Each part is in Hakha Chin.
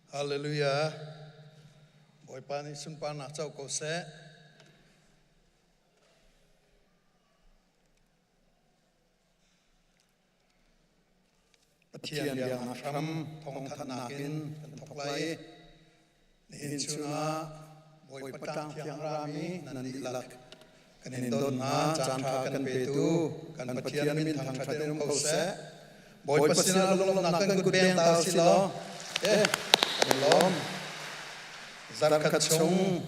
Hallelujah. Bawipa nih sunparnak co ko seh. Pathian biaknak hram thawngthanhnak in kan thawk lai i nihin chungah Bawipa tlang thiang rami nan dihlak kan in don hna. Caan ṭha kan petu kan Pathian min thangṭhat in um ko seh. Bawipa sinah lunglawmhnak kan kut beng ta si law eh kan lawm. Zarkhat chung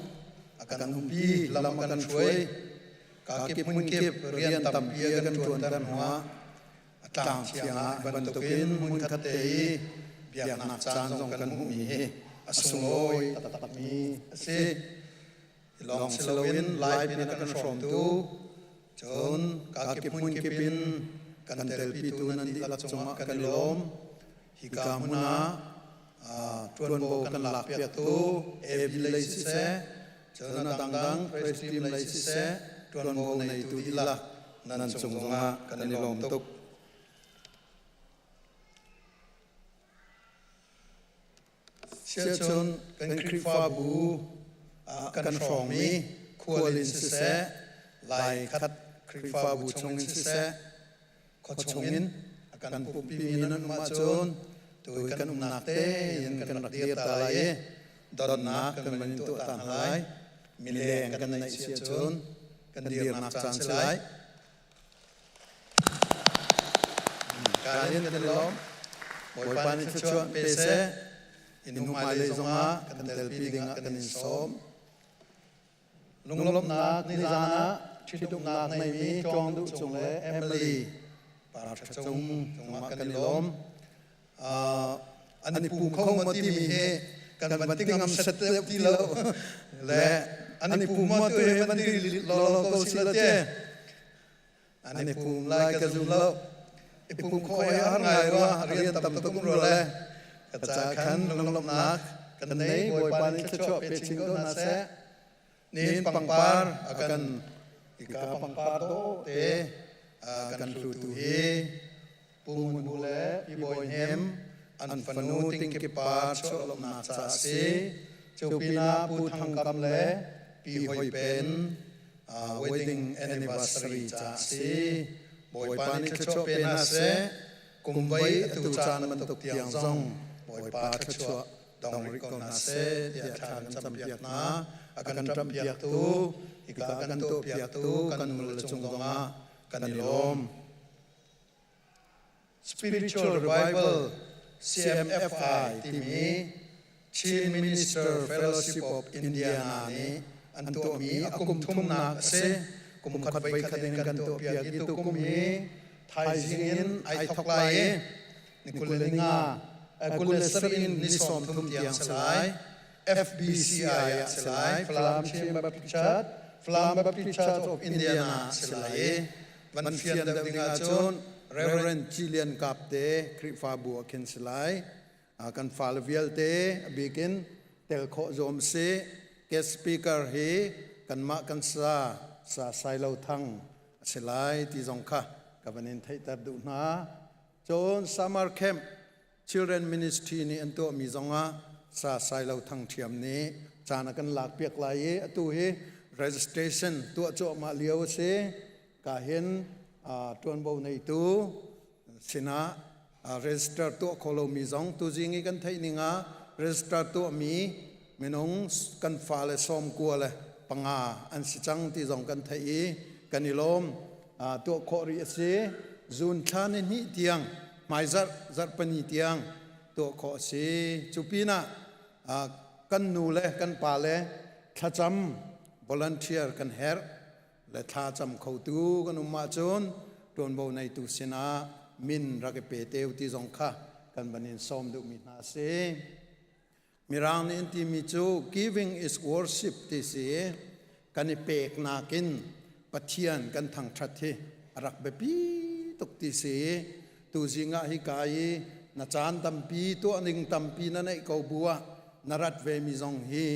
a kan umpi, lam a kan hruai, kakip hmunkip rian tampi a kan ṭuanter hnuah a tlang thiang ah bantukin hmunkhat te i biaknak caan zong kan hmuhmi hi a sunglawi taktakmi a si. Lawng si loin Lai min a kan hrawmtu, cun kakip hmunkip in kan telpitu nan dihlak cungah kan i lawm. Hika hmun ah ṭuanvo kan lakpiaktu AB lei siseh, cun a dangdang praise team lei siseh, ṭuanvo neitu dihlak nan cung zongah kan i lawm tuk. Siahcun kan Khrihfabu ah kan hrawngmi khual in siseh, Lai khat Khrihfabu chungin siseh, khuachung in a kan pumhpimi nan um ahcun tui kan umnak tein kan rak dir ta lai i donnak kan van in tuah ta hna lai. Mileng kan neih si ahcun kan dirnak caan si lai. Kaan in kan i lawm. Bawipa nih thluachuah pe seh. In hmailei zongah kan telpi dingah kan in sawm. Lunglawmhnak nizan ah ṭhitumnak neimi Tlawng Duh Cung le Emily Par Ṭha Cung cungah kan i lawm. An i pum kho maw timi hi kan van ti ngam set deuh ti lo le an i pum maw tu hi van ti lawlaw ko si la te. An i pum lai ka zum lo. I pum khawh hi a har ngai rua, rian tam tuk um rua le ka ca khan lunglawmhnak kan nei. Bawipa nih thluachuah pe chin ko hna seh. Nihin pangpar a kan hika pangpar dawh te kan hlutu hi Pu Ngun Bu le Pi Bawi Hnem an fanu Tingkip pa chuahlawmhnak ca a si. Cu pinah Pu Thang Kam le Pi Hoi Pen wedding anniversary ca a si. Bawipa nih thluachuah pe hna seh. Kum voi atu caan bantuk tiang zong Bawipa thluachuah dong rih ko hna seh tiah thla kan campiak hna. A kan ṭamhpiaktu, hika a kan tuahpiaktu kan nule cung zongah kan i lawm. Spiritual Revival CMFI timi Chin Minister Fellowship of Indiana nih an tuahmi a kum thumnak a si. Kum khat voi khat in kan tuahpiak i tukum hi thaizing in ai thok lai i ni 25 27 in ni 30 tiang si lai. FBCI ah si lai. Falam Chin Baptist Church, Falam Baptist Church of Indiana ah si lai i van fian deuh ding ahcun Reverend Cilian Kap te Khrihfabu ah khin si lai. Kan fale vialte a bikin tel khawh zuam si. Guest speaker hi kanmah kan sa sa Sailo Thang a si lai ti zong kha ka van in theihter duh hna. Cun summer camp Children Ministry nih an tuahmi zongah sa Sailo Thang ṭhiam nih caan a kan lakpiak lai i atu hi registration tuah cuahmah lio a si. Ka hin ṭuanvo neitu sinah register tuah kho lomi zong tuzing i kan theih ning ah register tuahmi minung kan fale 95 an si cang ti zong kan theih i kan i lawm. Tuah khawh rih a si. June thla ni hnih tiang, hmaizarh zarhpani tiang tuah khawh a si. Cu pinah kan nu le kan pa le thlacam volunteer kan herh le thlacam khotu kan um ahcun ṭuanvo neitu sinah min rak i pe te u ti zong kha kan van in sawm duhmi hna a si. Mirang nih an timi cu giving is worship ti si. Kan i peknak in Pathian kan thangṭhat hi a rak biapi tuk ti si. Tuzing ah hika i na caan tampi, tuah ning tampi na neih ko bu ah na rat ve mi zong hi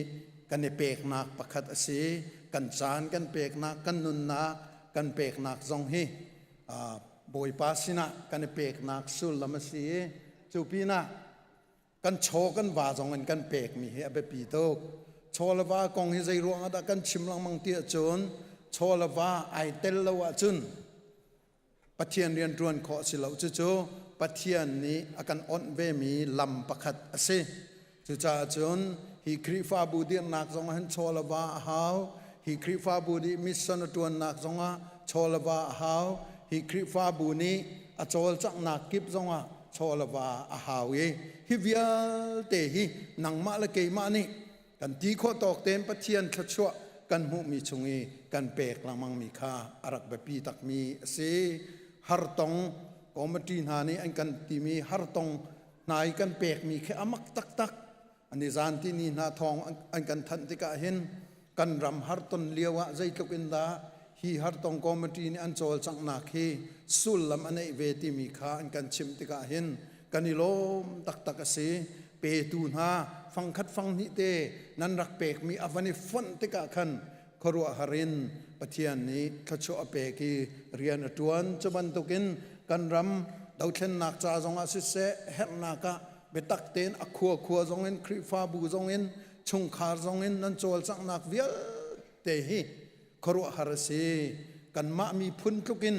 kan i peknak pakhat a si. Kan caan kan peknak, kan nunnak kan peknak zong hi Bawipa sinah kan i peknak sullam a si i cu pinah Kan chaw kan va zong in kan pekmi hi a biapi tuk. Chaw le va kong hi zei ruang ah dah kan chim lengmang ti ahcun chaw le va ai tel lo ahcun Pathian rian ṭuan khawh a si lo. Cucu Pathian nih a kan onh vemi lam pakhat a si. Cucaah cun hi Khrihfabu dirhnak zong ah hin chaw le va a hau. Hi Khrihfabu nih mission a ṭuannak zongah chaw le va a hau. Hi Khrihfabu nih a cawlcanghnak kip zongah chaw le va a hau i hi vialte hi nangmah le keimah nih kan ti khawh tawk tein Pathian thluachuah kan hmuhmi chung i kan pek lengmangmi kha a rak biapi takmi a si. Hartong committee hna nih an kan timi hartong hna i kan pekmi khi a mak taktak. Ani zan ti ni hna thawng an kan thanh tikah hin kan ram harton lio ah zeitluk in dah hi hartong committee nih an cawlcanghnak hi sullam a neih ve timi kha an kan chimh tikah hin kan i lawm taktak a si. Petu hna fangkhat fanghnih te nan rak pekmi a van i fonh tikah khan khuaruahhar in Pathian nih thluachuah a pek i rian a ṭuan. Cu bantukin kan ram dothlennak ca zongah siseh, herhnak ah biatak tein a khua khua zongin Khrihfabu zongin chungkhar zongin nan cawlcanghnak vialte hi khuaruahhar a si. Kanmah miphun tlukin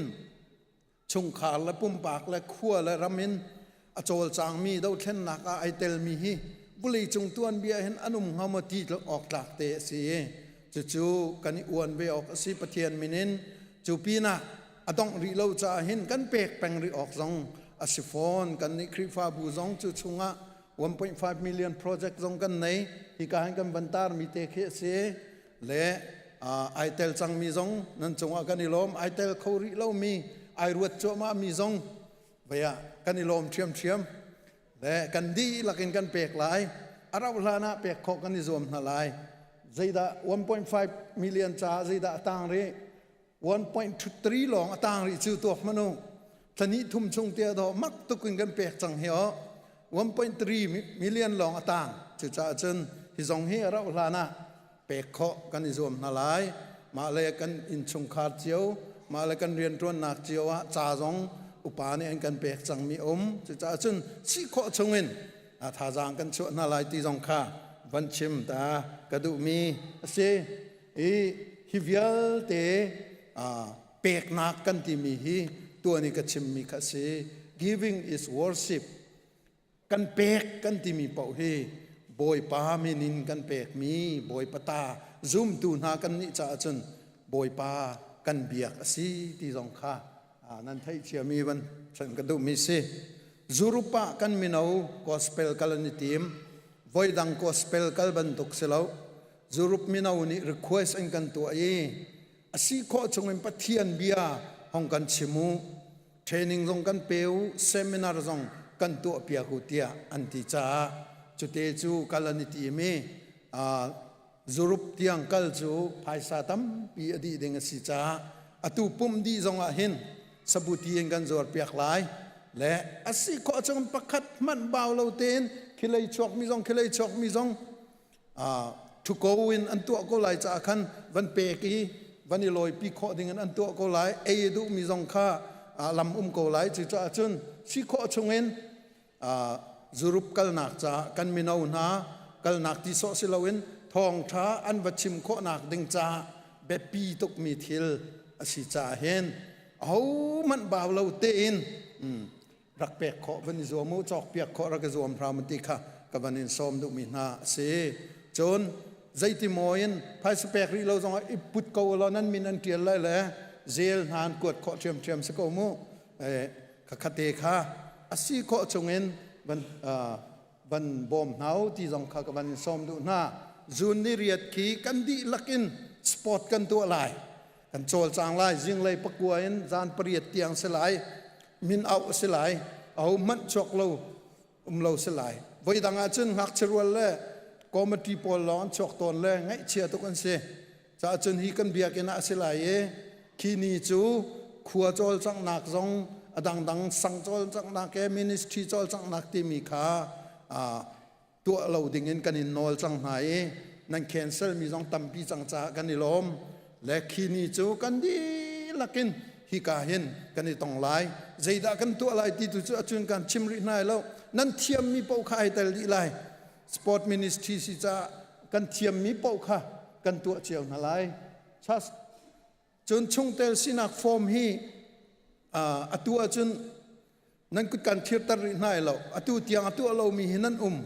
chungkhar le pumpak le khua le ram in a cawlcangmi dothlennak ah ai telmi hi vawleicung tuanbia hin an um hnga maw ti awk tlak te a si i cucu kan i uan ve awk a si Pathian min in. Cu pinah a dongh rih lo caah hin kan pek peng rih awk zong a si fawn. Kan nih Khrihfabu zong cu chungah 1.5 million project zong kan nei. Hika hin kan van tarmi te khi a si le ai tel cangmi zong nan cungah kan i lawm. Ai tel kho rih lomi, ai ruat cuahmah mi zong vei ah kan i lawm ṭhiamṭhiam le kan dihlak in kan pek lai. A rauh hlan ah pek khawh kan i zuam hna lai. Zeidah 1.5 million caah zeidah a tang rih? 1.3 lawng a tang rih cu tuak hmanh u. Thla thum chung tia dawh mak tuk in kan pek cang hi aw. 1.3 million lawng a tang. Cucaah cun hi zong hi a rauh hlan ah pek khawh kan i zuam hna lai. Mah le kan innchungkhar cio, mah le kan rianṭuannak cio ah ca zong upa nih an kan pek cangmi um. Cucaah cun si khawh chungin a thazaang kan chuah hna lai ti zong kha van chim ta ka duhmi a si. I hi vialte peknak kan timi hi tuan i ka chimmi kha a si. Giving is worship. Kan pek kan timi paoh hi Bawipa min in kan pekmi Bawipa ta zumtu hna kan nih caah cun Bawipa kan biak a si ti zong kha nan theih ciami van chan ka duhmi si. Zurup ah kan mino gospel kal an i tim. Voidang gospel kal bantuk si lo. Zurup mino nih request an kan tuah i a si khawh chungin Pathian bia hong kan chim u, training zong kan pe u, seminar zong kan tuah piak u tiah an ti caah cute cu kal an i tim i Zurup tiang kal cu phaisa tampi a dih ding a si caah atu pumh dih zong ah hin sabuti in kan zuar piak lai le a si khawh chung pakhat hmanh bau lo tein khilei chuakmi zong khilei chuakmi zong ṭhuko in an tuah ko lai caah khan van pek i van i lawipi khawh dingin an tuah ko lai. Ei a duhmi zong kha lam um ko lai. Cucaah cun si khawh chungin zurup kalnak caah kan mino hna kalnak ti sawh si loin thawngṭha an va chim khawhnak ding caah biapi tukmi thil a si caah hin ahohmanh bau lo tein rak pek khawh van i zuam u, cawkpiak khawh rak i zuam hram ti kha ka van in sawm duhmi hna a si. Cun zeiti maw in phaisa pek rih lo zongah i put ko law nan min an ṭial lai le zel hna an kuat khawh ṭhiamṭhiam si ko mu. Khakhate kha a si khawh chungin van van bawm hna u ti zong kha ka van in sawm duh hna. June ni riat khi kan dihlak in sport kan tuah lai. Kan cawlcang lai. Zinglei 9 in zan 8 tiang si lai. Min auh a si lai. Aho hmanh chuak lo um lo si lai. Voidang ah cun ngakchia rual le committee pawl lawng an chuak tawn le ngaihchia tuk an si. Caah cun hi kan biakinn ah a si lai i khi ni cu khua cawlcanghnak zong a dangdang sang cawlcanghnak he ministry cawlcanghnak timi kha tuah lo dingin kan in nawl cang hna i nan cancel mi zong tampi cang caah kan i lawm. Le khi ni cu kan dihlak in hika hin kan i tong lai. Zeidah kan tuah lai ti tu cu acun kan chim rih hna lo. Nan thiammi paoh kha ai tel dih lai. Sport ministry si caah kan thiammi paoh kha kan tuah cio hna lai. Cun chungtel sinak form hi atu ahcun nan kut kan thirter rih hna lo. Atu tiang a tuah lomi hi nan um.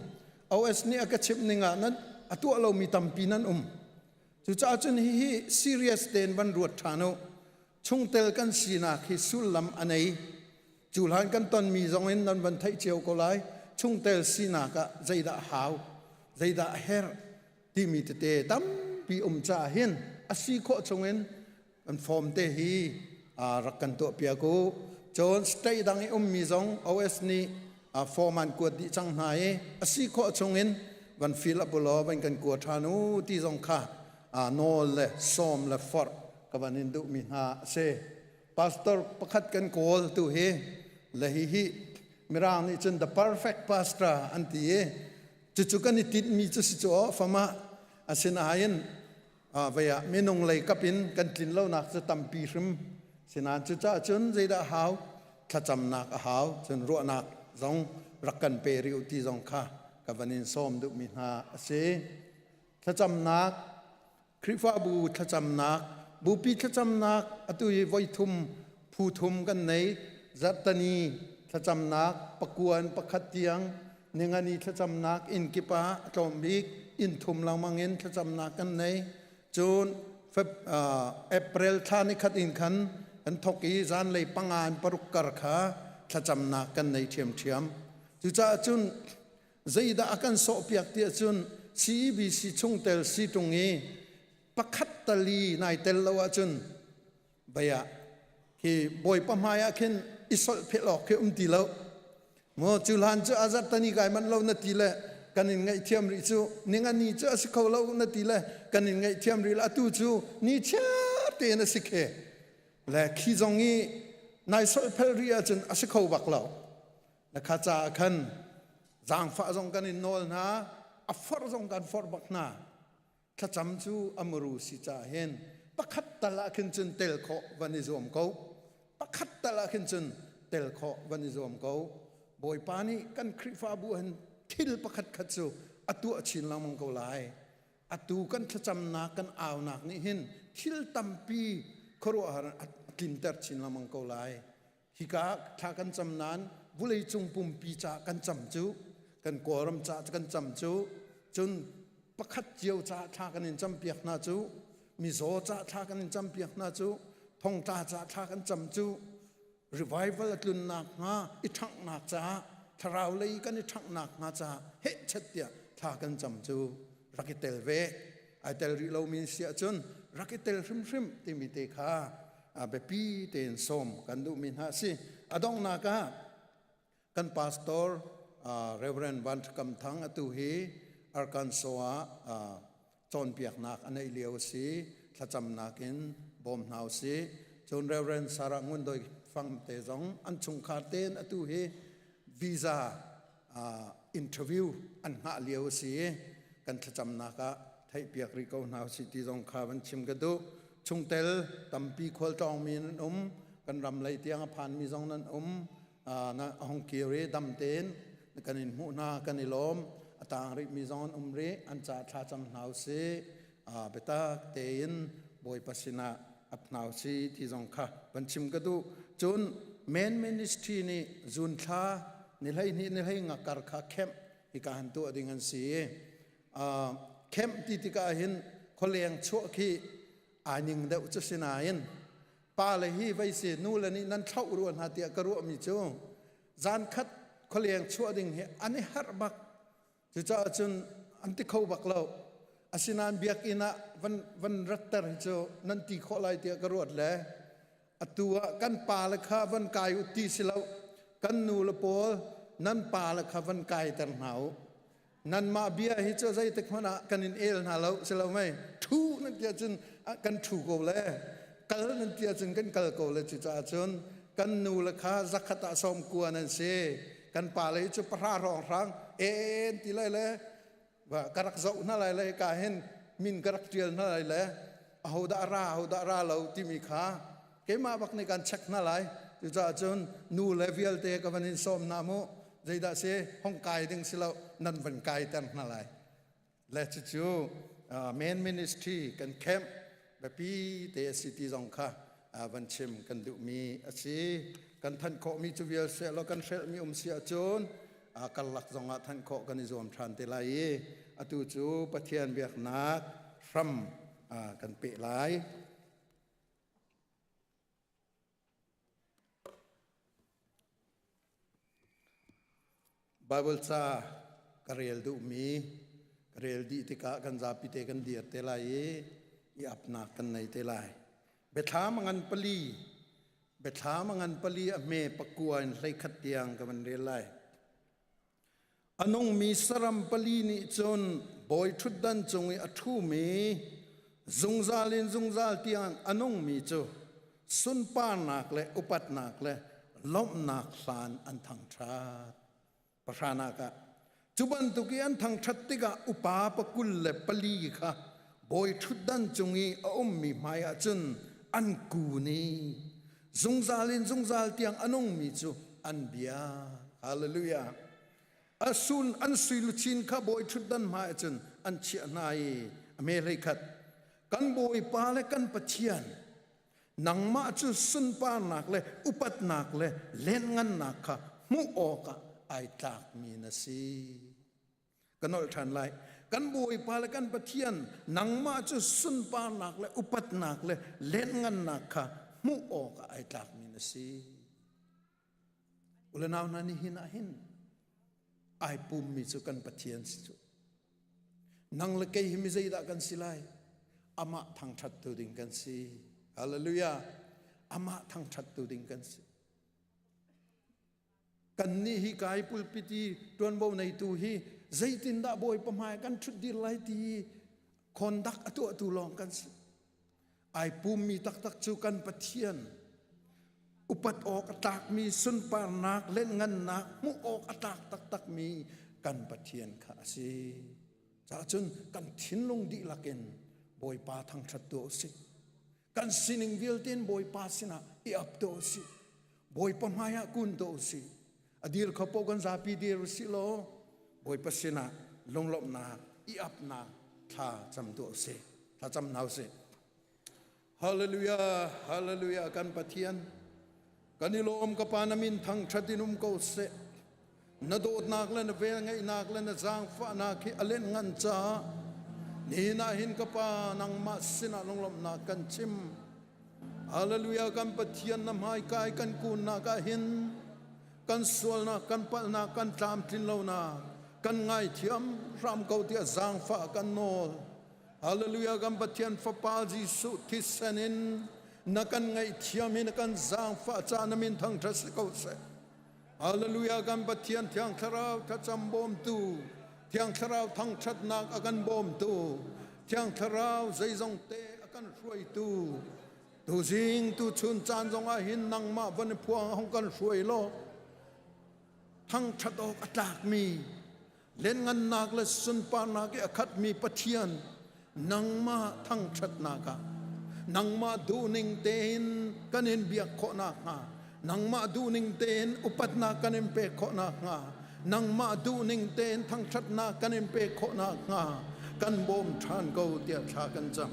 OS nih a ka chimh ning ah nan a tuah lomi tampi nan um. Cucaah cun hihi serious tein van ruat ṭhan u. Chungtel kan sinak hi sullam a nei. Cu hlan kan tonmi zong in nan van theih cio ko lai. Chungtel sinak ah zeidah hau, zeidah a herh timi tete tampi um caah hin a si khawh chungin kan form te hi rak kan tuah piak u. Cun state dang i ummi zong OS nih form an kuat dih cang hna i a si khawh chungin van fill up ulaw van kan kua ṭhan u ti zong kha nawl le sawm le forh ka van in duhmi hna a si. Pastor pakhat kan kawl tu hi le hi hi Mirang nih cun the perfect pastor an ti i cucu kan i tinhmi cu si cu aw fama asinain vei ah minung lei kap in kan tlin lonak cu tampi hrim sinain cucaah cun zeidah hau thlacamnak a hau cun ruahnak zong rak kan pe rih u ti zong kha ka van in sawm duhmi hna a si thlacamnak Khrihfabu thlacamnak bupi thlacamnak atu hi voi thum phu thum kan nei zarhtani thlacamnak pakuan pakhat tiang ningani thlacamnak inn kip ah a tlawm bik inn thum lengmang in thlacamnak kan nei cun April thla ni khat in khan kan thok i zanlei panga in paruk kar kha thlacamnak kan nei ṭhiamṭhiam cucaah cun zeidah a kan sawhpiak tiah cun CEBC chungtel si ṭung i pakhat tali nai tel lo ahcun Baya khi Bawipa hmai ah khin i solh phel awk khi um ti lo. Maw cu hlan cu azat tani kai manh lo na ti le kan in ngaihthiam rih cu ningani cu a si kho lo na ti le kan in ngaihthiam rih le atu cu ni chiar tein a si khe le khi zong i nai solh phel rih ahcun a si kho bak lo. Na kha caah khan zaangfah zong kan in nawl hna a forh zong kan forh bak hna. Thlacam cu a muru si caah hin pakhat tal ah khin cun tel khawh van i zuam ko. Pakhat tal ah khin cun tel khawh van i zuam ko. Bawipa nih kan Khrihfabu hin thil pakhat khat cu a tuah chin lengmang ko lai. Atu kan thlacamnak kan aunak nih hin thil tampi khuaruahhar a tlinter chin lengmang ko lai. Hika thla kan cam nain vawleicung pumpi ca kan cam cu kan Kawlram ca kan cam cu cun pakhat cio ca thla kan in campiak hna cu mizaw ca thla kan in campiak hna cu thongtla ca thla kan cam cu revival a tlunnak hnga i ṭhanghnak caah thlarau lei kan i ṭhanghnak hnga caah hehchet tiah thla kan cam cu rak i tel ve ai tel rih lomi si ahcun rak i tel hrimhrim timi te kha biapi tein sawm kan duhmi hna a si. A donghnak ah kan pastor Reverend Van Kam Thang atu hi Arkansas ah cawnpiaknak a neih lio a si. Thlacamnak in bawm hna u sih. Cun Reverend Sarah Ngun Doi Fang te zong an chungkhar tein atu hi visa interview an hngah lio a si i kan thlacamnak ah theihpiak rih ko hna usih ti zong kha van chim ka duh. Chungtel tampi khualtlawngmi nan um, kan ram lei tiang a phanmi zong nan um, na hong kir i dam tein kan in hmuh hna, kan i lawm. A tang rihmi zong an um rih, an ca thla cam hna usih. Biatak tein Bawipa sinah ap hna usih ti zong kha van chim ka duh. Cun Men Ministry nih June thla ni 12 ni hlei nga kar kha camp hika han tuah ding an si i camp ti tikah hin khualeng chuah khi ai ning deuh cu sinain pa le hi vei si nu le nih nan thlauh rua hna tiah ka ruahmi cu zan khat khualeng chuah ding hi an i harh bak. Cucaah cun an ti kho bak lo. Asinain biakinn ah van van ratter hi cu nan ti khawh lai tiah ka ruat le atu ah kan pa le kha van kai u ti si lo kan nu le pawl nan pa le kha van kaiter hna u. Nanmah bia hi cu zeitik hmanh ah kan in el hna lo si lo mei ṭhu nan ti ahcun kan ṭhu ko le kal nan ti ahcun kan kal ko le. Cucaah cun kan nu le kha zakhat ah 90 nan si, kan pa le cu pahra hrawng hrang en ti lai le ka rak zoh hna lai le ka hin min ka rak ṭial hna lai le ahodah ra ahodah ra lo timi kha keimah bak nih kan check hna lai. Cucaah cun nu le vialte ka van in sawm hna mu. Zeidah si hong kai ding si lo nan van kai ter hna lai. Le cucu main ministry kan camp biapi te a si ti zong kha van chim kan duhmi a si. Kan thanh khawhmi cu vial seh law kan hrelhmi um si ahcun karlak zongah thanh khawh kan i zuam ṭhan te lai i atu cu Pathian biaknak hram kan peh lai. Baibal ca ka rel duhmi ka rel dih tikah kan zapi te kan dir te lai i i apnak kan nei te lai. Biathlam a ngan pali Biathlam a ngan pali a hme pakua in 11 tiang ka van rel lai. A nungmi saram pali nih cun bawi ṭhutdan cung i a ṭhumi zungzal in zungzal tiang a nungmi cu sunparnak le upatnak le lawmhnak hlan an thangṭhat. Pahranak ah cu bantuk i an thangṭhat tikah upa pakul le pali kha bawi ṭhutdan cung i a ummi hmaiah cun an kun i zungzal in zungzal tiang a nungmi cu an bia. Hallelujah. A sun an sui luchin kha bawi ṭhutdan hmaiah cun an chiah hna i a me 11 kan Bawipa le kan Pathian nangmah cu sunparnak le upatnak le lianhngannak kha hmuh awkah ai tlakmi na si. Ka nolh ṭhan lai. Kan Bawipa le kan Pathian nangmah cu sunparnak le upatnak le lianhngannak kha hmuh awkah ai tlakmi na si. U le nau hna nihin ah hin ai pummi cu kan Pathian si cu. Nang le kei hi mi zeidah kan si lai? Amah thangṭhattu ding kan si. Hallelujah. Amah thangṭhattu ding kan si. Kannih hi kai pulpit i ṭuanvo neitu hi zeitindah Bawipa hmai kan ṭhutdir lai ti khondak a tuahtu lawng kan si. Ai pummi taktak cu kan Pathian upat awk a tlakmi sunparnak lenhngannak hmuh awk a tlak taktakmi kan Pathian kha a si. Caah cun kan thinlung dihlak in Bawipa thangṭhat tuah u sih. Kan sining vialte in Bawipa sinah i ap tuah u sih. Bawipa hmaiah kun tuah u sih. A dir kho paoh kan zapi dir u sih law Bawipa sinah lunglawmhnak i apnak thla cam tuah u sih. Thla cam hna u sih. Hallelujah, hallelujah kan Pathian. Kan i lawm ka pa na min thangṭhat in um ko seh. Na dawtnak le na velngeihnak le na zaangfahnak hi a len ngan caah nihin ah hin ka pa nangmah sinah lunglawmhnak kan chim. Hallelujah kan Pathian na hmaika i kan kunnak ah hin kan sualnak kan palhnak kan tlamtlin lonak kan ngaithiam hram ko tiah zaangfah kan nawl. Hallelujah kan Pathian Fapa Jesuh thisen in na kan ngaihthiam i na kan zaangfah caah na min thangṭhat si ko seh. Hallelujah kan Pathian Thiang Thlarau thlacam bawmtu Thiang Thlarau thangṭhatnak a kan bawmtu Thiang Thlarau zeizong te a kan hruaitu tuzing tuchun caan zongah hin nangmah van i phuang hong kan hruai law thangṭhat awk a tlakmi Lianngannak le sunparnak i a khatmi Pathian nangmah thangṭhatnak ah nangmah duhning tein kan in biak khawh nakhnga nangmah duhning tein upatnak kan in pek khawh nakhnga nangmah duhning tein thangṭhatnak kan in pek khawh nakhnga kan bawm ṭhan ko tiah thla kan cam.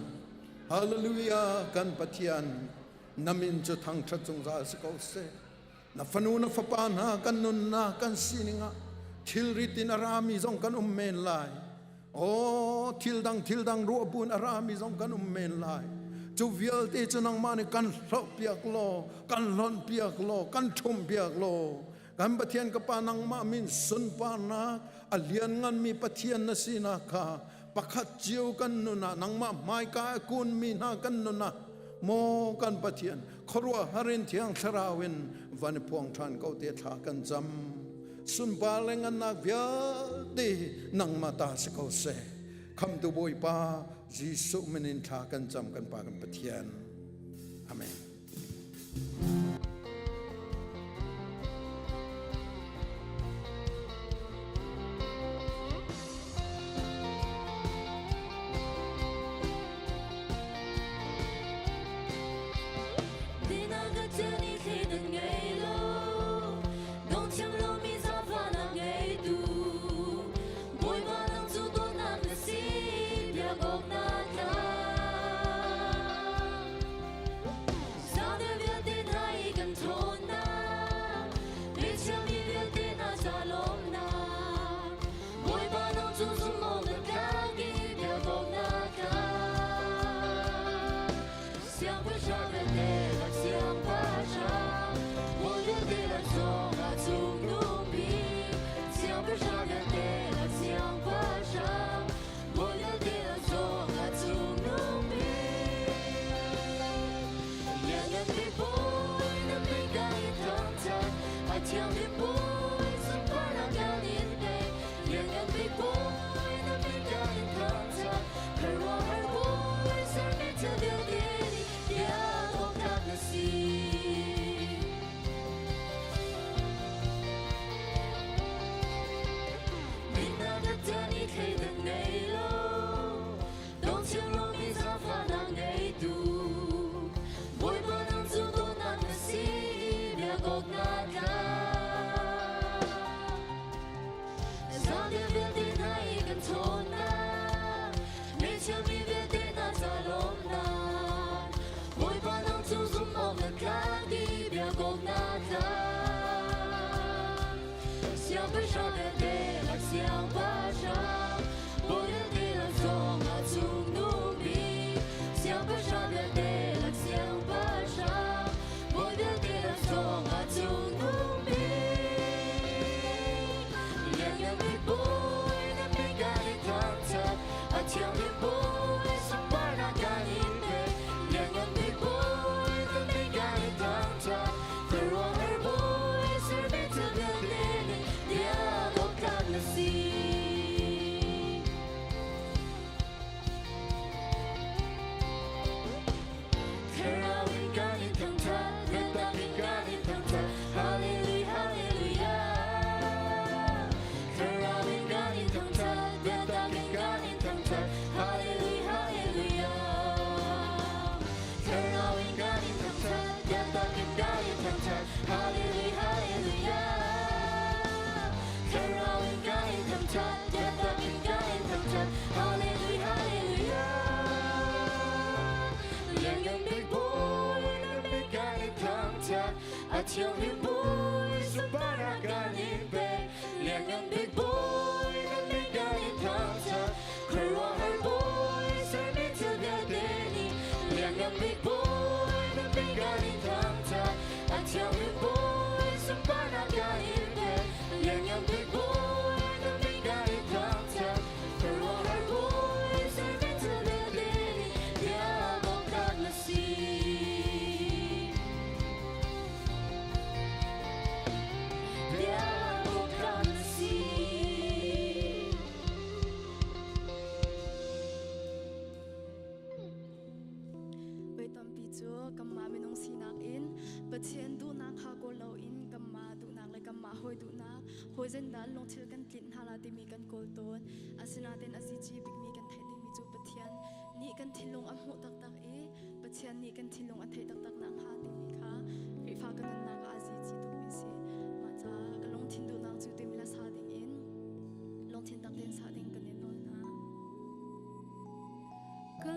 Hallelujah kan Pathian na min cu thangṭhat zungzal si ko seh. Na fanu na fapa hna kan nunnak kan sining ah thilrit in a rami zong kan um men lai. Aw thil dang thil dang ruah buin a rami zong kan um men lai. Cu vialte cu nangmah nih kan hloh piak law, kan hlonh piak law, kan ṭhum piak law, kan Pathian ka Pa nangmah min sunparnak a liannganmi Pathian na sinak kha pakhat cio kan nun ah nangmah hmaika a kunmi hna kan nun ah maw kan Pathian khuaruahhar in Thiang Thlarau in van i phuang ṭhan ko te thla kan cam sunpar le ngannak vialte nangmah ta si ko seh khamtu Bawipa Jesuh min in thla kan cam kan Pa kan Pathian Amen. A thianghlim Bawi sunparnak kan in pek. Lianngan bik Bawi na min kan in thangṭhat. Khuaruahhar Bawi sermi thil vialte nih Lianngan bik Bawi na min kan in thangṭhat. A thianghlim Bawi sunparnak kan in pek. Lianngan bik Bawi na min kan in thangṭhat. Khuaruahhar Bawi sermi thil vialte nih biak awk tlak na si. Biak awk tlak na si. Voi tampi cu kanmah minung sinak in Pathian duhnak kha kawl loin kanmah duhnak le kanmah hawi duhnak hawi zendah lungthil kan tlinh hna la timi kan kawl tawn. Asinain a zici bikmi kan theih dingmi cu Pathian nih kan thinlung a hmuh taktak i Pathian nih kan thinlung a theih taktak nakhnga timi kha Khrihfa kan nunnak ah a zici tukmi a si. Mah caah ka lungthin duhnak cu timi le sa dingin lungthin tak tein sa ding kan in nawl hna. Ka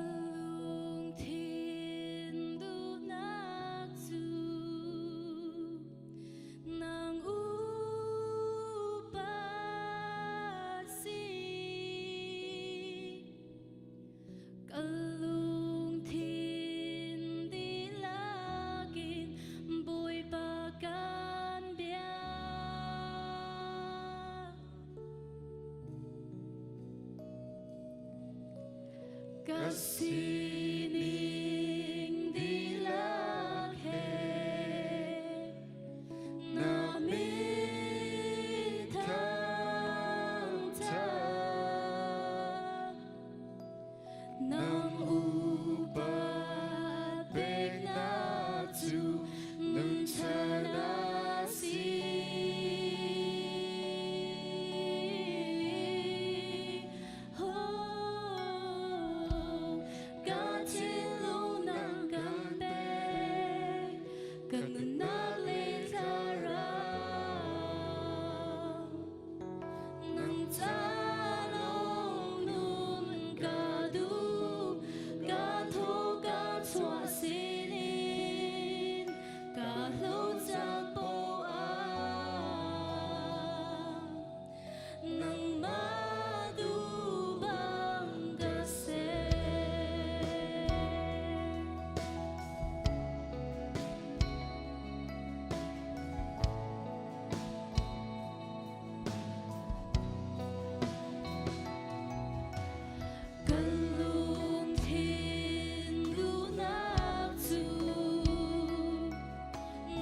lungthin duhnak cu nang upa si. Ka lungthin dihlak in Bawipa kan biak. Ka sining dihlak he na min thangṭhat. Nang upat peknak cu nunchan a si. Oh, ka thinlung nang kan pek, kan nunnak le thlarau. Nang ca lawng nun ka duh, ka thaw ka chuah sinin, ka hlo caan poah. Nangmah duh bang ka ser. Ka lungthin duhnak cu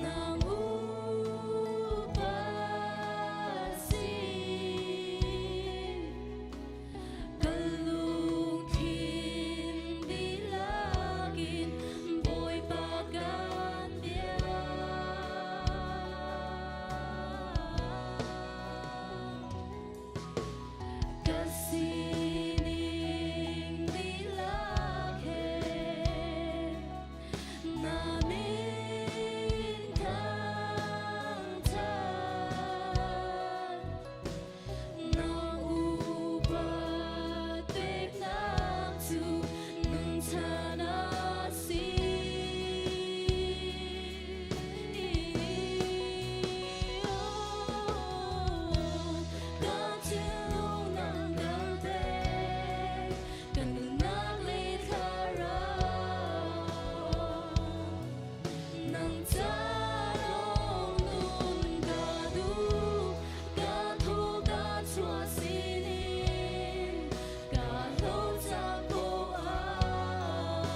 nang upa si. Ka lungthin dihlak in Bawipa kan biak. Ka sining dihlak he na min thangṭhat. Na upat peknak cu nunchan a si. Ka thinlung nang kan pek, kan nunnak le thlarau. Nang ca lawng nun ka duh, ka thaw ka chuah sinin, ka hlo ca poah.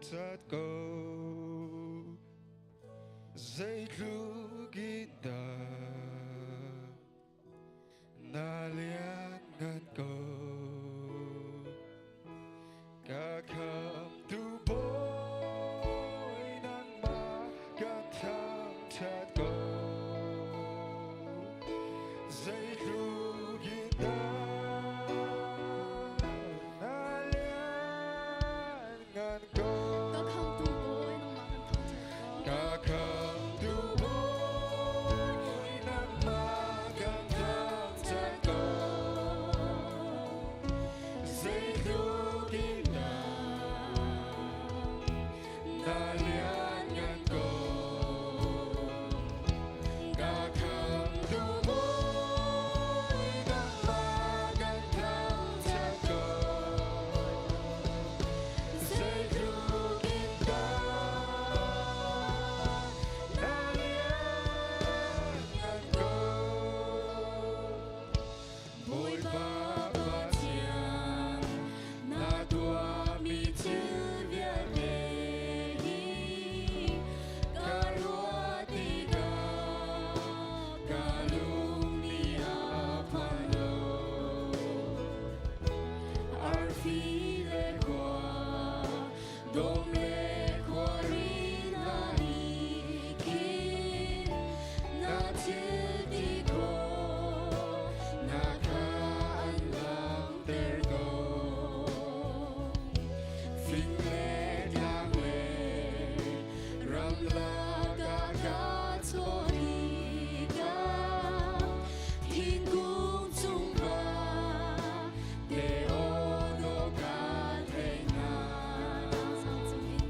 Thangṭhat ko. Zeitluk in dah na lianngan ko. Ka khamtu Bawi nangmah kan thangṭhat ko. Zeitluk in dah na lianngan ko. Ka khamtu Bawi nangmah kan thangṭhat ko. Ka khamtu Bawi nangmah kan thangṭhat ko. Zeitluk in dah na lianngan ko. Ka khamtu Bawi nangmah kan thangṭhat ko. Zeitluk in dah na lianngan ko. Bawipa Pathian, na tuahmi thil vialte hi ka ruah tikah ka lung nih a phan lo. Arfi le khua, dawm le khuari hna nih khin na thil ti khawh na kha an langhter ko. Fing le tlang le ramlak ah ka thawh tikah thingkung cung te aw dawh ka theih hna. Sang cung in.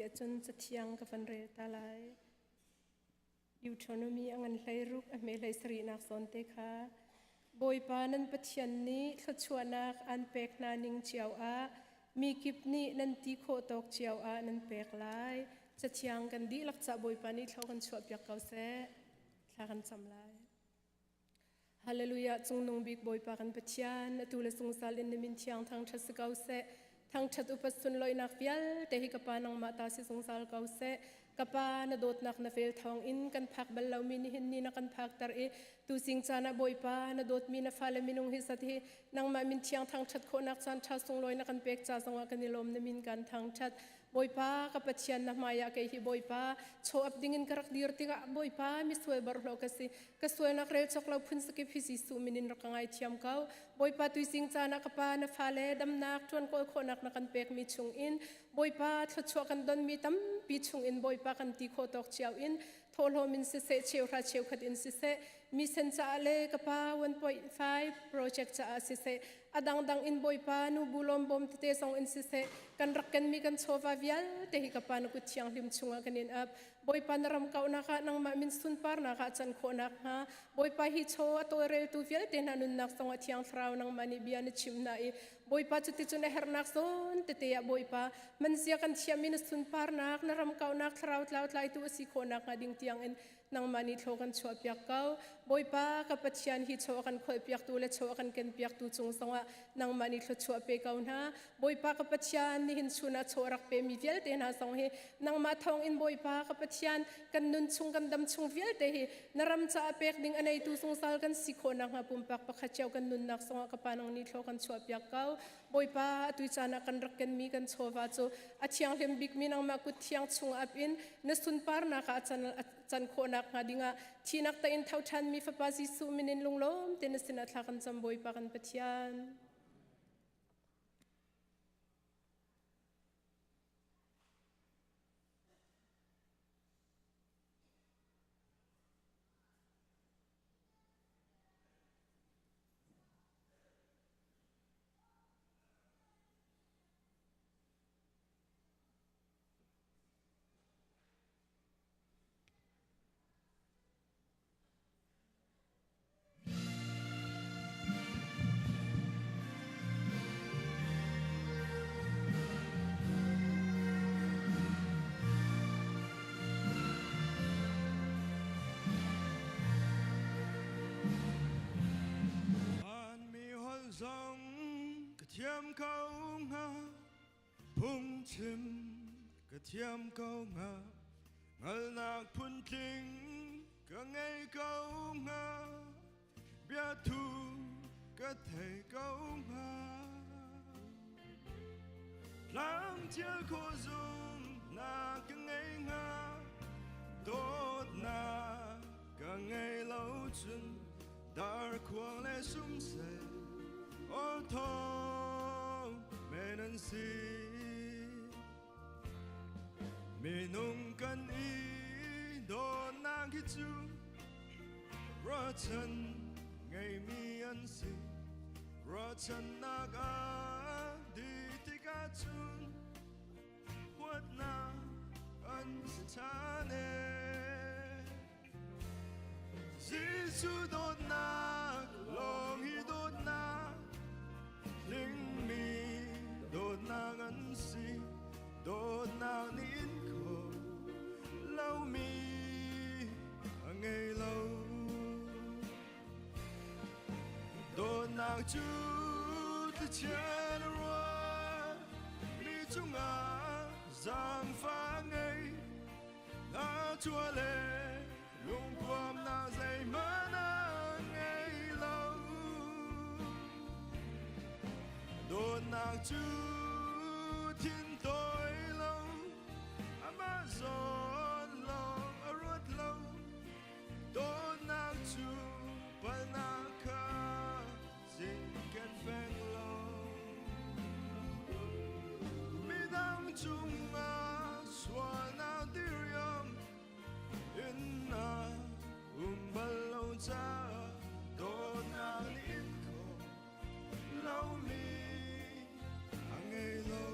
ahcun Cathiang ka van rel ta lai. Deuteronomy a ngan 16 a hme 17nak zawn te kha Bawipa nan Pathian nih thluachuahnak aan pek hna ning cio ah mi kip nih nan ti khawh tawk cio ah nan pek lai. Cathiang kan dihlak ca Bawipa nih thlo kan chuahpiak ko seh. Thla kan cam lai. Hallelujah cungnung bik Bawipa kan Pathian atu le zungzal in na min thiang thangṭhat si ko seh. Thangṭhat upat sunloihnak vialte hi ka Pa nangmah ta si zungzal ko seh. Ka Pa na dawtnak na vel thawng in kan phak bal lomi nihin ni na kan phakter i tuzing caan ah Bawipa na dawtmi na fale minung hi zat hi nangmah min thiang thangṭhat khawhnak caan ṭha sunglawi na kan pek ca zongah kan i lawm na min kan thangṭhat. Bawipa ka Pathian na hmaiah kei hi Bawipa chaw ap dingin ka rak dir tikah Bawipa misual borhlaw ka si ka sualnak rel cawk lo phun sakip hi Jesuh min in rak ka ngaithiam ko Bawipa tuizing caan ah ka pa na fale damnak ṭuan kawl khawhnak na kan pekmi chungin Bawipa thluachuah kan donmi tampi chungin Bawipa kan ti khawh tawk cio in thawhlawm in siseh cheuhra cheukhat in siseh misen caah le ka pa 1.5 project caah siseh a dangdang in Bawipa nu bu lawm bawm tete zong in siseh kan rak kenmi kan chawva vialte hi ka pa na kut thianghlim chungah kan in ap Bawipa na ram kauhnak ah nangmah min sunparnak ah can khawhnak hnga Bawipa hi chaw a tawlreltu vialte hna nunnak zongah thiang thlarau nangmah nih bia na chim hna i Bawipa cuticun a herhnak zawn tete ah Bawipa manzia kan thiammi na sunparnak na ram kauhnak thlarau tlau tlaitu a si khawhnak hnga ding tiangin nangmah nih thlaw kan chuahpiak ko. Bawipa ka Pathian hi chaw a kan kholhpiaktu le chaw a kan kenpiaktu cung zongah nangmah nih thluachuah pe ko hna. Bawipa ka Pathian nihin chun ah chaw a rak pemi vialte hna zong hi nangmah thawngin Bawipa ka Pathian kan nun chung kan dam chung vialte hi na ram caah pek ding a neitu zungzal kan si khawh nakhnga pumpak pakhat cio kan nunnak zongah ka Pa nang nih thlaw kan chuahpiak ko. Bawipa atu caan ah kan rak kenmi kan chawva cu a thianghlim bikmi nangmah kut thiang chung ap in na sunparnak ah a can khawhnak hnga dingah thihnak ta in tho ṭhanmi Fapa Jesuh min in lunglawm te na sinah thla kan cam Bawipa kan Pathian. Mi holh zong ka thiam ko hnga phungchim ka thiam ko hnga hngalhnak phuntling ka ngei ko hnga biathu ka thei ko hnga tlamthil khawh zumnak ka ngei hnga dawtnak ka ngei lo cun Darkhuang le sumsel aw thawng men an si. Minung kan i dawtnak hi cu ruahchan ngeimi an si. Ruahchannak a dih tikah cun huatnak an si ṭhan ee. Jesuh dawtnak lawng hi dawtnak tlingmi dawtnak an si dawtnak nih in kho lomi a ngei lo dawtnak cu thlichia na ruah mi cungah zaangfah ngei Na chua le lungpuamnak zeihmanh a ngei lo. Dawtnak cu thin tawi lo, amah zawn lawng a ruat lo. Dawtnak cu palnak kha zingken feng lo. Midang cungah sualnak diriam in na um bal lo caah dawtnak nih in khawh lomi a ngei lo.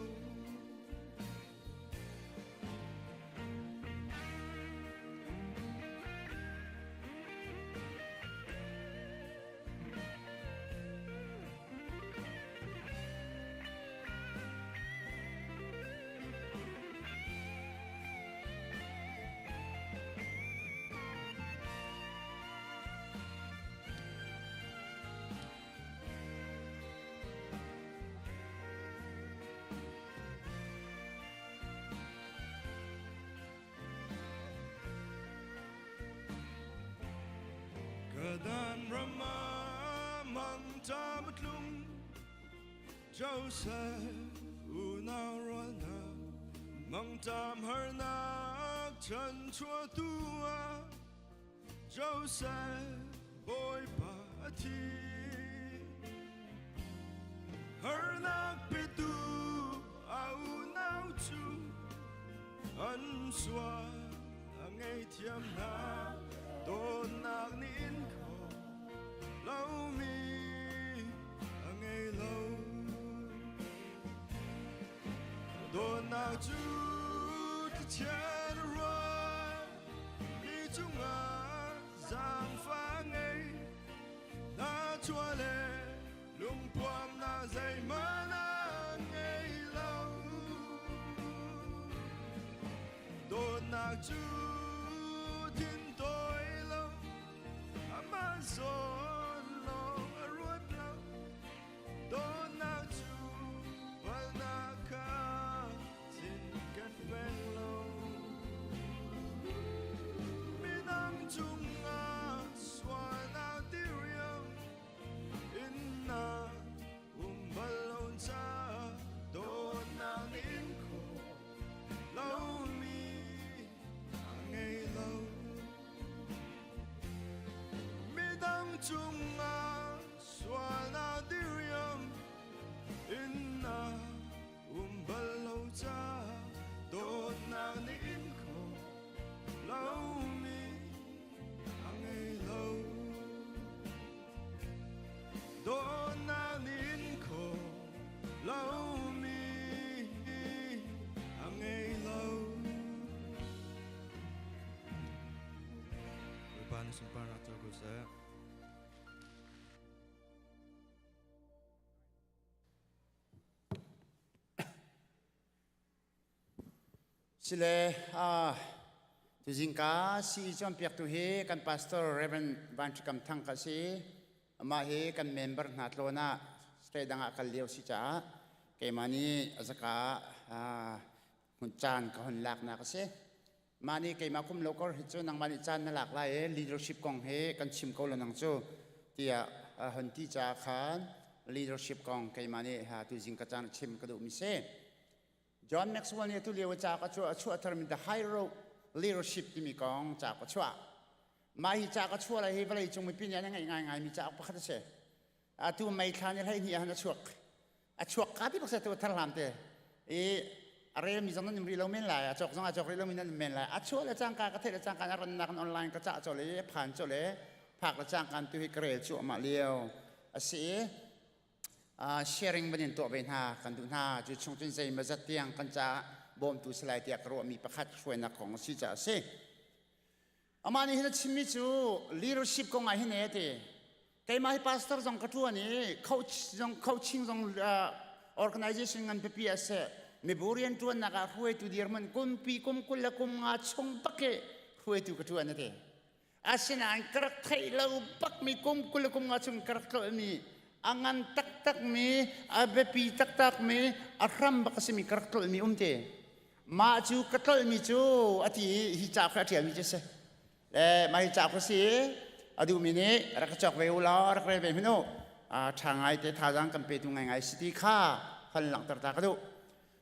Jordan ram ah mangṭam a tlung. Joseph unau rual hna mangṭam harnak chanchuahtu ah Joseph Bawipa a thi. Harnak petu a unau cu an sual a ngaihthiam hna dawtnak nih in kho lomi a ngei lo. Dawtnak cu thlichia na ruah mi cungah zaangfah ngei na chuah le lungpuamnak zeihmanh a ngei lo. Dawtnak cu thintawi lo amah zawn lawng a ruat lo. Dawtnak cu palnak kha cinken peng lo. Midang cungah sualnak diriam in na um bal lo caah dawtnak nih in khawh lomi a ngei lo. Midang cungah sualnak diriam in na um bal lo caah dawtnak nih in khawh lomi a ngei lo. Dawtnak nih in khawh lomi a ngei lo. Bawipa na sunparnak co ko seh. Sile tuzingka sii cawnpiaktu hi kan pastor Reverend Van Ṭhi Kam Thang ka si. Amah hi kan member hna tlawn ah state dang ah kal lio si caah keimah nih a zaka ah hmun caan ka hon laknak a si. Mah nih keimah kum lo kor hi cu nangmah nih caan na lak lai i leadership kong hi kan chim ko lo nang cu tiah hon ti caah khan leadership kong keimah nih tuzing ka caan chim ka duhmi si. John Maxwell nih atu lio ca ka chuah a chuah tharmi The High Road Leadership timi kong ca ka chuah. Mah hi ca ka chuah lai hi vawlei cung mipi nih an ngaih ngaingai mi cauk pakhat a si. Atu May thla ni 12 ah a chuak. A chuak ka ti bak se tu thar hlam te. I a rel mi zong nan ri lo men lai, a cawk zong a cawk rih lo mi nan men lai. A chuah le cangka ka theih le cangka na rannak in online ka cah chole i phan chole phak le cangka tu hi ka rel cuahmah lio a si i sharing van in tuah ve hna kan duh hna. Cu chung cun zeimawzat tiang kan caah bawmtu si lai tiah ka ruahmi pakhat hruainak kong a si caah a si. Amah nih hin a chimmi cu leadership kong ah hin e ti. Keimah hi pastor zong ka ṭuan i coach zong coaching zong organization ngan pipi a si. Mibu rian ṭuannak ah hruaitu dirhmun kumpi kum 20 le kum nga chung bak i hruaitu ka ṭuan a ti. Asinain ka rak theih lo bakmi kum 20 le kum nga chung ka rak tlolhmi a ngan taktakmi a biapi taktakmi a hram bak a simi ka rak tlolhmi um te. Mah cu ka tlolhmi cu a ti i hi cauk hi a ṭialmi cu a si. Le mah hi cauk a si i a duhmi nih rak ka cawk ve u law rak rel ve hmanh u. Ṭha ngai te thazaang kan petu ngaingai si ti kha hon langhter ta ka duh.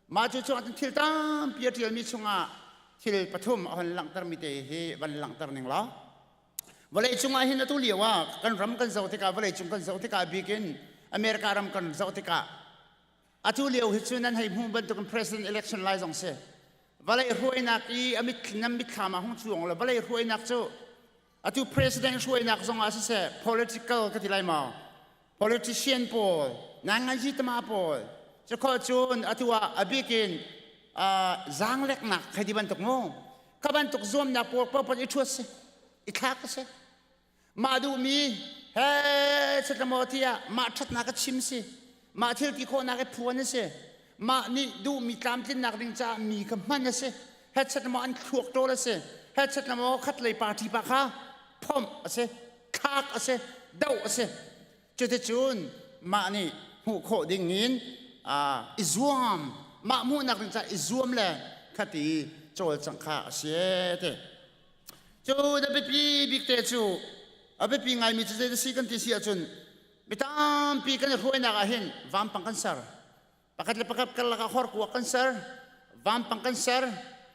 Mah cu chung ahcun thil tampi a ṭialmi chungah thil pathum a hon langhtermi te hi van langhter ning law vawlei cungah hin atu lio ah kan ram kan zoh tikah vawlei cung kan zoh tikah bikin America ram kan zoh tikah atu lio hi cu nan hei hmuh bantukin president election lai zong si vawlei hruainak i a mit nan mitthlam ah hung chuang lo vawlei hruainak cu atu president hruainak zong ah siseh political ka ti lai maw politician pawl nanganzi tama pawl cu cun atu ah a bikin zaangleknak khai ti bantuk mu kha bantuk zuamnak pawl pawl i ṭhuat si i thlak si mah duhmi he setlamaw tiah mah ṭhatnak a chim si mah thil ti khawhnak i phuan a si mah nih duhmi tlamtlinnak ding caah mi kha hman a si headset maw an thluak ṭawl a si headset maw khatlei party pa kha phomh a si thlak a si doh a si cuticun mah nih hmuh khawh ding in i zuam mah hmuhnak ding caah i zuam le khati cawlcangh kha a si te cu na biapi bik te cu. A biapi ngaimi cu zei si kan ti si ahcun mi tampi kan i hruainak ah hin vampang kan ser. Pakhat le pakhat karlak ah horkuak kan ser. Vampang kan ser.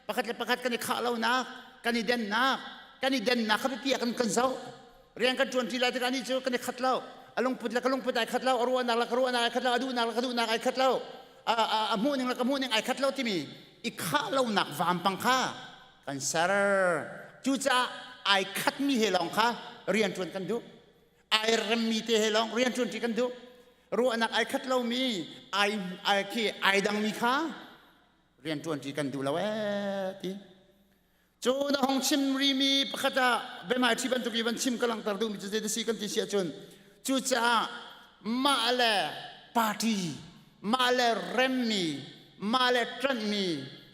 Pakhat le pakhat kan i khah lonak, kan i dennak, kan i dennak kha biapi ah kan kan zoh. Rian kan ṭuan ṭi lai tikah anih cu kan i khat lo. A lungput le ka lungput ai khat lo, a ruahnak le ka ruahnak ai khat lo, a duhnak le ka duhnak ai khat lo, a hmuhning le ka hmuhning ai khat lo timi i khah lonak vampang kha kan ser. Cucaah ai khatmi he lawng kha rian ṭuan kan duh. Ai remmi te he lawng rian ṭuan ṭi kan duh. Ruahnak ai khat lomi, ai ai khi ai dangmi kha rian ṭuan ṭi kan duh lo ee ti. Cu na hong chim rimi pakhat ah biahmaiṭhi bantuk i van chim ka langhter duhmi cu zei si kan ti si ahcun cucaah mah le party mah le remmi mah le ṭanhmi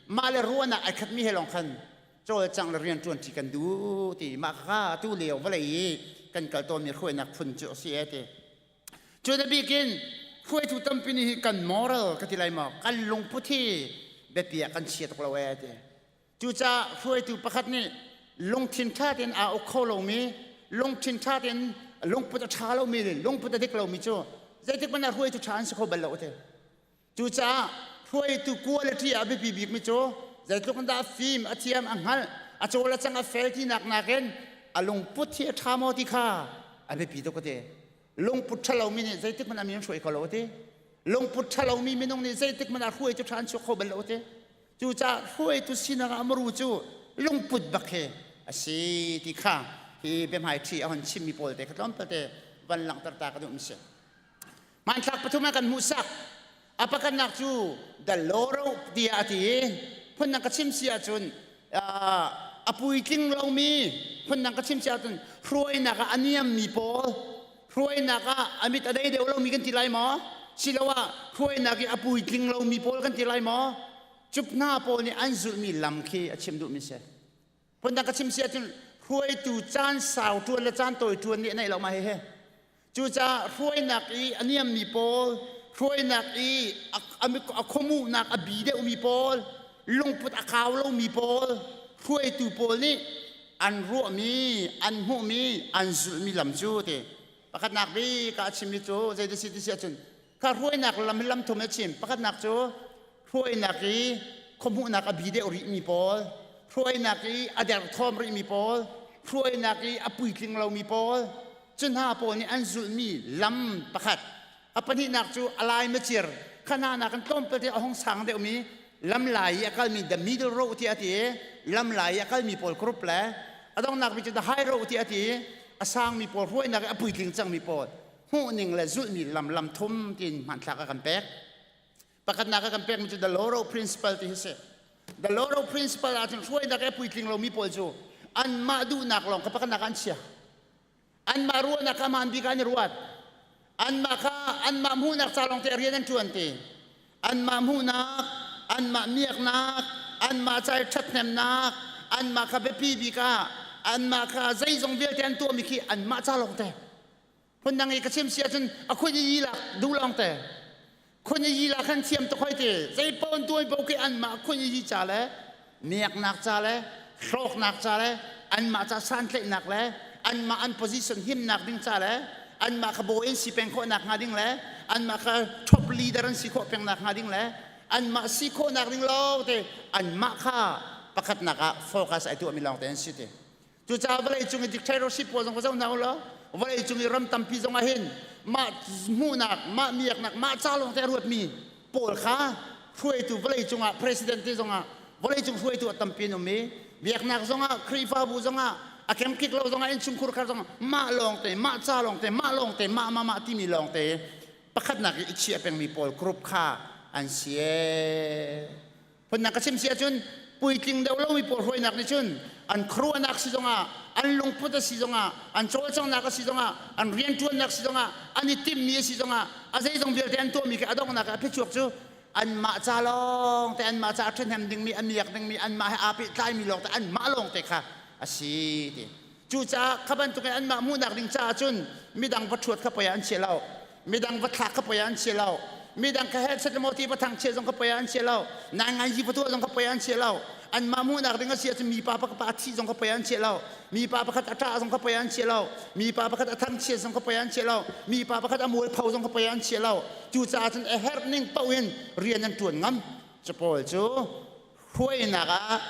mah le ruahnak ai khatmi he lawng khan cawlcangh le rianṭuanṭi kan duh ti mah kha atu lio vawlei i kan kal tawnmi hruainak phun cu a si ee ti. Cu na bikin hruaitu tampi nih hi kan moral ka ti lai maw kan lungput hi biapi ah kan chia tuk lo ee ti. Cucaah hruaitu pakhat nih lungthin ṭha tein aa uk kho lomi, lungthin ṭha tein lungput a ṭha lomi le lungput a dik lomi cu zeitik hmanh ah hruaitu ṭha an si kho bal lo te. Cucaah hruaitu quality ah a biapi bikmi cu zeitluk in dah fim, a thiam, a hngalh, a cawl a cang, a fel tinak nakin a lungput hi a ṭha maw ti kha a biapi tuk a ti. Lungput ṭha lomi nih zeitik hmanh ah mi an hruai kho lo a ti. Lungput ṭha lomi minung nih zeitik hmanh ah hruaitu ṭha an chuak kho bal lo a ti. Cucaah hruaitu sinak ah maru cu lungput bak hi a si ti kha hi biahmaiṭhi a hon chimmi pawl te kha tlawmpal te van langhter ta ka duh mi si. Hmanthlak pathum ah kan hmuhsak. A pakhatnak cu the loro tiah a ti i phundang ka chim si ahcun a puitling lomi phundang ka chim si ahcun hruainak ah a niammi pawl hruainak ah a mit a dei deuh lomi kan ti lai maw siloah hruainak i a puitling lomi pawl kan ti lai maw cup hna pawl nih an zulhmi lam khi a chim duhmi si phundang ka chim si ahcun hruaitu caan sau ṭuan le caan tawi ṭuan nih a neih lo ma hehe cucaah hruainak i a niammi pawl hruainak i a khuamuhnak a bi deuhmi pawl lungput a kau lomi pawl hruaitu pawl nih an ruahmi an hmuhmi an zulhmi lam cu ti pakhatnak bik ah a chimmi cu zei ti si ti si ahcun kha hruainak lam hi lam thum a chim pakhatnak cu hruainak i khuahmuhnak a bi deuh rihmi pawl hruainak i a derthawm rihmi pawl hruainak i a puitling lomi pawl cu hna pawl nih an zulhmi lam pakhat A pahnihnak cu a lai macir khana nakin tlawmpal te a hung sang deuhmi lamlai i a kalmi the middle road tiah a ti i lamlai i a kalmi pawl group le a donghnak bik cu the high road tiah a ti i a sangmi pawl hruainak i a puitling cangmi pawl hmuhning le zulhmi lam lam thum tiin hmanthlak a kan pek. Pakhatnak a kan pekmi cu the low road principle ti hi si. The low road principle ahcun hruainak i a puitling lomi pawl cu anmah duhnak lawng kha pakhatnak ah an chia. Anmah ruahnak kha hmaan bik ah an i ruat. Anmah kha anmah hmuhnak ca lawng te rian an ṭuan ti. Anmah hmuhnak, anmah miaknak, anmah ca i ṭhathnemnak, anmah kha biapi bik ah, anmah kha zeizong vialte an tuahmi khi anmah ca lawng te. Phundang i ka chim si ahcun a khun i lak duh lawng te. Khun i lak khan thiam tuk hoi ti. Zei paoh an tuai paoh khi anmah khun i ca le miaknak ca le hlawknak ca le anmah ca santlaihnak le anmah an position himnak ding ca le anmah kha bawi an si peng khawhnak hnga ding le anmah kha top leader an si khawh pengnak hnga ding le anmah si khawhnak ding lawng te anmah kha pakhatnak ah focus ai tuahmi lawng te an si ti Cucaah vawleicung i dictatorship pawl zong va zoh hna u law vawleicung i ram tampi zong ah hin mah hmuhnak, mah miaknak, mah ca lawng te a ruatmi pawl kha hruaitu vawleicung ah president te zong ah vawleicung hruaitu a tampi an um i biaknak zong ah Khrihfabu zong ah a kemkik lo zong ah innchungkhur khar zong ah mah lawng te, mah ca lawng te, mah lawng te, mah mah mah timi lawng te pakhatnak i i chiah pengmi pawl group kha an si ee. Phundang ka chim si ahcun puitling deuh lomi pawl hruainak nih cun an khuaruahnak si zongah an lungput a si zongah an cawlcanghnak a si zongah an rianṭuannak si zongah an i timhmi a si zongah a zeizong vialte an tuahmi khi a donghnak ah a phichuak cu anmah ca lawng te anmah ca a ṭhahnem dingmi a miak dingmi anmah he aa pehtlaimi lawng te anmah lawng te kha a si ti cucaah kha bantukin anmah hmuhnak ding caah cun midang va ṭhuat kha poi ah an chia lo midang va thlak kha poi ah an chia lo midang kha headset maw ti va thang chia zong kha poi ah an chia lo nai ngai yi va tuah zong kha poi ah an chia lo. Anmah hmuhnak ding a si ahcun mipa pakhat pa a thih zong kha poi an chiah lo. Mipa pakhat a ṭah zong kha poi an chiah lo. Mipa pakhat a thangchiat zong kha poi an chiah lo. Mipa pakhat a mualpho zong kha poi an chiah lo. Cucaah cun a herh ning paoh in rian an ṭuan ngam. Cu pawl cu hruainak ah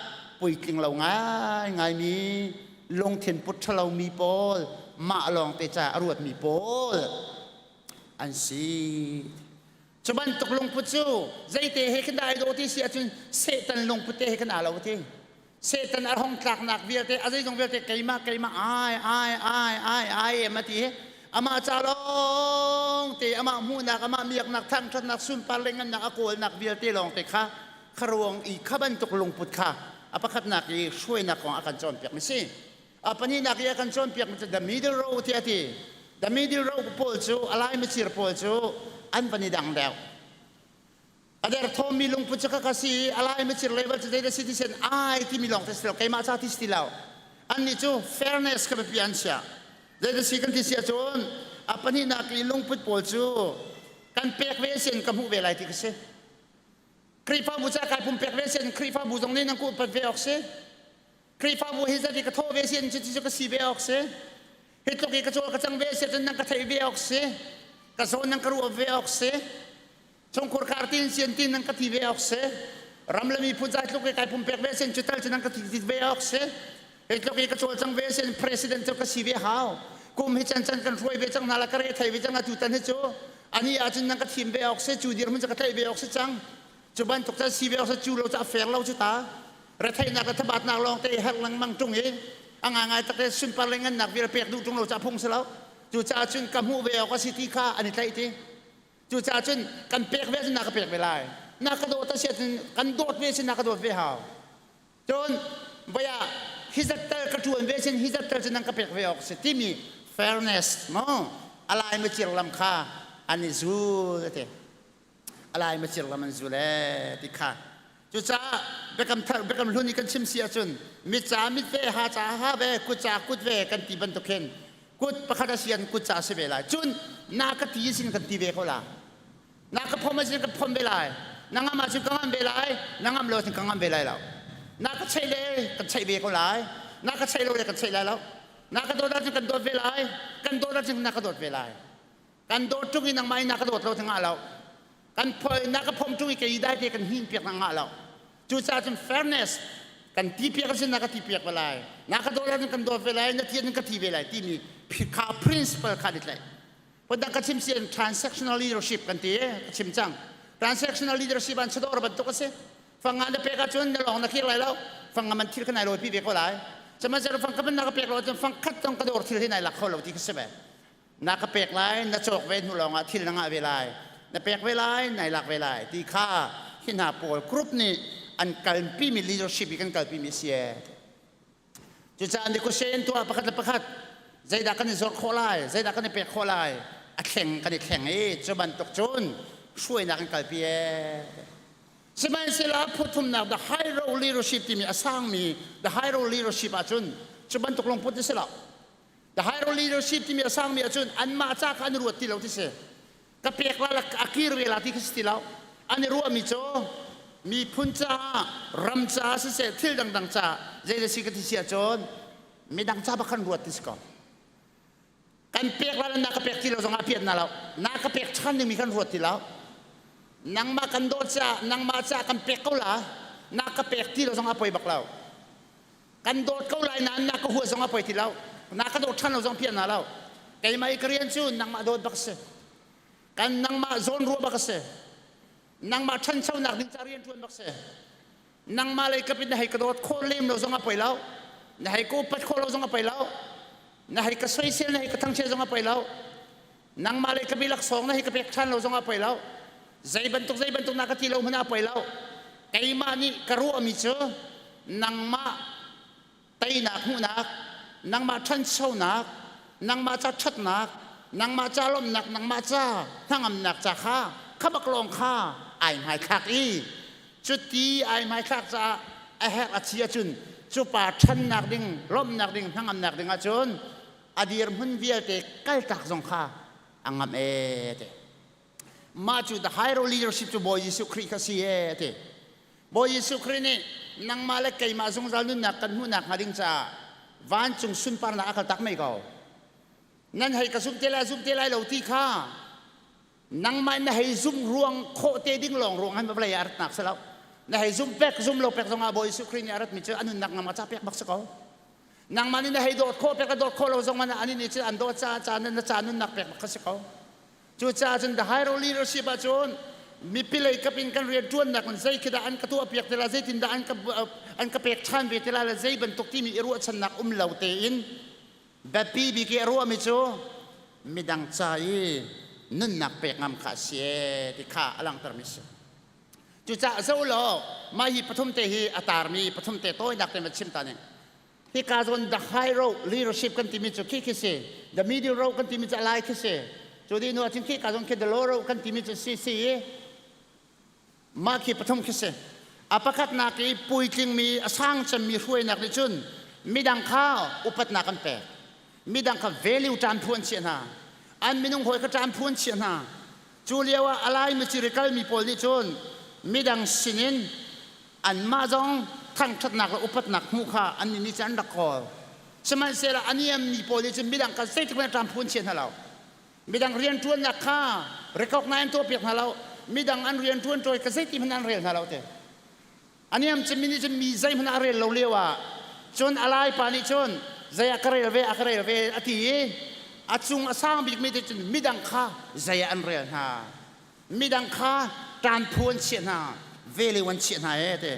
puitling lo ngaingaimi lungthin put ṭhalomi pawl mah lawngte ca a ruatmi pawl an si. Cu bantuk lungput cu zeite he khin dah ai dawh ti si ahcun Satan lungput te he khin aa lo ti. Satan a hong tlaknak vialte a zeizong vialte keimah keimah ai ai ai ai ai em a ti hi amah ca lawng te amah hmuhnak amah miaknak thangṭhatnak sunpar le ngannak a kawlnak vialte lawng te kha kharuang i kha bantuk lungput kha a pakhatnak i hruainak kong a kan cawnpiak mi si. A pahnihnak i a kan cawnpiak mi cu the middle row tiah a ti. The middle row pawl cu a lai micir pawl cu an van i dang deuh. A derthawmmi lungput cu ka si i a lai micir level cu zeidah si ti sen ai timi lawng te si lo keimah ca ti si ti lo. Annih cu fairness kha biapi an chia. Zeidah si kan ti si ahcun a pahnihnak i lungput pawl cu kan pek ve sin ka hmuh ve lai ti ka si. Khrihfabu ca kai pumpek ve sin Khrihfabu zong nih nan ku upat ve awk si. Khrihfabu hi zat i ka thawh ve si in cuti cu ka si ve awk si. Hi tluk i ka cawl ka cang ve si cun nan ka theih ve awk si. Ka zawn nan ka ruah ve awk si. Chungkhur khar tin sian tin nan ka ti ve awk si. Ram le miphun ca tluk i kai pumpek ve sin cu tal cu nan ka ti ve awk si. Hi tluk i ka cawl cang ve sin president cu ka si ve hau. Kum hi can can kan hruai ve cang hna la ka re thei ve cang atu tan hi cu ani ahcun nan ka thim ve awk si cu dirhmun cu ka tlaih ve awk si cang. Cu bantuk cun si ve awk si cu lo cu a fair lo cu ta. Retheihnak le thabatnak lawng te i herh lengmang ṭung i a ngaingai tak te sunpar le ngannak vial pek duh ṭung lo cu a phung si lo. Cucaah cun ka hmuh ve awk a si ti kha an i tlaih ti. Cucaah cun kan pek ve ahcun na ka pek ve lai. Na ka dawt a si ahcun kan dawt ve si na ka dawt ve hau. Cun voi ah hi zat tal ka ṭuan ve sin hi zat tal cu nan ka pek ve awk si timi fairness maw a lai macir lam kha an i zul a ti. A lai macir lam an zul ee ti kha. Cucaah biakam thar biakam hlun i kan chim si ahcun mit ca mit ve ha ca ha ve kut ca kut ve kan ti bantuk hin kut pakhat a si an kut ca si ve lai. Cun na ka ti sin kan ti ve ko la. Na ka phom sin ka phom ve lai. Na ngam ahcun ka ngam ve lai. Na ngam lo ahcun ka ngam ve lai lo. Na ka cheih le kan cheih ve ko lai. Na ka cheih lo le kan cheih lai lo. Na ka dawt ahcun kan dawt ve lai. Kan dawt ahcun na ka dawt ve lai. Kan dawt ṭung i nangmah in na ka dawt lo cu ngah lo. Kan na ka phom ṭung i kei dai te kan hnin piak na ngah lo. Cucaah cun fairness kan ti piak ahcun na ka ti piak ve lai. Na ka dawt ahcun kan dawt ve lai, na ti ahcun ka ti ve lai timi kha principle kha an i tlaih. Phundang ka chim si transactional leadership kan ti ka chim cang. Transactional leadership an chador bantuk a si. Fang nga na pek ahcun na lawng na khir lai lo. Fang nga man thil kha nai lawi pi ve ko lai. Sihmanhsehlaw fang khat na ka pek lo ahcun fang khat zong ka dawr thil hi nai lak kho lo ti kha si ve. Na ka pek lai na cawk ve hnu lawngah thil na ngah ve lai na pek ve lai nai lak ve lai ti kha hi hna pawl group nih an kalpimi leadership i kan kalpimi a si ee cucaah negotiate tuah pakhat le pakhat zeidah kan i zuar khawh lai zeidah kan i pek khawh lai a thleng kan i thleng i cu bantuk cun hruainak kan kalpi ee sihmanhsehlaw phuthumnak the high role leadership timi a sangmi the high role leadership ahcun cu bantuk lungput a si lo The higher leadership timi a sangmi ahcun anmah ca kha an i ruat ti lo ti si. Ka pek la a kir ve la ti kha si ti lo. An i ruahmi cu miphun caah, ram caah siseh, thil dangdang caah zeidah si ka ti si ahcun midang ca bak khan ruat ti si ko. Kan pek la na ka pek ti lo zongah a piat na lo. Na ka pek ṭhan dingmi kan ruat ti lo. Nangmah kan dawt caah, nangmah caah kan pek ko la. Na ka pek ti lo zongah a poi bak lo. Kan dawt ko lai nain na ka hua zong a poi ti lo. Na ka dawt ṭhan lo zong piah na lo. Keimah i ka rian cu nangmah dawt bak si. Kan nangmah zawn ruah bak a si. Nangmah ṭhanchonak ding ca rian ṭuan bak si. Nangmah lei kap in na hei ka dawt khawh lem lo zong a poi lo. Na hei ka upat khawh lo zong a poi lo. Na hei ka soisel na hei ka thangchiat zong a poi lo. Nangmah lei ka bi laksawng na hei ka pek ṭhan lo zong a poi lo. Zei bantuk zei bantuk na ka ti lo hmanh ah a poi lo. Keimah nih ka ruahmi cu nangmah teinak hmuhnak, nangmah ṭhanchonak, nangmah ca ṭhatnak, nangmah ca lawmhnak, nangmah ca hnangamnak ca kha kha bak lawng kha ai hmaithlak i cuti ai hmaithlak caah a herh a chi ahcun cu pa ṭhannak ding, lawmhnak ding, hnangamnak ding ahcun a dirhmun vialte kaltak zong kha a ngamh ee ti. Mah cu the higher leadership cu Bawi Jesuh Khrih kha si ee ti. Bawi Jesuh Khrih nih nangmah le keimah zungzal nunnak kan hmuhnak hnga ding caah vancung sunparnak a kaltak mei ko. Nan hei ka zumh te lai zumh te lai lo ti kha nangmah na hei zum ruang khawh te ding lawng ruang han vawlei ah ratnak si lo. Na hei zum pek zum lo pek zongah Bawi Jesuh Khrih nih a ratmi cu a nunnak ngam a ca pek bak si ko. Nangmah nih na hei dawt khawh pek a dawt khawh lo zong ah ani nih cun an dawt caah ca na ca nunnak pek bak kha si ko. Cucaah cun the higher leadership ahcun mipi lei kap in kan rian ṭuannak in zei khi dah an ka tuahpiak te lai, zeitindah an ka an ka pek ṭhan ve te lai le zei bantuk timi i ruahchannak um lo tein biapi bik i a ruahmi cu midang ca i nunnak pek ngam kha a si ee ti kha a langhtermi a si. Cucaah zoh law mah hi pathum te hi a tarmi pathum te tawinak te ma chim ta ning. Hika zawn the high road leadership kan timi cu khi khi si. The middle road kan timi cu alai khi si. Cu di nu ahcun khi ka zawn khi the low road kan timi cu si si i mah khi pathum khi si. A pakhatnak i puitlingmi a sang cemmi hruainak nih cun midang kha upatnak an pek. Midang kha value ṭan phu an chiah hna. An minung hawi kha ṭan phu an chiah hna. Cu lio ah alai miciri kalmi pawl nih cun midang sinin anmah zong thangṭhatnak le upatnak hmuh kha annih nih cun an rak kawl. Sihmanhsehlaw a niammi pawl nih cun midang kha zeitik hmanh ṭam phu an chia hna lo. Midang rianṭuannak kha recognize an tuahpiak hna lo. Midang an rianṭuan ṭawi kha zeiti hmanh an rel hna lo te. A niam cemmi nih cun mi zeihmanh a rel lo lio ah cun a laipa nih cun zei ah ka rel ve a ka rel ve a ti i a cung a sang bikmi nih cun midang kha zei ah an rel hna. Midang kha ṭanphu an chiah hna, veleu an chiah hna ee ti.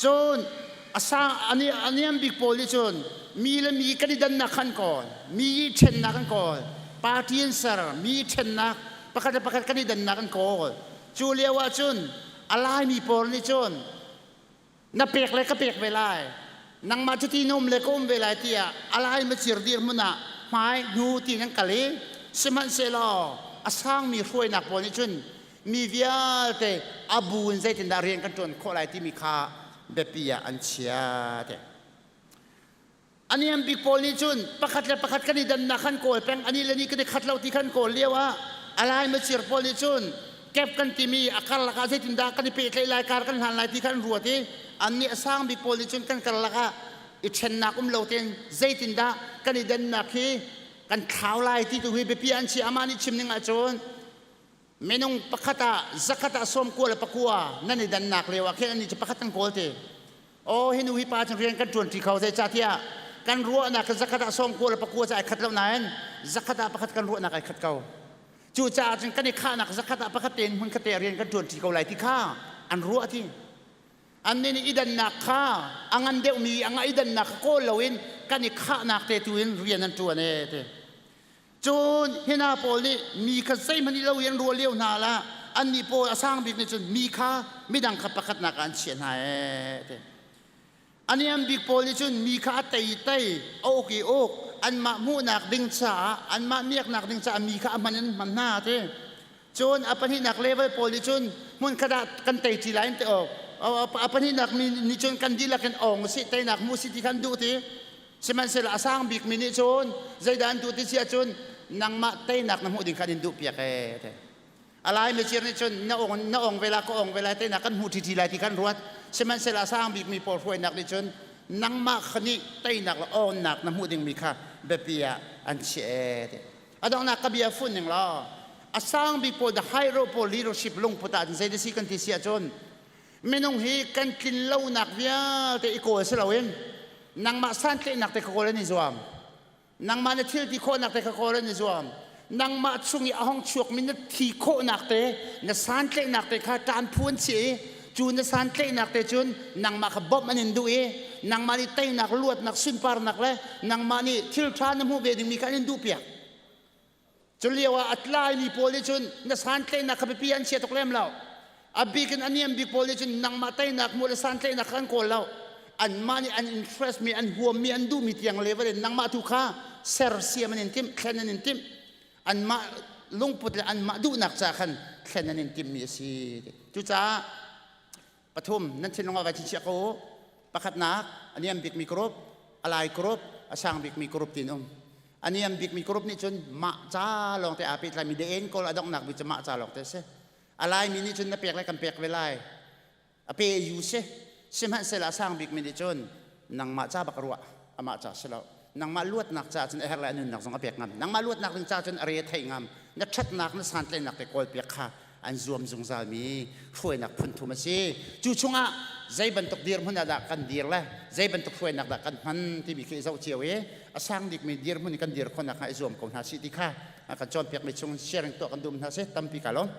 Cun a sang a niam bik pawl nih cun mi le mi kan i dannak kha an kawl, mi i ṭhennak an kawl, party an ser, mi i ṭhennak, pakhat le pakhat kan i dannak an kawl. Cu lio ah cun a Laimi pawl nih cun na pek le ka pek ve lai, nangmah cuti na um le ka um ve lai tiah a lai macir dirhmun ah hmai hnu tiin an kal i sihmanhsehlaw a sangmi hruainak pawl nih cun mi vialte a bu in zeitindah rian kan ṭuan khawh lai timi kha biapi ah an chia te. A niam bik pawl nih cun pakhat le pakhat kan i dannak khan kawl peng ani le ni kan i khat lo ti khan kawl lio ah a lai macir pawl nih cun kep kan timi a karlak ah zeitindah kan i pehtlaih lai kar kan hlan lai ti khan ruat i annih a sang bik pawl nih cun kan karlak ah i ṭhennak um lo tein zeitindah kan i dannak hi kan thlau lai ti tu hi biapi an si amah nih chim ning ahcun minung pakhat ah zakhat ah 99 nan i dannak lio ah khin annih cu pakhat kan kawl ti aw hi nu hi pa cu rian kan ṭuan ṭi kho zeicahtiah kan ruahnak zakhat ah 99 cu ai khat lo nain zakhat ah pakhat kan ruahnak ai khat ko. Cucaah cun kan i khahnak zakhat ah pakhat tein hmun khat te rian kan ṭuan ṭi ko lai ti kha an ruah ti. Annih nih i dannak kha a ngan deuhmi a nga i dannak kha kawl loin kan i khahnak te tu in rian an ṭuan ee ti. Cun hina pawl nih mi kha zeihmanh i lo in an ruah lio hna la annih pawl a sang bik nih cun mi kha midang kha pakhatnak ah an chiah hna ee ti. A niam bik pawl nih cun mi kha a tei tei, a uk i uk, anmah hmuhnak ding caah, anmah miaknak ding caah mi kha a hman in hman hna ti. Cun a pahnihnak level pawl nih cun hmunkhat ah kan tei ṭi lai an ti awk. A pahnihnak mi nih cun kan dihlak in awng usih, teinak hmu usih ti kha an duh ti. Sihmanhsehlaw a sang bikmi nih cun zeidah an duh ti si ahcun nangmah teinak na hmuh ding kha an in duhpiak ee ti. A lai micir nih cun na ong na ong ve la ka ong ve lai teinak kan hmu ṭhiṭhi lai ti khan ruat. Sihmanhsehlaw a sang bikmi pawl hruainak nih cun nangmah kha nih teinak le awnnak na hmuh dingmi kha biapi ah an chiah ee ti. A donghnak ka bia fun ning law a sang bik pawl the high road pawl leadership lungput ah zei si kan ti si ahcun minung hi kan tlin lonak vialte i kawl si loin nangmah santlaihnak te ka kawl an i zuam. Nangmah na thil ti khawhnak te kha kawl an i zuam. Nangmah chung i a hong chuakmi na thi khawhnak te, na santlaihnak te kha ṭan phu an si i cu na santlaihnak te cun nangmah kha bawmh an in duh i nangmah nih teinak, luatnak, sunparnak le nangmah nih thil ṭha na hmuh ve dingmi kha an in duhpiak. Cu lio ah a tlaimi pawl nih cun na santlaihnak kha biapi an chia tuk lem lo. A bik in a niam bik pawl nih cun nangmah teinak hmuh le santlaihnak kha an kawl lo. Anmah nih an interest mi, an huammi, an duhmi tiang level in nangmah tu kha sersiam an in timh, thlen an in timh. Anmah lungput le anmah duhnak ca khan thlen an in timhmi a si. Cucaah pathum nan thinlung ah vai chingchiah ko u. Pakhatnak, a niam bikmi group, a lai group, a sang bikmi group tiin um. A niam bikmi group nih cun mah ca lawngte aa pehtlaimi the end goal a donghnak bik cu mah ca lawngte a si. A laimi nih cun na pek le kan pek ve lai. A pe yu si. Sihmanhsehlaw a sang bikmi nih cun nangmah ca bak ruah, amah ca si lo. Nangmah luatnak ca cun a herh le a nunnak zong a pek ngam. Nangmah luatnak ding ca cun a re a theih ngam. Na ṭhatnak, na santlaihnak te kawlpiak kha an zuam zungzalmi hruainak phun thum a si. Cu chungah zei bantuk dirhmun ah dah kan dir le zei bantuk hruainak dah kan hman timi khi i zoh cio i a sang bikmi dirhmun in kan dir khawhnak hnga i zuam ko hna sih ti kha kan cawnpiakmi chung sharing tuah kan duh hna si. Tampi ka lawm.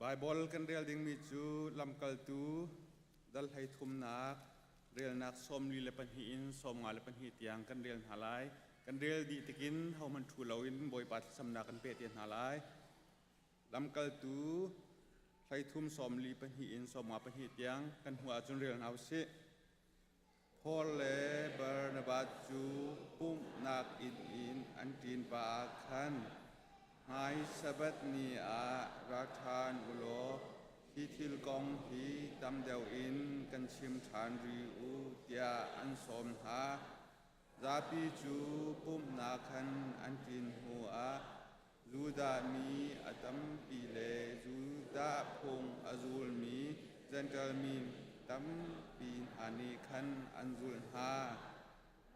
Baibal kan rel dingmi cu lamkaltu dal hlei thumnak relnak 42 in 54 tiang kan rel hna lai. Kan rel dih tikin hohmanh ṭhu loin Bawipa thlacamnak kan peh te hna lai. Lamkaltu hleithum 42 in 52 tiang kan hmuh ahcun rel hna usih. Paul le Barnabas cu pumhnak inn in an ṭin pah ah khan hmai Sabbath ni ah ra ṭhan u law hi thil kong hi tam deuh in kan chim ṭhan rih u tiah an sawm hna. Zapi cu pumhnak khan an ṭin hnuah Judah mi a tampi le Judah phung a zulmi Jentail mi tampi hna nih khan an zulh hna.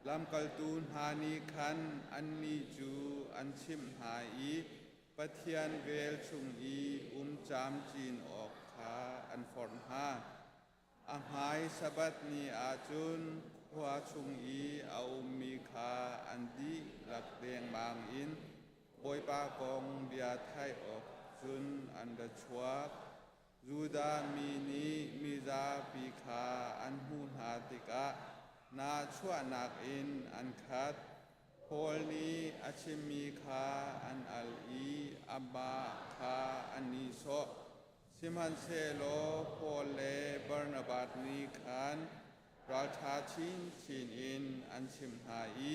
Lamkaltu hna nih khan annih cu an chimh hna i Pathian vel chung i um camcin awk kha an forh hna. A hmai Sabbath ni ah cun khua chung i a ummi kha an dihlak dengmang in Bawipa kong bia theih awk cun an ra chuak. Judah mi nih mizapi kha an hmuh hna tikah nahchuahnak in an khat. Paul nih a chimmi kha an al i amah kha an nihsawh. Sihmanhsehlaw Paul le Barnabas nih khan ralṭha chinchin in an chimh hna i,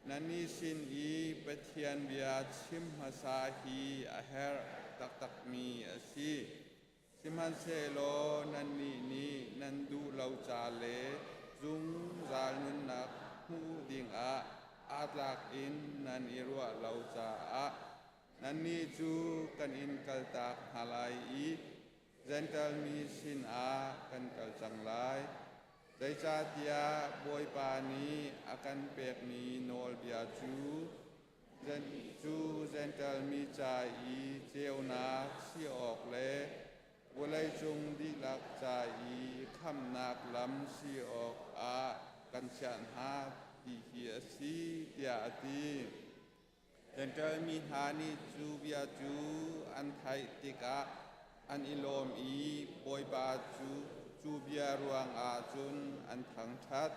Nannih sin i Pathian bia chim hmasa hi a herh taktakmi a si. Sihmanhsehlaw nannih nih nan duh lo ca le zungzal nunnak hmuh dingah aa tlak in nan i ruah lo caah Nannih cu kan in kaltak hna lai i Jentail mi sinah kan kal cang lai. Zeicahtiah Bawipa nih a kan pekmi nawlbia cu cu Jentail mi ca i ceunak si awk le vawleicung dihlak ca i khamhnak lam si awkah kan chiah hna ti hi a si, tiah a ti. Jentail mi hna nih cu bia cu an theih tikah An i lawm i Bawipa cu cu bia ruangah cun an thangṭhat.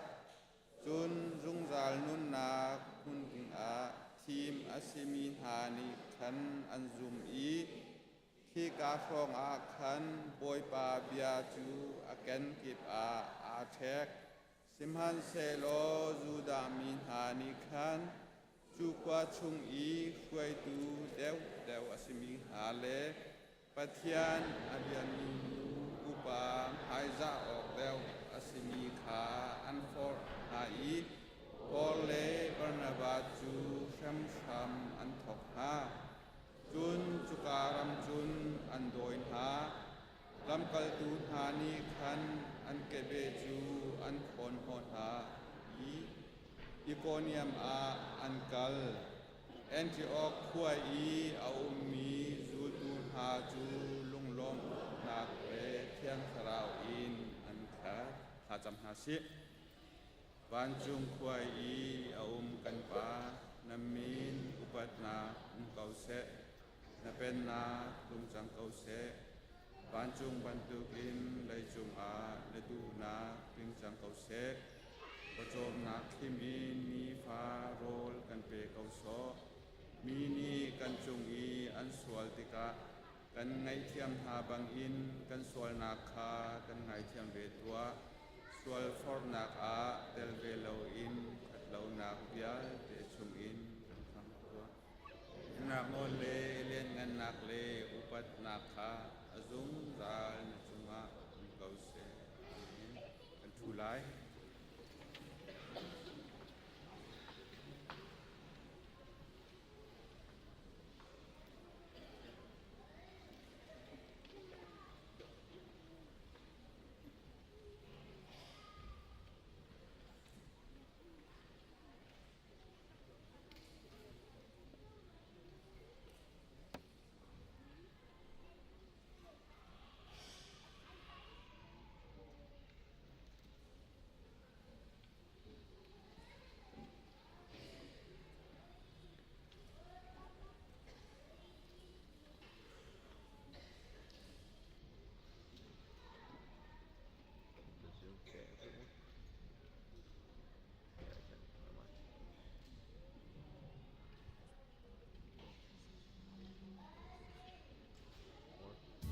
Cun zungzal nunnak hmun dingah thim a simi hna nih khan an zum i khika hrawngah khan Bawipa bia cu a kenkip ah aa ṭhek. Sihmanhsehlaw Judah mi hna nih khan cu khua chung i hruaitu deuhdeuh a simi hna le Pathian a biami nu upa hmaizah awk deuh a simi kha an forh hna i Paul le Barnabas cu hramhram an thawk hna. Cun cuka ram cun an dawi hna. Lamkaltu hna nih khan an kebe cu an khawn hnawh hna i Ikonium ah an kal. Antiok khua i a ummi zultu hna cu lunglawmhnak le Thiang Thlarau in an khat. Thlacam hna sih. Vancung khua i a um kan Pa, na min upatnak um ko seh. Na pennak tlung cang ko seh. Vancung bantukin leicung ah na duhnak tling cang ko seh. Pawcawmnak thlim in nifa rawl kan pe ko sawh. Mi nih kan cung i an sual tikah kan ngaihthiam hna bangin kan sualnak kha kan ngaithiam ve tuah. Sual forhnak ah tel ve loin ṭhatlonak vialte chungin kan khamh tuah. Nak nawl le lianngannak le upatnak kha a zungzal na cungah um ko seh. Amen. Kan ṭhu lai. The Zoom for everyone? Yeah, I can. Never mind. More.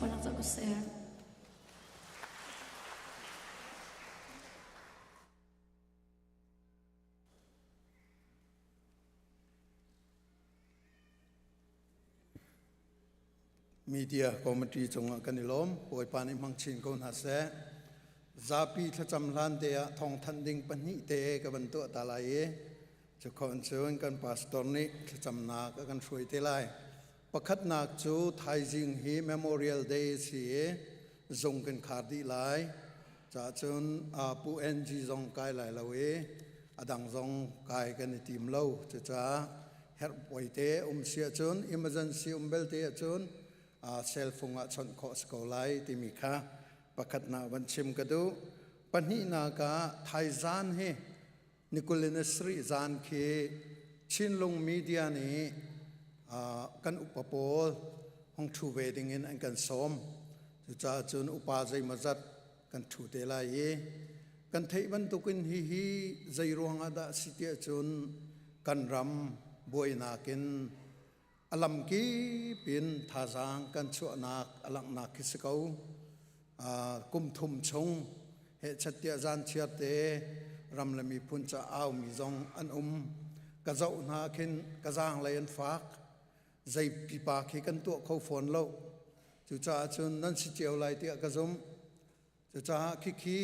sunparnak co ko seh. Media committee cungah kan i lawm. Bawipa nih hmang chin ko hna seh. Zapi thlacam hlan te ah thawngthanh ding pahnih te ka van tuah ta lai i cukhon cun kan pastor nih thlacamnak a kan hruai te lai. Pakhatnak cu thaizing hi Memorial Day si i zung kan khar dih lai. Ca cun Pu NG zong kai lai lo i a dang zong kai kan i tim lo. Cucaah herh puai te um si ahcun emergency um belte ahcun cell phone ah chawnh khawh si ko lai timi kha pakhatnak van chim ka duh. Pahnihnak ah thaizan hi nikul in sarih zan khi Chinlung media nih kan upa pawl hong ṭhu ve dingin an kan sawm. Cucaah cun upa zeimawzat kan ṭhu te lai i kan theih bantukin hihi zei ruangah dah si tiah cun kan ram buainak in a lamkip in thazaang kan chuahnak a langhnak khi si ko. Kum thum chung hehchat tiah zan chiar te ram le miphun ca aumi zong an um. Ka zoh hna khin ka zaang lei an fak. Zei pipa khi kan tuah kho fawn lo. Cucaah cun nan si cio lai tiah ka zumh. Cucaah khikhi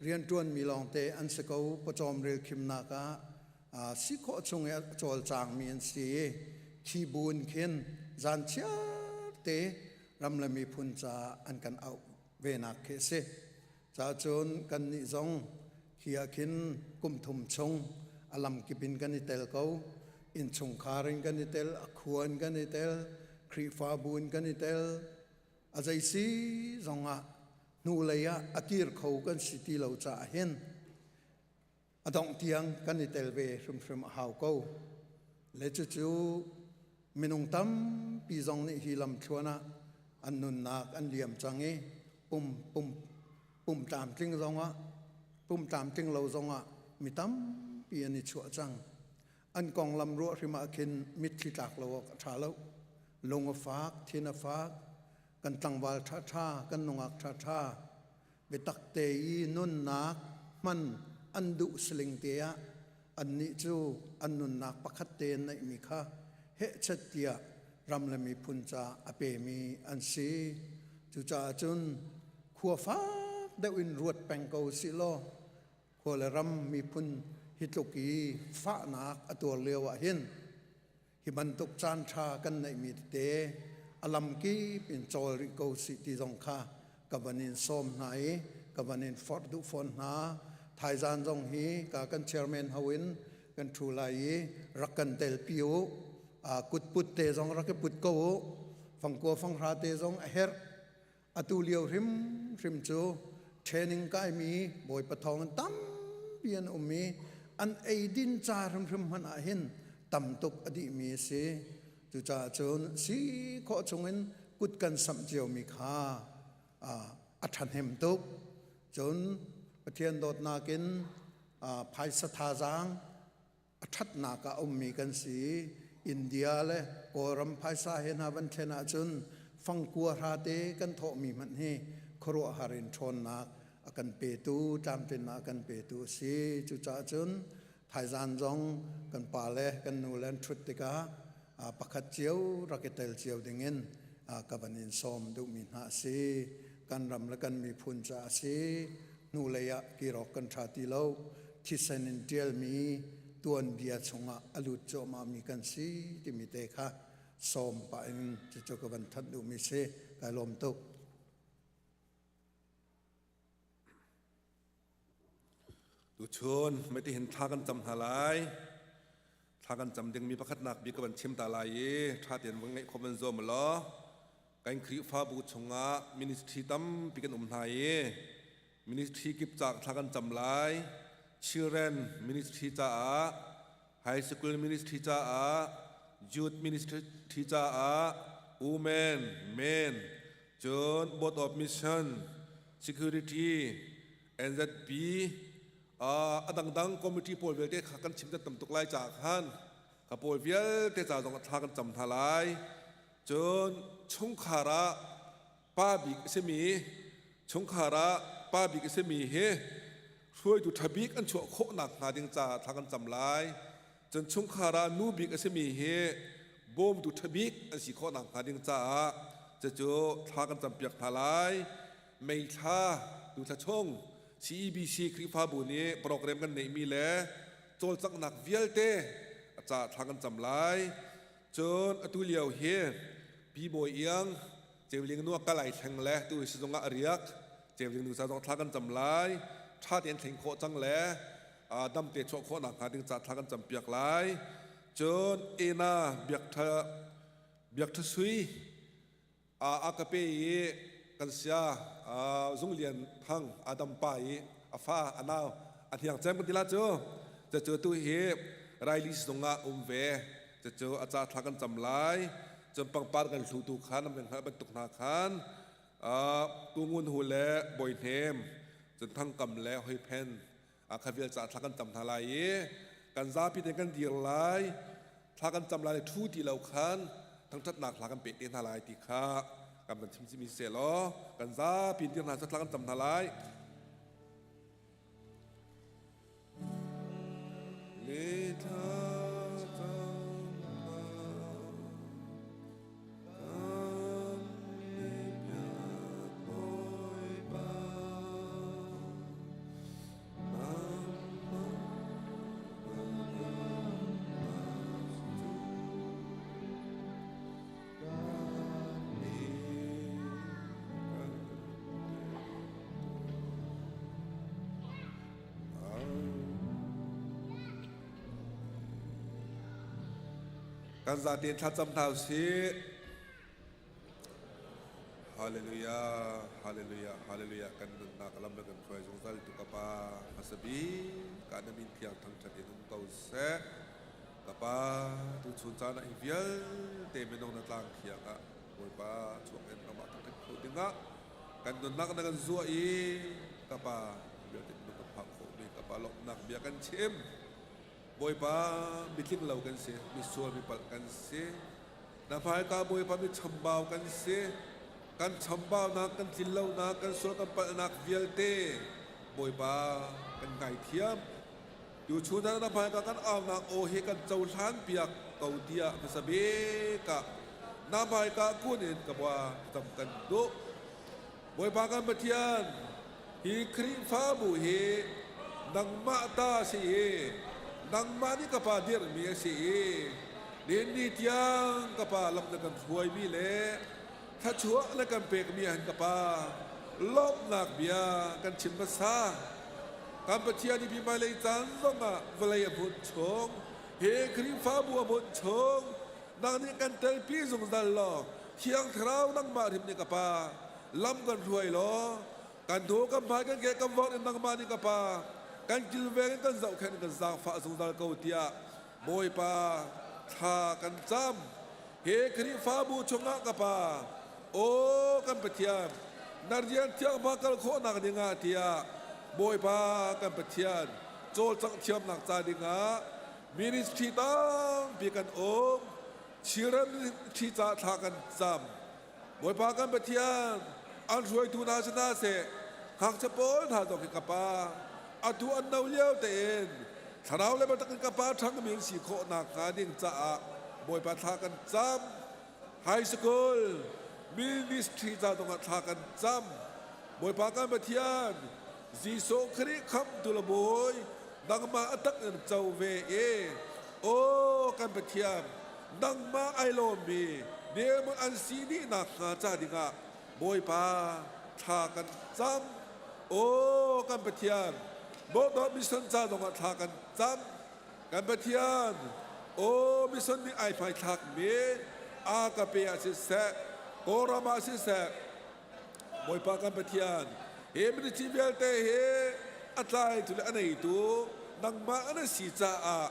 rianṭuanmi lawngte an si ko. Pawcawm rel khimnak ah si khawh chung i a cawlcangmi an si i khi bu in khin zan chiarte ram le miphun caah an kan auh venak khi a si. Cacun kannih zong khi ah khin kum thum chung a lamkip in kan i tel ko. Innchungkhar in kan i tel, a khua in kan i tel, Khrihfabu in kan i tel. A zei si zongah hnulei ah a kir kho kan si ti lo caah hin a dongh tiang kan i tel ve hrimhrim a hau ko. Le cucu minung tampi zong nih hi lamthluan ah an nunnak an liam cang i pum pum pum tlamtling zongah pum tlamtling lo zongah mi tampi an i chuah cang. An konglam ruah hrim ah khin mitthli tlak lo awk a ṭha lo. Lung a fak, thin a fak, kan tlangval ṭhaṭha, kan nungak ṭhaṭha, biatak te i nunnak hman an duh siling te ah annih cu an nunnak pakhat te an neihmi kha hehchet tiah ram le miphun ca a pemi an si. Cucaah cun khua fak deuh in ruat peng ko sih law khua le ram miphun hi tluk i fahnak a tuar lio ah hin hi bantuk caan ṭha kan neihmi tete a lamkip in cawl rih ko sih ti zong kha ka van in sawm hna i ka van in forh duh fawn hna. Thaizan zong hi ka kan chairman ho in kan ṭhu lai i rak kan telpi u. Kutput te zong rak i put ko u. Fangkua fanghra te zong a herh. Atu lio hrimhrim cu training kaimi Bawipa thawng in tampi an um i an eidin ca hrimhrim hmanh ah hin tam tuk a dihmi a si. Cucaah cun si khawh chungin kut kan samh ciomi kha a ṭhahnem tuk. Cun Pathian dawtnak in phaisa thazaang a ṭhatnak ah a ummi kan si. India le Kawlram phaisa he hna van thlen ahcun fangkua hra te kan thawhmi hmanh hi khuaruahhar in ṭhawnnak a kan petu, tlamtlinnak a kan petu a si. Cucaah cun thaizan zong kan pa le kan nu le an ṭhut tikah pakhat cio rak i tel cio dingin ka van in sawm duhmi hna a si. Kan ram le kan miphun caah a si. Hnulei ah kirawk kan ṭha ti lo. Thisen in ṭialmi tuanbia chungah a lut cuahmahmi kan si timi te kha sawm pah in cucu ka van thanh duhmi si. Kai lawm tuk. Tuchun meti hin thla kan cam hna lai. Thla kan cam dingmi pakhatnak bik ka van chim ta lai i ṭha tein van ngaih khawh van zuam law kan Khrihfabu chungah ministry tampi kan um hna i ministry kip ca thla kan cam lai. Children ministry caah, high school ministry caah, youth ministry caah, women, men, cun board of mission, security, NZP a dangdang committee pawl vialte kha kan chim tam tuk lai caah khan ka pawl vialte ca zong thla kan cam hna lai. Cun chungkhar ah Pa bik a simi chungkhar ah pa bik a simi hi hruaitu ṭha bik an chuah khawh nakhnga ding caah thla kan cam lai. Cun chungkhar ah nu bik a simi hi bawmtu ṭha bik an si khawh nakhnga ding caah cucu thla kan campiak hna lai. May thla tu thla chung CEBC Khrihfabu nih program kan neihmi le cawlcanghnak vialte a caah thla kan cam lai. Cun atu lio hi Pi Bawi Iang Ceuling nu a kal ai thleng le tu hi sizung ah a riak. Ceuling nu ca zong thla kan cam lai. Ṭha tein thleng khawh cang le dam te chuah khawh nakhnga ding ca thla kan cam piak lai. Cun Ena Biakṭha Biakṭha Sui a ka pe i kan sia Zung Lian Thang Adam pa i a fa a nau a hniang cem kan ti la cu. Cucu tu hi Riley sizung ah um ve. Cucu a ca thla kan cam lai. Cun pangpar kan hlutu khan an kan hngalh bantuk hna khan Tu Ngun Hu le Bawi Hnem, cun Thangkam le Hoi Phen kha vial ca thla kan cam hna lai i kan zapi tein kan dir lai. Thla kan cam lai le thu ti lo khan thangṭhatnak hla kan pek te hna lai ti kha kan van chim chimi seh law kan zapi in dir hna thla kan cam hna lai. Le thla Kan zatein thlacam hna usih. Hallelujah, hallelujah, hallelujah. Kan nunnak lam le kan hruai zungzal tu ka Pa, hmasa bik ah na min thiang thangṭhat in um ko seh. Ka Pa, tuchun caan ah hi vialte minung na tlang thiang ah Bawipa chuak in ramah thangṭhat kho dingah kan nunnak na kan zuah i ka Pa vialte minung kan phak khawhmi ka Pa lawmhnak bia kan chim. Bawipa mitling lo kan si, misual mipalh kan si. Na hmaika Bawipa mi chambau kan si. Kan chambaunak, kan tlinlonak, kan sual kan palhnak vialte Bawipa kan ngaithiam. Tuchun ah na hmaika kan aunak aw hi kan cohlan piak ko tiah hmasa bik ah na hmaika kun in ka bua cam kan duh. Bawipa kan Pathian, hi Khrihfabu hi nangmah ta a si i nangmah nih ka pa dirhmi a si i nihin ni tiang ka pa lam na kan hruaimi le thluachuah na kan pekmi ah hin ka pa lawmhnak bia kan chim hmasa. Kan Pathian hi hmailei caan zongah vawlei a hmunh chung, hi Khrihfabu a hmunh chung, nang nih kan telpi zungzal law Thiang Thlarau nangmah hrim nih ka Pa lam kan hruai law kan hnu kan hmai kan ke kan vorh in nangmah nih ka Pa kan kilveng in kan zohkhenh in kan zaangfah zungzal ko tiah Bawipa thla kan cam. Hi Khrihfabu chungah ka Pa aw kan Pathian na rian thiang hma kal khawhnak dingah tiah Bawipa kan Pathian cawlcangh thiamnak ca dingah ministry tampi kan um. Children thi ca thla kan cam. Bawipa kan Pathian an hruaitu hna si hna seh ngakchia pawl hna zong hi ka pa atu an no lio tein thlarau le biatak in ka pa ṭhangmi an si khawh nakhnga ding caah Bawipa thla kan cam. High school ministry ca zongah thla kan cam. Bawipa kan Pathian Jesuh Khrih khamhtu le Bawi nangmah a tak in co ve i aw kan Pathian nangmah ai lawmmi demon an si dih nakhnga ca dingah Bawipa thla kan cam. Aw kan Pathian Bawhdawt mission ca zongah thla kan cam. Kan Pathian aw mission nih ai hmaithlakmi a ka pe ah siseh Kawlram ah siseh Bawipa kan Pathian, hi ministry vialte hi a tlaitu le a neitu nangmah na si caah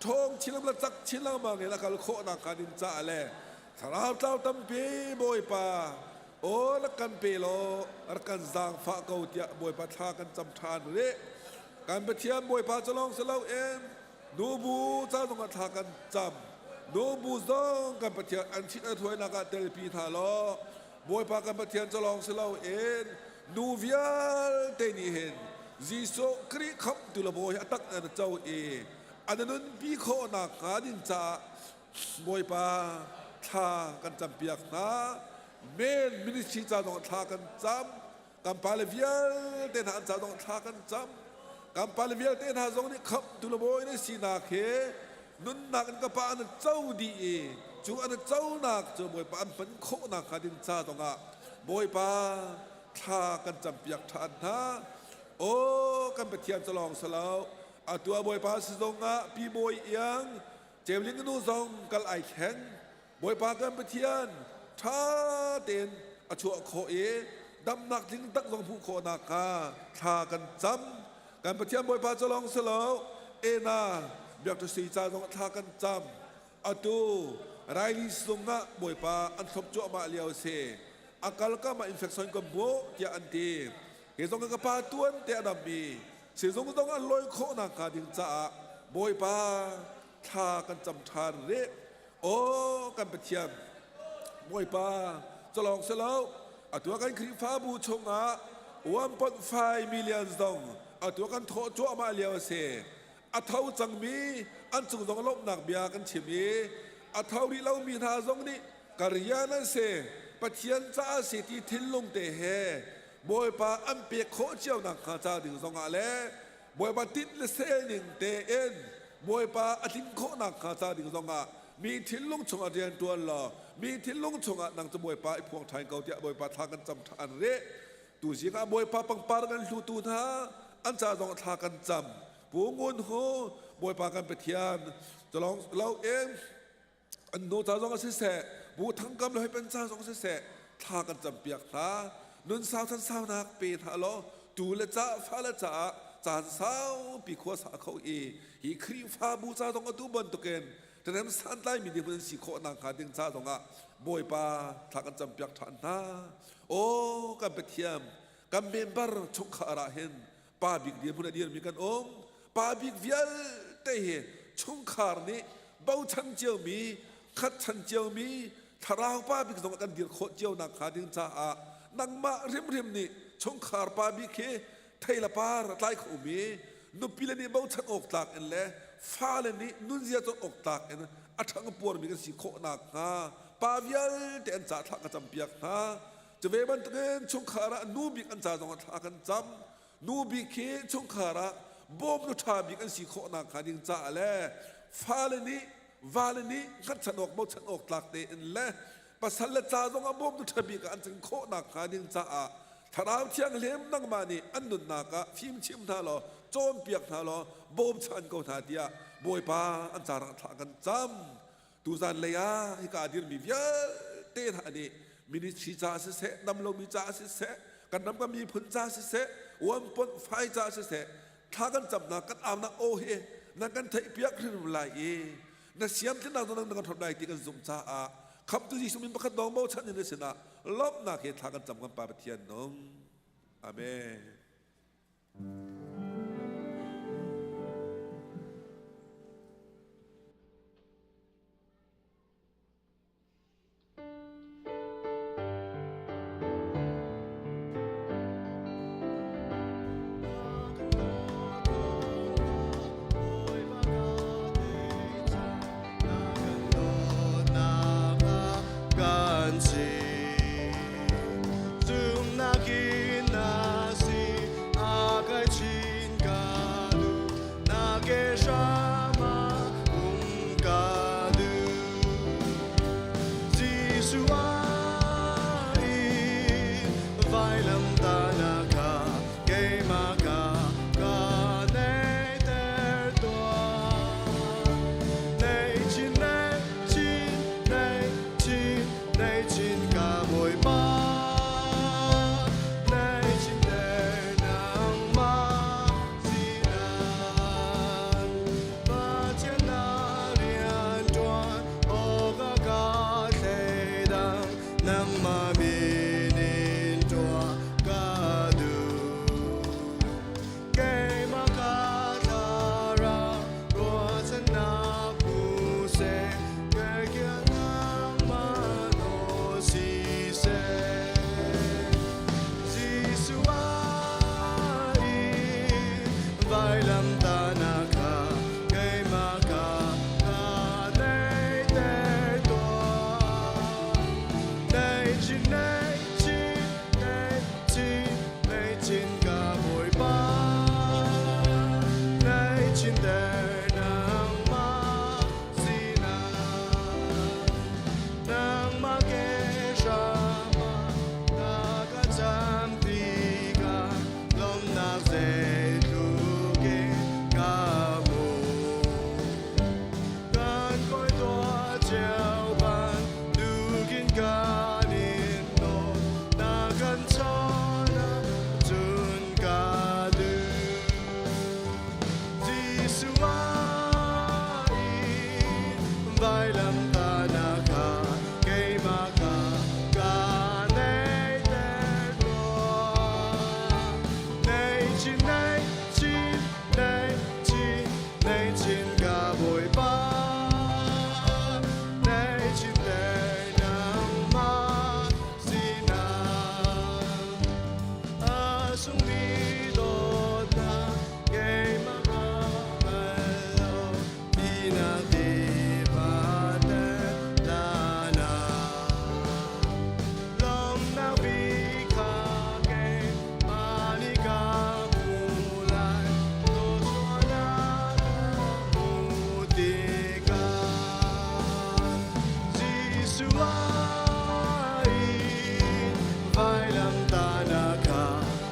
ṭhawng chin le cak chin lengmang in a kal khawh nakhnga ding caah le thlarau tlau tampi Bawipa aw rak kan pe law rak kan zaangfah ko tiah Bawipa thla kan cam ṭhan rih. Kan Pathian Bawipa cu lawng si loin Nubu ca zongah thla kan cam. Nubu zong kan Pathian an ṭhit an hruainak ah telpi hna law. Bawipa kan Pathian cu lawng si loin nu vialte nih hin Jesuh Khrih khamhtu le Bawi a tak in an co i an nunpi khawh nakhnga ding caah Bawipa thla kan campiak hna. Men ministry ca zong thla kan cam. Kan pale vialte hna an ca zong thla kan cam. Kan pale vialte hna zong nih khamhtu le Bawi na sinak he nunnak in ka pa an co dih i cu an conak cu Bawipa an hman khawhnak hnga ding ca zongah Bawipa thla kan campiak ṭhan hna. Aw kan Pathian cu lawng si lo atu ah Bawipa si zongah Pi Bawi Iang Ceuling nu zong kal ai thleng Bawipa kan Pathian ṭha tein a chuah khawh i damnak tling tak zong hmuh khawh nakhnga thla kan cam. Kan Pathian Bawipa cu lawng si lo Ena biakṭhasi ca zong thla kan cam. Atu Riley zung ah Bawipa an thlop cuahmah lio a si. A kal kam ah infection ka hmuh tiah an ti. Hi zong ka pa tuan te a dam i sizung zong an lawi khawh nakhnga ding caah Bawipa thla kan cam ṭhan rih. Aw kan Pathian Bawipa calawng si lo atu kan Khrihfabu chungah 1.5 million zong atu kan thawh cuahmah lio a si. A tho cangmi an cung zong lawmhnak bia kan chim i a tho rih lomi hna zong nih ka rian an si Pathian caah si ti thinlung te he Bawipa an pek khawh cio nakhnga ca ding zongah le Bawipa tinh le sel ning tein Bawipa a tlin khawh nakhnga ca ding zongah mi thinlung chungah rian ṭuan law mi thinlung chungah nang cu Bawipa i phuang ṭhan ko tiah Bawipa thla kan cam ṭhan rih. Tuzing ah Bawipa pangpar kan hlutu hna an ca zong thla kan cam. Pu Ngun Hu Bawipa kan Pathian calong lo in an nu ca zong siseh bu thangkam le pen ca zong siseh thla kan campiak hna nun sau chan saunak pe hna law tu le ca fa le caah caan saupi khua sa kho i hi Khrihfabu ca zong atu bantukin ṭhahnem santlai mi dirhmun an si khawh nakhnga ding ca zongah Bawipa thla kan campiak ṭhan hna. Aw kan Pathian kan member chungkhar ah hin pa bik dirhmun a dirmi kan um. Pa bik vialte hi chungkhar nih bochan ciomi, khatchan ciomi, thlarau pa bik zong kan dir khawh cio nakhnga ding caah nangmah hrimhrim nih chungkhar pa bik hi thei le par a tlai khomi nupi le nih bochan awk tlak in le fale nih nunzia cawn awk tlak in a ṭhang puarmi kan si khawh nakhnga pa vialte an ca thla ka campiak hna. Cu ve bantukin chungkhar ah nu bik an ca zong ah thla kan cam. Nu bik hi chungkhar ah bawmnu ṭha bik an si khawh nakhnga ding caah le fale nih vale nih hngatchan awk bochan awk tlak tein le pasal le ca zong ah bawmtu ṭha bik ah an can khawh nakhnga ding caah Thlarau Thianghlim nangmah nih an nunnak ah fimchim hna law cawnpiak hna law bawmchan ko hna tiah Bawipa an carang thla kan cam. Tuzan lei ah hika a dirmi vialte hna nih ministry ca siseh, damlomi ca siseh, kan ram kan miphun ca siseh, 1.5 ca siseh, thla kan camnak kan aunak aw hi nan kan theihpiak hrimhrim lai i na siam tlinnak zong na kan hrot lai ti kan zumh caah khamtu Jesuh min pakhat dong bochan in na sinah lawmhnak he thla kan cam kan Pa Pathian nung. Amen. Kan si. Vailamtahnak kha keimah kha ka neihter tuah. Nei chin, nei chin, nei chin, nei chin ka Bawipa. Nei chin ter nangmah sinah. A sungmi dawtnak keimah ka hngal lo.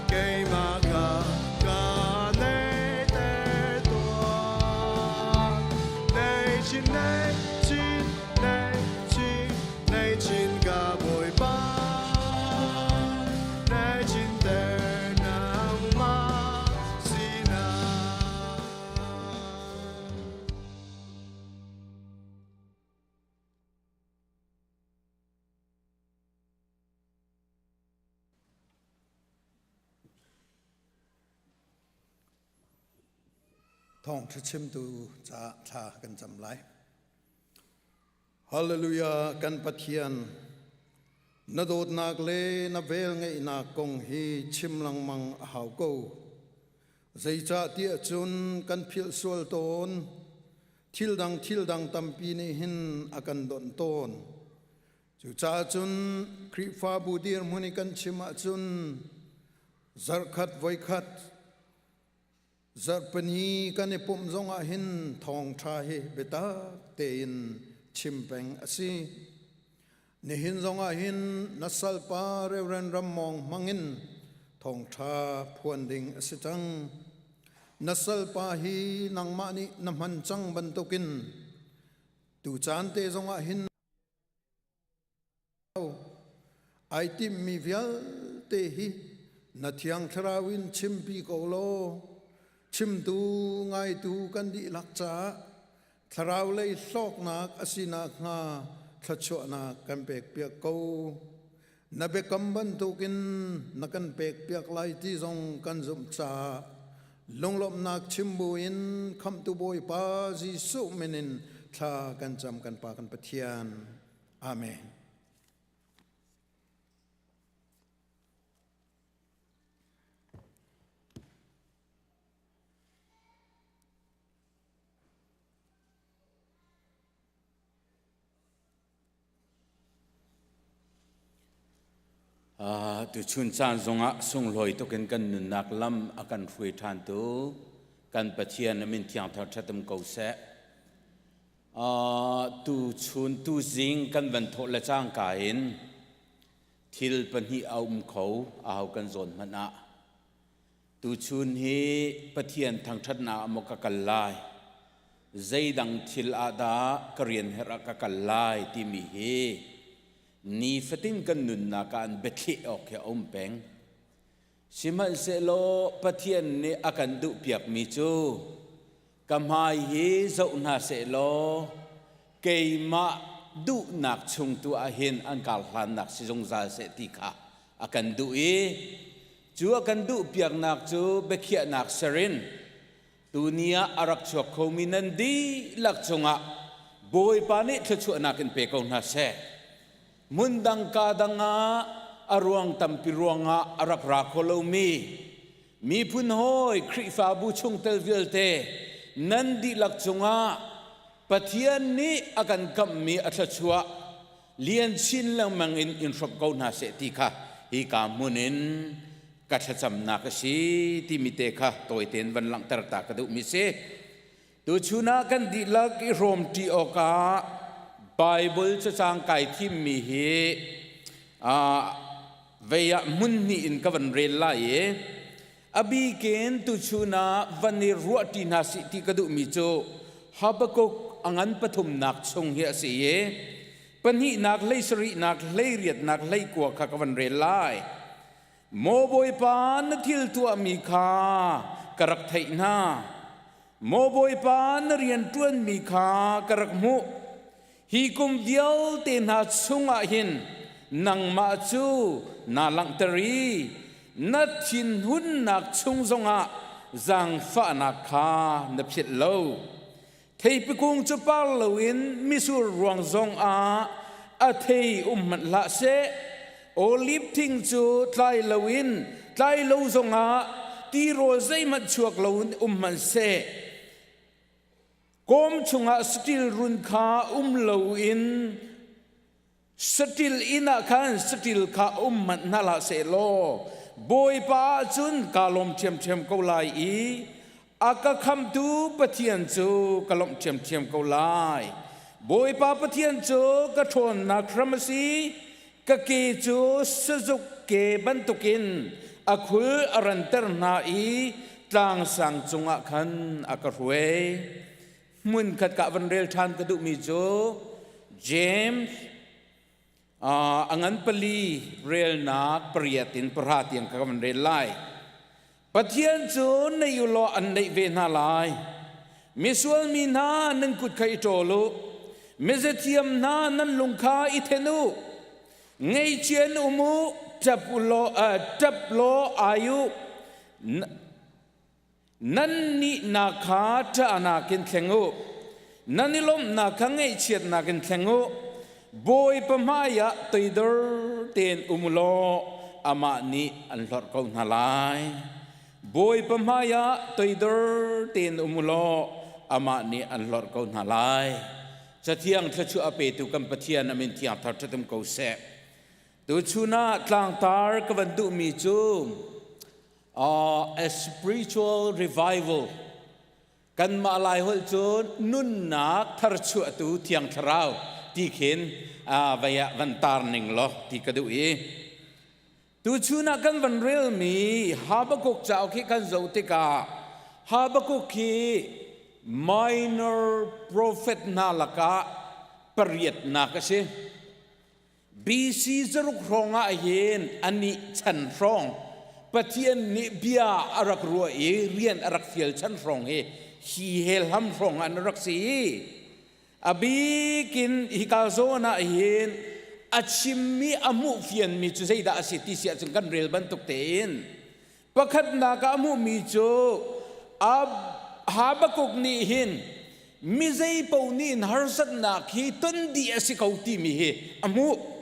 Keimah kha ka neihter tuah. Nei chin, nei chin, nei chin, nei chin ka Bawipa. Nei chin ter nangmah sinah. Thawngṭha chimtu caah thla kan cam lai. Hallelujah kan Pathian na dawtnak le na vel ngeihnak kong hi chim lengmang a hau ko. Zeicah tiah cun kan philh sual tawn. Thil dang thil dang tampi nih hin a kan donh tawn. Cucaah cun Khrihfabu dirhmun i kan chim ahcun zarhkhat voikhat zarhpini kan i pumh zongah hin thawngṭha hi biatak tein chim peng a si. Nihin zongah hin na salpa Reverend Ram Mawng hmangin thawngṭha phuan ding a si cang. Na salpa hi nangmah nih na hman cang bantukin tu caan te zongah hin Ai timhmi vialte hi na Thiang Thlarau in chimpi ko law chimtu ngaitu kan dihlak caah thlarau lei hlawknak a si nakhnga thluachuahnak kan pekpiak ko. Na biakam bantukin na kan pekpiak lai ti zong kan zumh caah lunglawmhnak chim buin Khamhtu Bawipa Jesuh min in thla kan cam kan Pa kan Pathian. Amen. Tuchun caan zongah sunglawi tukin kan nunnak lam a kan hruai ṭhantu kan Pathian a min thiang thar ṭhatum ko seh. Tuchun tuzing kan van thawh le cangka in thil pahnih a um kho aho kan zawn hmanh ah. Tuchun hi Pathian thangṭhatnak ah maw ka kal lai, zeidang thil ah dah ka rian herh ah ka kal lai timi hi nifatin kan nunnak ah an biathleh awk hi a um peng. Sihmanhsehlaw Pathian nih a kan duhpiakmi cu ka hmai hi zoh hna sehlaw keimah duhnak chung tu ah hin an kar hlannak si zungzal seh ti kha a kan duh i cu a kan duhpiaknak cu biakhiahnak ser in tuni ah a rak chuak khomi nan dihlak cungah Bawipa nih thluachuahnak in pe ko hna seh. Hmun dang ka dang ah a ruang tampi ruangah a rak ra kho lomi miphun hawi Khrihfabu chungtel vialte nan dihlak cungah Pathian nih a kan kamhmi a thluachuah lian chin lengmang in in hrawmh ko hna seh ti kha hi ka hmun in ka thlacamnak a si timi te kha tawi tein van langhter ta ka duhmi si. Tuchun ah kan dihlak i hrawmṭi awkah Baibal cacang kai thimmi hi vei ah hmun hnih in ka van rel lai i a bikin tuchun ah van i ruahṭi hna sih ti ka duhmi cu Habakkuk a ngan pathumnak chung hi a si i pahnihnak, hleisarihnak, hleiriatnak, hleikua kha ka van rel lai. Maw Bawipa, na thil tuahmi kha ka rak theih hna. Maw Bawipa, na rian ṭuanmi kha ka rak hmuh. Hi kum vialte hna chungah hin nangmah cu naa langhter i na thinhunnak chung zongah zaangfahnak kha na philh lo. Theipi kung cu par loin mitsur ruang zongah a thei um hmanh hlah seh. Oliv thing cu tlai loin tlai lo zongah tirawl zeihmanh chuak loin um hmanh seh. Kawm chungah saṭil run kha um loin saṭil inn ah khan saṭil kha um hmanh hna hlah seh law Bawipa ah cun kaa lawm ṭhiamṭhiam ko lai i a ka khamhtu Pathian cu ka lawmh ṭhiamṭhiam ko lai. Bawipa Pathian cu ka ṭhawnnak hram a si, ka ke cu sazuk ke bantukin a khul a ranter hna i tlangsang cungah khan a ka hruai. Hmunkhat ka van rel ṭhan ka duhmi cu James a ngan pali relnak pariat in pahra tiang ka van rel lai. Pathian cu nei u law an neih ve hna lai. Misual mi hna nan kut kha i ṭawl u. Mizethiam hna nan lung kha i then u. Ngaihchian um u, ṭap u law, ṭap law ai u. Nan nihnak kha ṭahnak in thleng u. Nan i lawmhnak kha ngaihchiatnak in thleng u. Bawipa hmaiah toidor tein um u law amah nih an hlorh ko hna lai. Bawipa hmaiah toidor tein um u law amah nih an hlorh ko hna lai. Cathiang thluachuah a petu kan Pathian a min thiang thar ṭhatum ko seh. Tuchun ah tlangtar ka van duhmi cu a spiritual revival kanmah lai holh cun nunnak tharchuahtu thiang thlarau ti khin vei ah van tar ning law ti ka duh i tuchun ah kan van relmi Habakkuk cauk hi kan zoh tikah Habakkuk hi minor prophet hna lakah pariatnak a si. BC zaruk hrawng ah hin anih chan hrawng Pathian nih bia a rak ruah i rian a rak fial chan hrawng hi hi helham hrawng an rak si i a bikin hika zawn ah hin a chimmi a hmuh fianmi cu zeidah a si ti si ahcun kan rel bantuk tein Pakhatnak ah a hmuhmi cu Habakkuk nih hin mi zeipaoh nih in harsatnak hi ton dih a si ko timi hi a hmuh.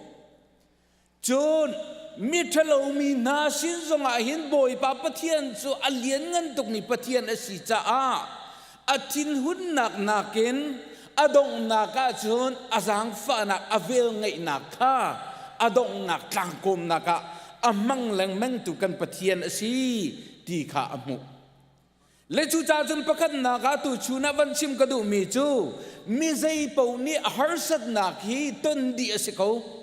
Cun mi ṭhalomi hna sin zongah hin Bawipa Pathian cu a lianngan tukmi Pathian a si caah a thinhunnak nakin a donghnak ahcun a zaangfahnak a velngeihnak kha a donghnak tlangkawmnak ah a hmang lengmangtu kan Pathian a si ti kha a hmuh. Le cucaah cun pakhatnak ah tuchun ah van chim ka duhmi cu mi zei paoh nih a harsatnak hi ton dih a si ko.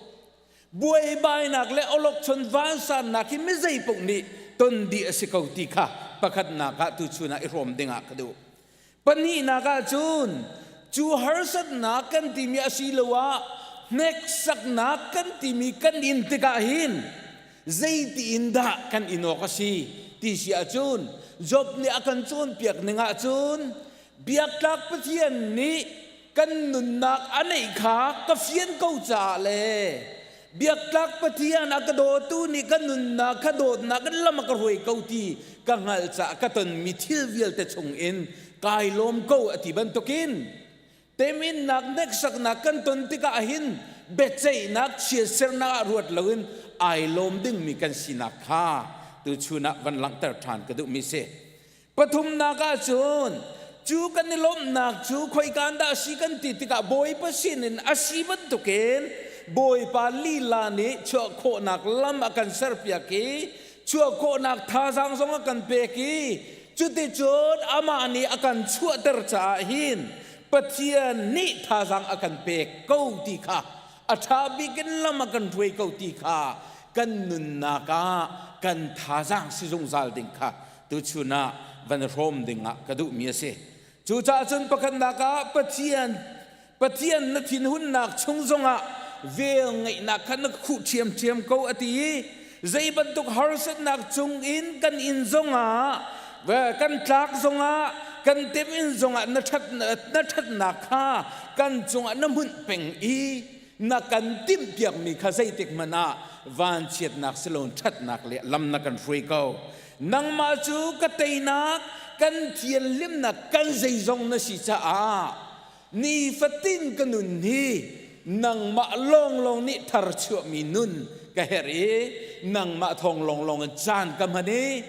Buaibainak le awlokchon vansannak hi mi zei paoh nih ton dih a si ko ti kha pakhatnak ah tuchun ah i hrawm ding ah ka duh. Pahnihnak ah cun cu harsatnak kan timi asiloah hneksaknak kan timi kan in tikah hin zeiti in dah kan in awk a si ti si ahcun Job nih a kan cawnpiak ning ahcun biaktlak Pathian nih kan nunnak a neih kha ka fian ko caah le biaktlak Pathian a ka dawtu nih ka nunnak kha dawtnak in lam a ka hruai ko ti ka hngalh caah ka tonmi thil vialte chung in kai lawm ko a ti bantukin teminnak hneksaknak kan ton tikah hin biaceihnak chiatsernak ah ruat loin ai lawm dingmi kan sinak kha tuchun ah van langhter ṭhan ka duhmi si. Pathumnak ah cun cu kan i lawmhnak cu khoika dah a si kan ti tikah Bawipa sinin a si bantukin Bawipa lila nih chuah khawhnak lam a kan serpiak i chuah khawhnak thazaang zong a kan pek i cuticun amah nih a kan chuahter caah hin Pathian nih thazaang a kan pek ko ti kha a ṭha bik in lam a kan hruai ko ti kha kan nunnak ah kan thazaang si zungzal ding kha tuchun ah van hrawm ding ah ka duhmi a si. Cucaah cun pakhatnak ah Pathian Pathian na thinhunnak chung zongah vel ngeihnak kha na khuh ṭhiamṭhiam ko a ti i zei bantuk harsatnak cung in kan in zongah kan tlak zongah. kan temh zongah na na ṭhatnak kha kan cungah na hmunh peng i na kan timhpiakmi kha zeitik hmanh ah vanchiatnak si loin ṭhatnak le lam na kan hruai ko. Nangmah cu ka teinak, kan thianhlimnak, kan zeizong na si caah nifatin ka nun hi nangmah lawnglawng nih tharchuahmi nun ka herh i nangmah thawng lawnglawng in caan ka hman i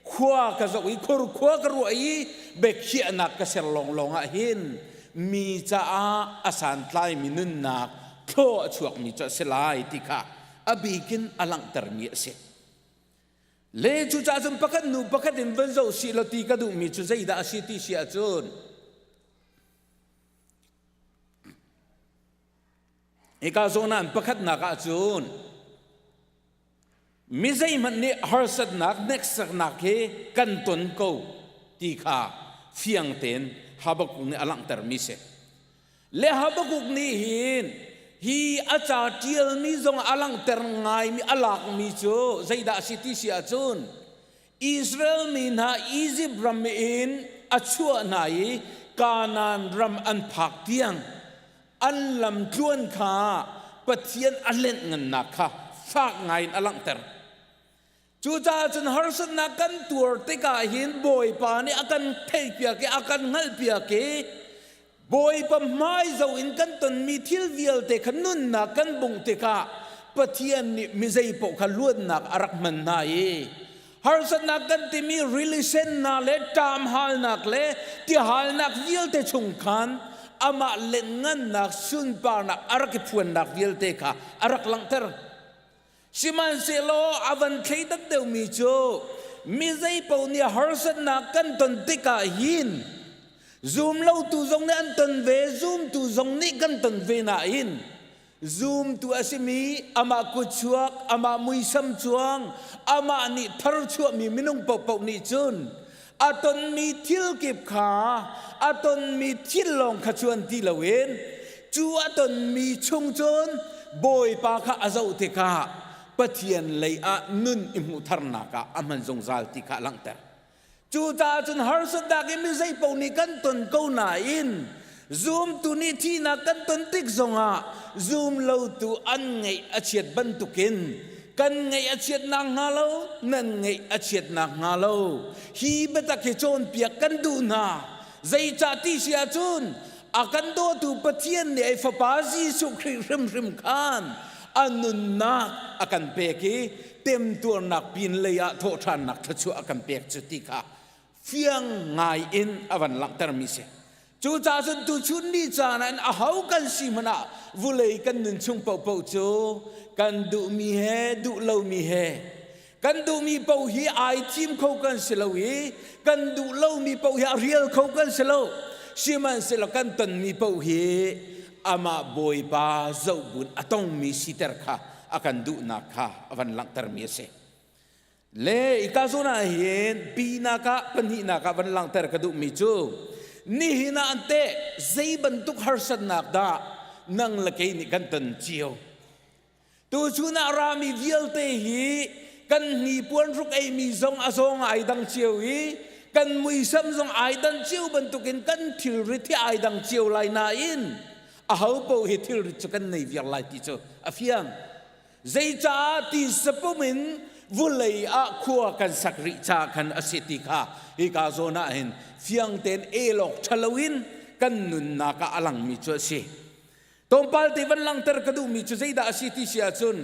khua ka zoh i khurkhua ka ruah i biakhiahnak ka ser lawnglawng ah hin mi caah a santlaimi nunnak thlaw a chuakmi cu a si lai ti kha a bikin a langhtermi a si. Le cucaah cun pakhat hnu pakhat in van zoh sih law ti ka duhmi cu zeidah a si ti si ahcun hika zawn ah pakhatnak ahcun Mi zeihmanh nih harsatnak, hneksaknak hi kan ton ko ti kha fiang tein Habakkuk nih a langhtermi si. Le Habakkuk nih hin hi a ca ṭialmi zong a langhter ngaimi a lakmi cu zeidah a si ti si ahcun Israel mi hna Izipt ram in a chuah hna i Kanaan ram an phak tiang an lamtluan kha Pathian a lenh ngannak kha fak ngaiin a langhter. Cucaah cun harsatnak kan tuar tikah hin Bawipa nih a kan theihpiak i a kan hngalhpiak i Bawipa hmai zo in kan tonmi thil vialte kha nunnak kan bungh tikah Pathian nih mi zeipaoh kha luatnak a rak hman hna i harsatnak kan timi rili sennak le ṭamhalnak le tihalnak vialte chung khan amah lenngannak sunparnak a rak i phuannak vialte kha a rak langhter. Sihmanhsehlaw a van thleidan deuhmi cu mi zeipaoh nih harsatnak kan ton tikah hin zumlotu zong nih an ton ve, zumtu zong nih kan ton ve nain Zumtu a simi amah kutchuak, amah muisam cuang, amah nih tharchuahmi minung paohpaoh nih cun a tonmi thil kip kha a tonmi thil lawng kha cuan ti loin cu a tonmi chung cun Bawipa kha a zoh tikah Pathian lei ah nun i hmuh tharnak ah a hman zungzal ti kha a langhter. Cucaah cun harsatnak i mi zeipaoh nih kan ton ko nain zumtu nih thihnak kan ton tik zongah zum lotu an ngaih a chiat bantukin kan ngaih a chiat nakhnga lo nan ngaih a chiat nakhnga lo hi biatak hi cawnpiak kan duh hna zeicah ti si ahcun a kan dawtu Pathian nih ei Fapa Jesuh Khrih hrimhrim khan a nunnak a kan pek i temtuarnak pin lei ah thawhṭhannak thluachuah a kan pek cu ti kha fiang ngai in a van langhtermi si. Cucaah cun tuchun ni caan ah in aho kan si hmanh ah vulei kan nun chung paohpaoh cu kan duhmi he duh lomi he kan duhmi paoh hi ai thim kho kan si lo i kan duh lomi paoh hi a rial kho kan si lo sihmanhsehlaw kan tonmi paoh hi amah Bawipa zohbun a tongmi siter kha a kan duhnak kha a van langhtermi a si. Le ika zawn ah hin pinak ah pahnihnak ah van langhter ka duhmi cu nihin ah an teh zei bantuk harsatnak dah nang le kei nih kan ton cio. Tuchun ah rami vialte hi kan hnipuan hruk eimi zong a zawng ai dang cio i kan muisam zong ai dan cio bantukin kan thilrit hi ai dang cio lai nain aho paoh hi thilrit cu kan nei viar lai ti cu a fiang. Zeicah ti sapum in vulei ah khua kan sak rih ca khan a si ti kha hika zawn ah hin fiang tein elawk ṭha loin kan nunnak ah a langmi cu a si. Tlawmpal te van langhter ka duhmi cu zeidah a si ti si ahcun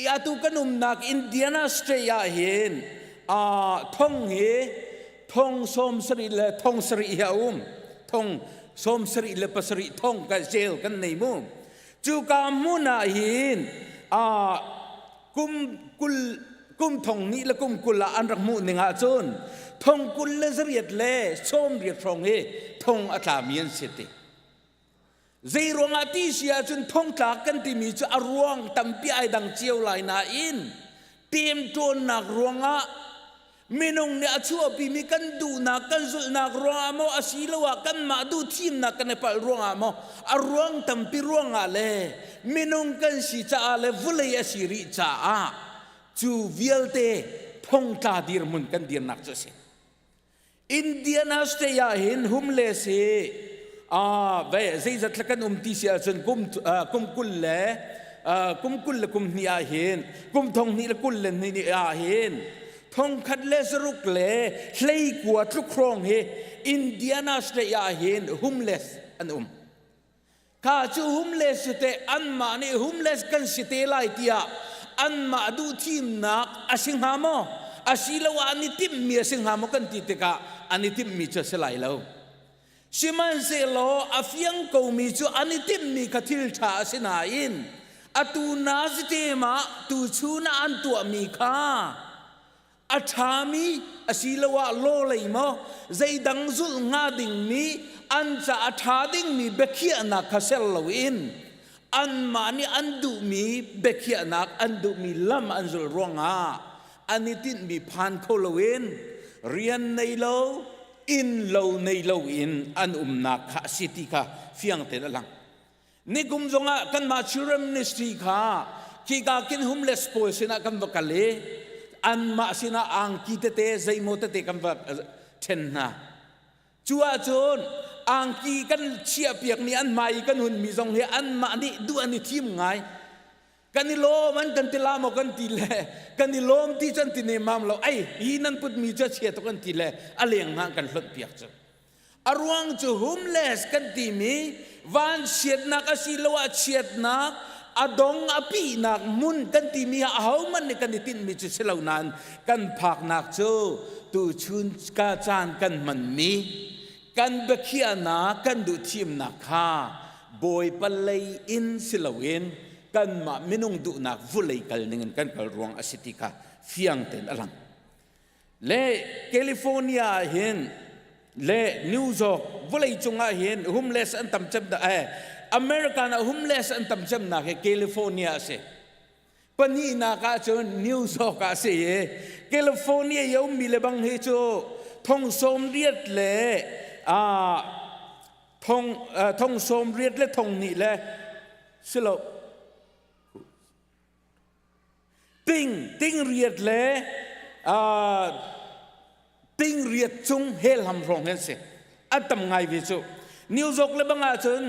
i atu kan umnak Indiana State ah hin thong hi thong 70 le thong sarih hi a um thong 77 thong ka jail kan nei mu cuka hmun ah hin kum kul kum thong nih le kum 20 ah an rak hmuh ning ahcun thong 28 le 80 hrawng hi thong a tlami an si ti Zei ruangah ti si ahcun thongtlak kan timi cu a ruang tampi ai dang cio lai nain temṭawnnak ruangah minung nih a chuahpimi kan duhnak kan zulhnak ruangah maw asiloah kanmah duh thimnak kan i palh ruangah maw a ruang tampi ruangah le minung kan si caah le vulei a si rih caah cu vialte thongtla dirhmun kan dirnak cu a si. Indiana State ah hin homeless hi ve zeizat tla kan um ti si ahcun kum kum 20 le kum 20 le kum hnih ah hin kum thong hnih le 20 le hnih ah hin thong khat le zaruk le hleikua tluk hrawng hi Indiana State ah hin homeless an um. Kha cu homeless cu teh anmah nih homeless kan si te lai tiah anmah duh thimnak a si hnga maw? Asiloah an i timhmi a si hnga maw kan ti tikah an i timhmi cu a si lai lo. Sihmanhsehlaw a fiang komi cu an i timhmi kha thil ṭha a si nain atu nazitem ah tuchun ah an tuahmi kha a ṭhami asiloah lawlei maw zeidang zulh hnga dingmi an ca a ṭha dingmi biakhiahnak kha ser loin anmah nih an duhmi biakhiahnak an duhmi lam an zulh ruangah an i tinhmi phan kho loin rian nei lo inn lo nei loin an umnak kha a si ti kha fiang tein a lang. Nikum zongah kanmah Children Ministry kha khika khin homeless pawl sinah kan va kal i anmah sinah angki tete zeimaw tete kan va ṭhen hna. Cu ahcun angki kan chiahpiakmi an hmai i kan hunmi zong hi anmah nih duh an i thim ngai. Kan i lawm an kan ti la maw kan ti le kan i lawm ti cu an ti nemmam lo. Ei, hi nan putmi cu a chia tuk an ti le a leng hna an kan hlonh piak cu. A ruang cu homeless kan timi vanchiatnak asiloah chiatnak a dong a pihnak hmun kan timi ah ahohmanh nih kan i tinhmi cu si lo nain kan phaknak cu tuchun ka caan kan hmanmi kan biakhiahnak kan duhthimnak kha Bawipa lei in si loin kanmah minung duhnak vulei kal ning in kan kal ruang a si ti kha fiang tein a lang. Le California ah hin le New York vawlei cung ah hin homeless an tam cem eh American ah homeless an tam cemnak hi California a si. Pahnihnak ah cun New York ah a si i California i a ummi le bang hi cu thong sawm riat le thong thong sawm riat le thong hnih le silo Ting ting riat le ting riat cung helham hrawng hi an si. An tam ngai ve cu. New York le bang ahcun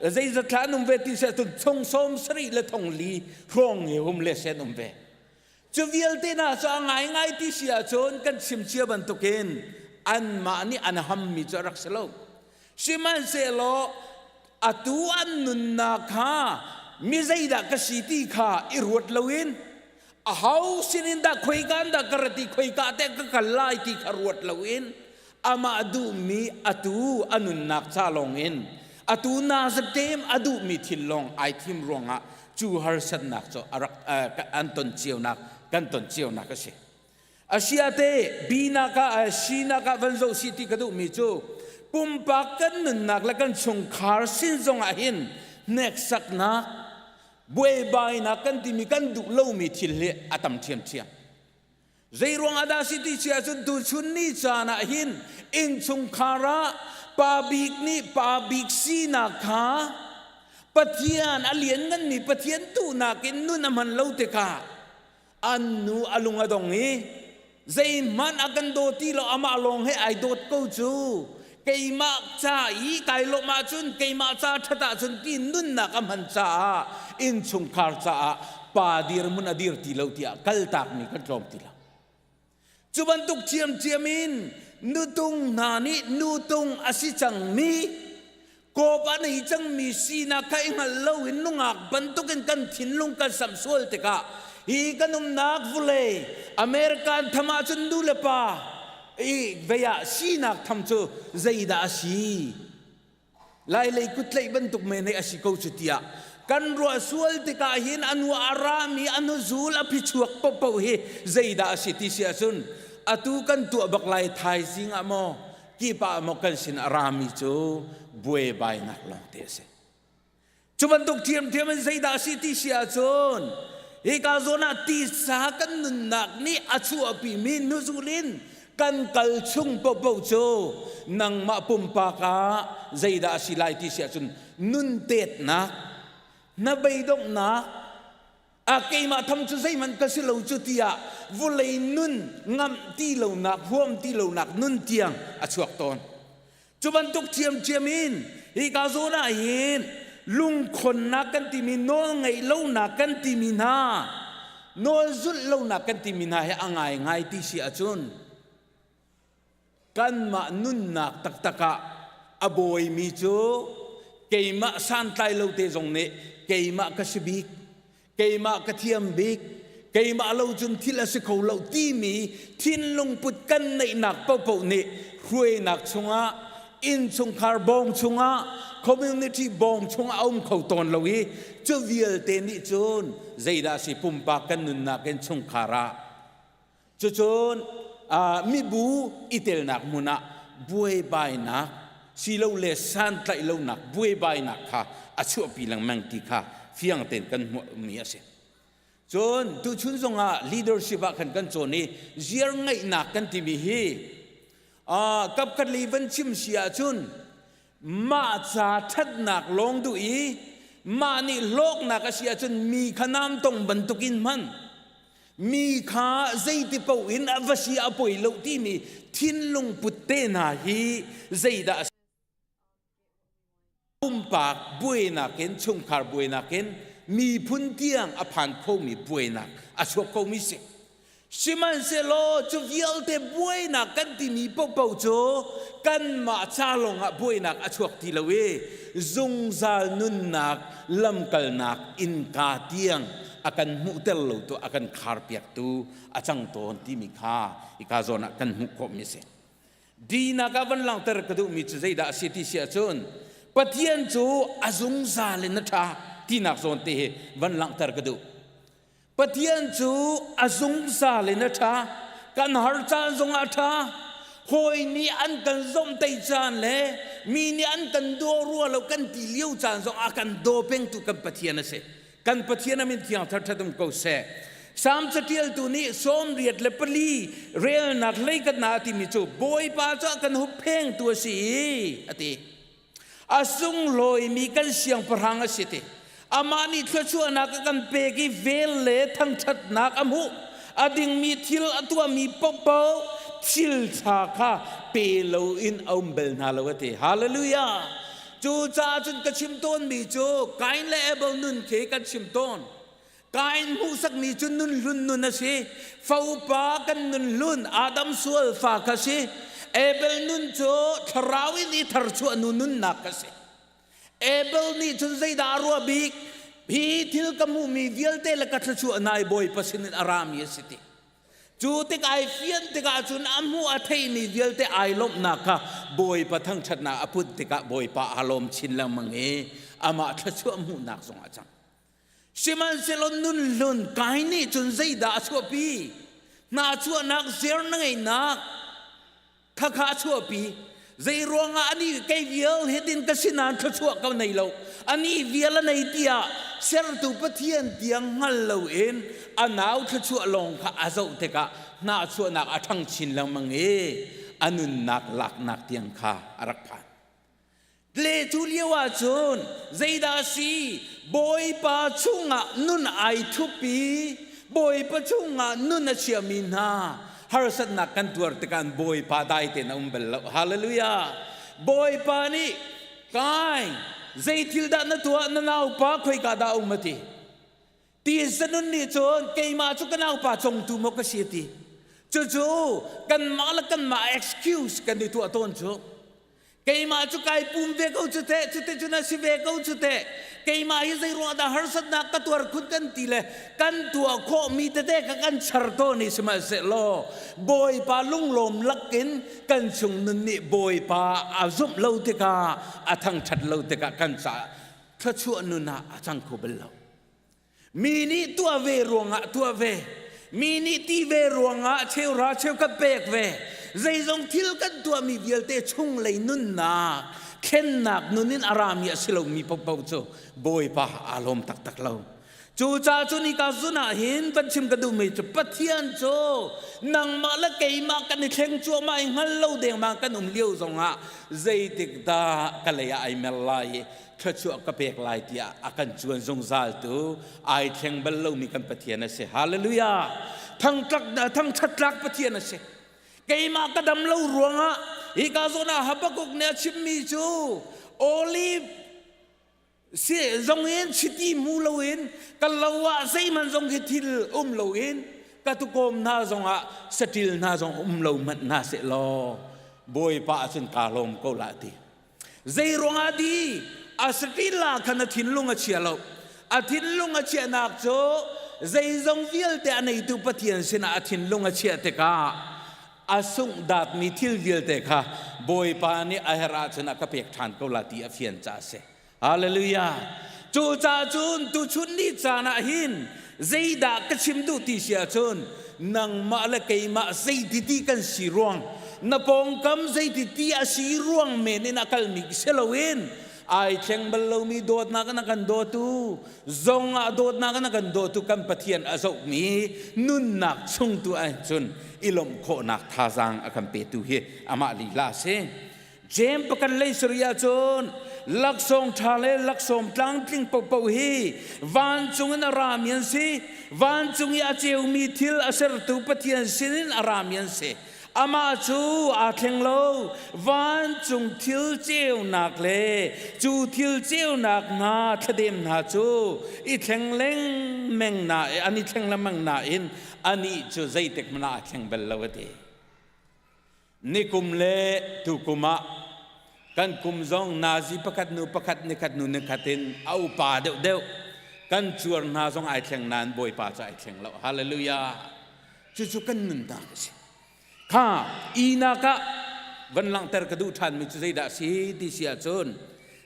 zeizat thla an um ve ti seh cun thong sawm sarih le thong li hrawng hi hum le sen um ve. Cu vialte hna cu a ngaingai ti si ahcun kan chim cia bantukin anmah nih an hammi cu a rak si lo. Sihmanhsehlaw atu an nunnak kha mi zeidah ka si ti kha i ruat loin aho sinin dah khoika in dah ka rat i khoika teh ka kal lai ti kha ruat loin amah duhmi atu a nunnak ca lawngin atu nazatem a duhmi thil lawng ai thim ruangah cu harsatnak cu a rak an ton cionak kan ton cionak a si. Asiate binak ah sinak ah van zoh si ti ka duhmi cu pumpak kan nunnak le kan chungkhar sin zong ah hin hneksaknak buaibainak kan timi kan duh lomi thil hi a tam ṭhiamṭhiam. Zei ruang ah dah si ti si ahcun tuchun ni caan ah hin innchungkhar ah pa bik nih pa bik sinak kha Pathian a liannganmi Pathian duhnak in nun a hman lo tikah an nu a lung a dong i zeihmanh a kan daw ti lo amah lawng he ai dawt ko cu keimah ca i kai lawmh ahcun keimah ca ṭhat ahcun ti nunnak a hman caah innchungkhar caah pa dirhmun a dir ti lo tiah kaltakmi kan tlawm ti lo Cu bantuk ṭhiamṭhiam in nutung hna nih nutung a si cangmi kawp a nei cangmi sinak kha i hngalh loin nungak bantukin kan thinlung kan samh sual tikah hi kan umnak vulei American tham ahcun nu le pa i vei ah sinak tham cu zeidah a si Lailei kuttlaih bantuk men hei a si ko cu tiah kan ruah sual tikah hin a nu a rami a nuzul a phichuak paohpaoh hi zeidah a si ti si ahcun atu kan tuah bak lai thaizing ah maw kipa ah maw kan sin a rami cu buaibainak lawngte a si. Cu bantuk ṭhiamṭhiam in zeidah a si ti si ahcun hika zawn ah tisa kan nunnak nih a chuahpimi nuzul in kan kal chung paohpaoh cu nangmah pumpak ah zeidah a si lai ti si ahcun nun tetnak, hnabeidonghnak. A keimah tham cu zeihmanh ka si lo cu tiah vulei nun ngamh ti lonak, huam ti lonak nun tiang a chuak tawn. Cu bantuk ṭhiamṭhiam in hika zawn ah hin lungkhonnak kan timi nawl ngeih lonak kan timi hna nawl zulh lonak kan timi hna hi a ngaingai ti si ahcun kanmah nunnak taktak ah a bawimi cu keimah santlai lo te zong nih keimah ka si bik keimah ka thiam bik keimah lo cun thil a si kho lo timi thinlung put kan neihnak paohpaoh nih hruainak chungah innchungkhar bawng chungah community bawng chungah a um kho tawn lo i cu vialte nih cun zeidah si pumpak kan nunnak in chungkhar ah Cucun mibu i telnak hmun ah buaibainak silole santlaih lonak buaibainak kha a chuahpi lengmang ti kha fiang tein kan hmuhmi a si. Cun tuchun zongah leadership ah khan kan cawn i ziar ngeihnak kan timi hi kapkhat lei van chim si ahcun mah ca ṭhatnak lawng duh i mah nih hlawknak a si ahcun mi kha namtong bantukin hman mi kha zeiti paoh in a va si a poi lo timi thinlung put te hna hi zeidah a pumpak buainak in chungkhar buainak in miphun tiang a phan khomi buainak a chuak khomi si Sihmanhsehlaw cu vialte buainak kan timi paohpaoh cu kanmah ca lawngah buainak a chuak ti lo i zungzal nunnak lamkalnak innka tiang a kan hmuhter lo tu a kan kharpiaktu a cang tawn timi kha hika zawn ah kan hmuh khawhmi a si. Dinak ah van langhter ka duhmi cu zeidah a si ti si ahcun Pathian cu a zungzal in a ṭha tinak zawn te hi van langhter ka duh. Pathian cu a zungzal in a ṭha. Kan har caan zongah a ṭha. Hawi nih an kan zomhtaih caan le mi nih an kan daw rua lo kan ti lio caan zong a kan daw pengtu kan Pathian a si. Kan Pathian a min thiang ṭhat um ko seh. Salm caṭialtu nih 74 relnak hleikhat na a timi cu Bawipa cu a kan hupphengtu a si i a ti. A sunglawimi kan siangpahrang a si ti. Amah nih thluachuahnak a kan pek i vel le thangṭhatnak a hmuh. A dingmi thil a tuahmi paohpaoh thil ṭha kha pe loin a um bal hna lo a ti. Hallelujah! Cucaah cun ka chim tawnmi cu Kain le Abel nun khi kan chim tawn. Kain hmuhsakmi cu nun hlun nun a si. Faupa kan nun hlun Adam sual fa kha si. Abel nun cu thlarau in i tharchuah nu nunnak kha si. Abel nih cun zeidah a ruah bik? Hi thil ka hmuhmi vialte le ka thluachuah nai Bawipa sinin a rami a si ti. Cu tik ai fian tikah cun a hmuh a theihmi vialte ai lawmhnak kha Bawipa thangṭhatnak a put tikah Bawipa aa lawm chin lengmang i amah thluachuah hmuhnak zong a cang. Sihmanhsehlaw nun hlun kai nih cun zeidah a chuahpi? Hnachuahnak zer na ngeihnak khakha a chuahpi. Zei ruangah ani kei vial hitin ka sinain thluachuah ka nei lo. Ani vial a nei tiah sertu Pathian tiang hngal loin a nau thluachuah lawng kha a zoh tikah hnahchuahnak a ṭhang chin lengmang i a nunnak laknak tiang kha a rak phan. Le cu lio ahcun zeidah a si? Bawipa chungah nun ai thup i Bawipa chungah nun a chiami hna harsatnak kan tuar tikah Bawipa dai tein a um bal lo. Hallelujah! Bawipa nih kai zei thil dah na tuah na naupa khoika dah a um a ti. Ti zanun nih cun keimah cu ka naupa congtu maw ka si a ti. Cucu kanmah le kanmah excuse kan i tuah tawn cu. Keimah cu kai pum ve ko cu teh, cuti cun a si ve ko cu teh. Keimah hi zei ruang dah harsatnak ka tuar khun kan ti le kan tuah khawhmi tete ka kan char tawn i sihmanhsehlaw Bawipa lunglawm lakin kan chung nun nih Bawipa a zumh lo tikah a thangṭhat lo tikah kan caah thluachuah nun ah a cang kho bal lo. Mi nih tuah ve ruangah tuah ve. Mi nih ti ve ruangah cheuhra cheukhat pek ve. Zeizong thil kan tuahmi vialte chunglei nunnak, thlennak nun in a rami a si lomi paohpaoh cu Bawipa aa lawm taktak lo. Cucaah cun hika zun ah hin van chim ka duhmi cu Pathian cu nangmah le keimah kan i thleng cuahmah i hngal lo dengmang kan um lio zongah zeitik dah ka lei ah ai mer lai i thluachuah ka pek lai tiah a kan cuan zungzal tu ai thleng bal lomi kan Pathian a si. Hallelujah! Thangtlak thangthat tlak Pathian a si. Keimah ka dam lo ruangah hika zawn ah Habakkuk nih a chimmi cu olive si zong in chiti hmu loin ka lo ah zeihmanh zong khi thil um loin ka tukawm hna zongah saṭil hna zong um lo hmanh hna seh law Bawipa ah cun kaa lawm ko la ti. Zei ruangah di a saṭil la khan a thinlung a chia lo. A thinlung a chiahnak cu zeizong vialte a neitu Pathian sinah a thinlung a chiah tikah a sunghdatmi thil vialte kha Bawipa nih a herh ahcun a ka pek ṭhan ko la ti a fian caah a si. Hallelujah. Cucaah cun tuchun ni caan ah hin zeidah ka chim duh ti si ahcun nangmah le keimah zeiti ti kan si ruang na pawngkam zeiti ti a si ruang men in a kalmi si loin ai thleng bal lomi dawtnak in a kan dawtu zong ah dawtnak in a kan dawtu kan Pathian a zohmi nunnak chung tu ahcun i lawmh khawhnak thazaang a kan petu hi amah lila a si. Jeim pakan lei sari ahcun laksawng ṭha le laksawng tlangtling paohpaoh hi vancung in a rami an si. Vancung i a ceumi thil a sertu Pathian sinin a rami an si. Amah cu aa thleng lo. Vancung thil ceunak le cu thil ceunak hna thladem hna cu i thleng lengmang na an i thleng lengmang nain anih cu zeitik hmanh ah aa thleng bal lo a ti. Nikum le tukum ah kan kum zong nazi pakhat nu pakhat nikhat nu nikhat in a upa deuhdeuh kan cuar hna zong ai thleng nain Bawipa cu ai thleng lo. Hallelujah. Cucu kan nunnak a si. Kha inak ah van langhter ka duh ṭhanmi cu zeidah a si ti si ahcun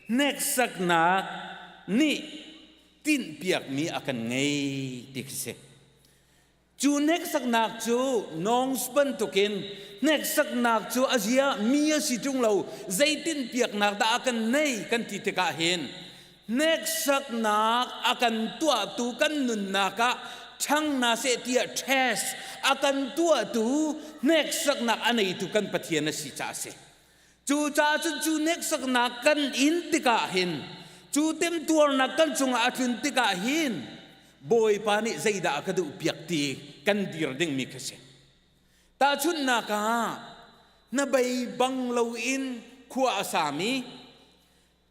hneksaknak nih tinhpiakmi a kan ngei ti khi si. Cu hneksaknak cu nongs bantukin hneksaknak cu a zia mi a si ṭung lo zeitinpiaknak dah a kan nei kan ti tikah hin Hneksaknak a kan tuahtu kan nunnak ah ṭhang hna seh tiah test a kan tuahtu hneksaknak a neitu kan Pathian a si caah a si. Cucaah cun cu hneksaknak kan in tikah hin cu temtuarnak kan cungah a tlun tikah hin Bawipa nih zeidah a ka duhpiak ti kan dir dingmi kha si. Tahchunhnak ah na bei bang loin khua a sami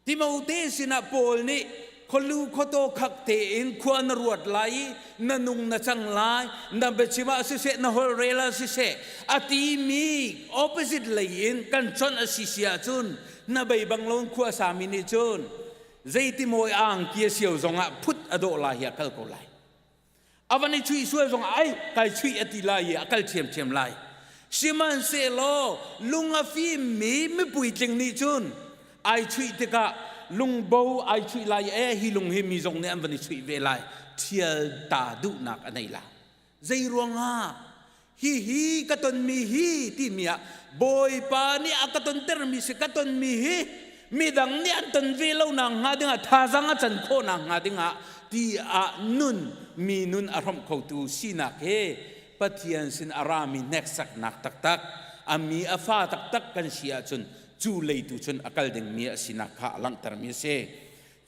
Timote sinah Paul nih khualu khuataw khak tein khua na ruat lai i na nung na cang lai, na biachim ah siseh, na holhrel ah siseh, a timi opposite lei in kan chawnh a si si ahcun na bei bang loin khua sami nih cun zeiti mawi angki a sio zongah phut a dawh lai hi a kal ko lai. A van i chuih sual zong ai kai chuih a ti lai i a kal ṭhiamṭhiam lai. Sihmanhsehlaw lung a fimmi mipuitling nih cun ai chuih tikah lungbo ai chuih lai e hi lung hi mi zong nih an van i chuih ve lai ṭhial ta duhnak a nei la. Zei ruangah hihi ka tonmi hi timi ah Bawipa nih a ka tontermi si ka tonmi hi midang nih an ton ve lo nak hnga dingah thazaang a can khawh nak hnga dingah ti ah nun mi nun a hrawmh khotu sinak he Pathian sin a rami hneksaknak taktak a mi a fa taktak kan si ahcun cu leitu cun a kal dingmi a sinak kha a langhtermi a si.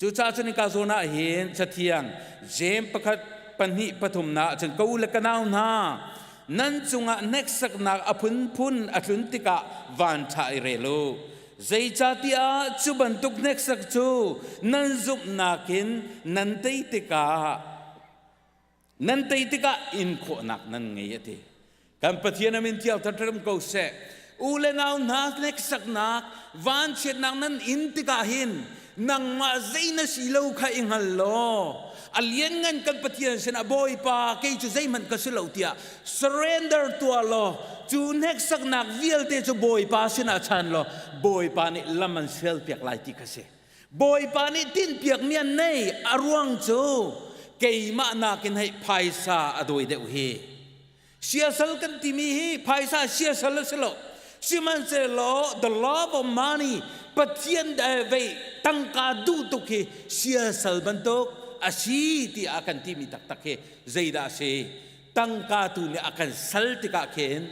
Cucaah cun hika zawn ah hin Cathiang Jeim pakhat pahnih pathumnak ah cun ka u le ka nau hna nan cungah hneksaknak a phunphun a tlun tikah vanṭha i rel u. Zeicahtiah cu bantuk hneksak cu nan zumhnak in nan tei tikah Nan tei tikah in khawhnak nan ngei a ti. Kan Pathian a min thiang ṭham ko seh. U le nau hna hneksaknak, vanchiatnak nan in tikah hin nangmah zei na si lo kha i hngal law a lianngan kan Pathian sinah Bawipa kei cu zeihmanh ka si lo tiah surrender tuah law cu hneksaknak vialte cu Bawipa sinah chan law Bawipa nih lam an sialpiak lai ti kha si. Bawipa nih tinhpiakmi an nei a ruang cu keimah nakin hei phaisa a dawi deuh hi. Siasal kan timi hi phaisa siasal a si lo. Sihmanhsehlaw the love of money Pathian vei tangka duh tuk hi siasal bantuk a si tiah a kan timi taktak hi zeidah a si? Tangka tu nih a kan sal tikah khin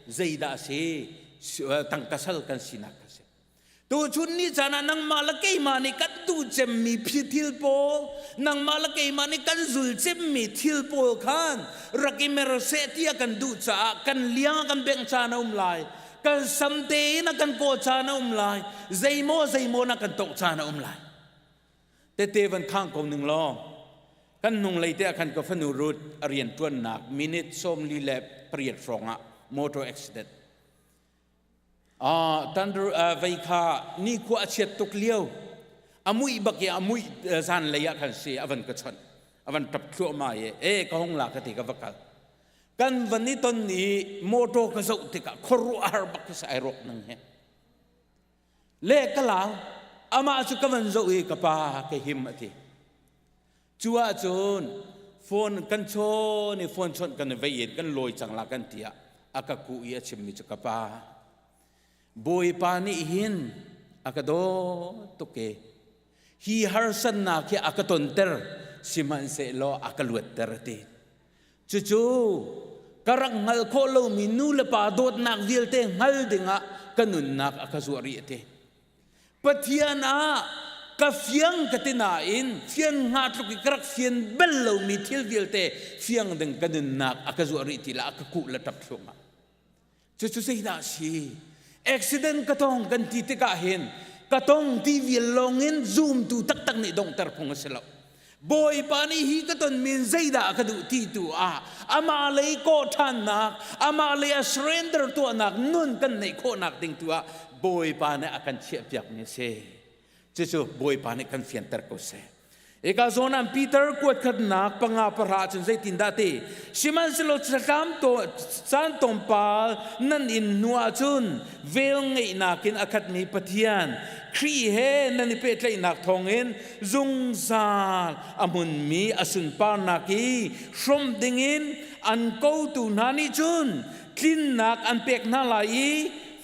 zeidah a si? Tangka sal kan sinak kha si. Tuchun ni caan ah nangmah le keimah nih kan duh cemmi thil pawl, nangmah le keimah nih kan zul cemmi thil pawl khan rak i mer seh tiah kan duh caah kan liang a kan bengh caan a um lai. Kan sam tein a kan kaw caan a um lai. Zeimaw zeimaw na kan tongh caan a um lai. Tete van khang ko ning law kan hnunglei te ah khan ka fanu Ruth a rian ṭuannak minute 48 hrawng ah motor accident Thunder vei kha nikhua a chiat tuk lio a muih bak i a muih zanlei ah khan si a van ka chawnh a van ṭap thluahmah i e ka hung la ka ti ka va kal kan van i ton i motor ka zoh tikah khuaruahhar bak khi ai rawk nang he le ka lau amah cu ka van zoh i ka pa ka him a ti Cu ahcun phone kan chawn i phone chawnh kan i vei in kan lawi cang la kan ti ah a ka kuh i a chimmi cu ka pa Bawipa nih hin a ka dawt tuk i hi harsatnak hi a ka tonter sihmanhsehlaw a ka luatter a ti. Cucu ka rak hngalh khawh lomi nu le pa dawtnak vialte hngal dingah ka nunnak a ka zuah rih a ti. Pathian ah ka fiang ka ti nain fian hnga tluk i ka rak fian bal lomi thil vialte fiang ding ka nunnak a ka zuah rih ti la a ka kuh le ṭap thluahmah. Cucu zeidah a si? Accident ka tong kan ti tikah hin ka tong ti vial lawngin zumtu taktak nih donghter phung a si lo. Bawipa nih hi ka tonmi in zeidah a ka duh ti tu ah amah lei kawh ṭhannak, amah lei a surrender tuahnak nun kan neih khawhnak ding tu ah Bawipa nih a kan chiahpiakmi a si. Cucu Bawipa nih kan fianter ko seh. Eka zawn ah Peter kuat khatnak panga pahra cun zeitindah ti sihmanhsehlaw cakam to caan tlawmpal nan in hnu ahcun vel ngeihnak in a khatmi Pathian Khrih he nan i pehtlaihnak thawngin zungzal a hmunmi a sunparnak i hrawmh dingin an kotu hna nih cun tlinnak an pek hna lai i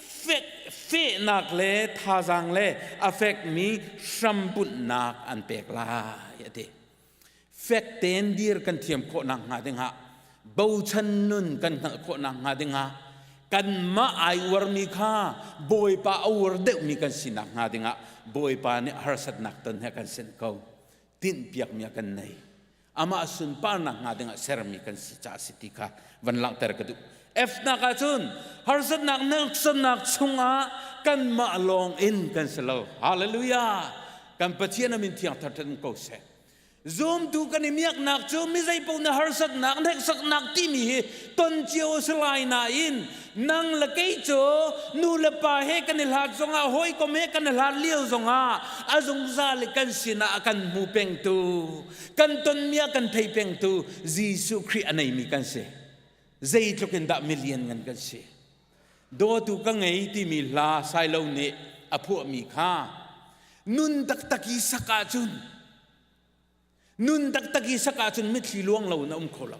fek fehnak le thazaang le a fekmi hrambunhnak an pek lai a ti. Fek tein dir kan thiam khawh nakhnga dingah bochan nun kan hngalh khawh nakhnga dingah kanmah ai uarmi kha Bawipa a uar deuhmi kan si nakhnga dingah Bawipa nih harsatnak ton he kan senh ko tinhpiakmi a kan nei amah sunparnak hnga dingah sermi kan si caah si ti kha van langhter ka duh F nak ahcun harsatnak hneksannak chungah kanmah lawng in kan si lo hallelujah kan Pathian a min thiang thar ko seh Zumtu kan i miaknak cu mi zeipaoh na harsatnak, hneksaknak timi hi ton cio a si lai nain nang le kei cu nu le pa he kan i hlat zongah hawikom he kan i hlat lio zongah a zungzal i kan sinah a kan hmu pengtu kan tonmi a kan thei pengtu Jesuh Khrih a neimi kan si. Zeitluk in dah milian ngan kan si. Dawtu ka ngei timi hla Sailo nih a phuahmi kha nun taktak i sak ahcun nun taktak i sak ahcun mitthli luang lo in a um kho lo.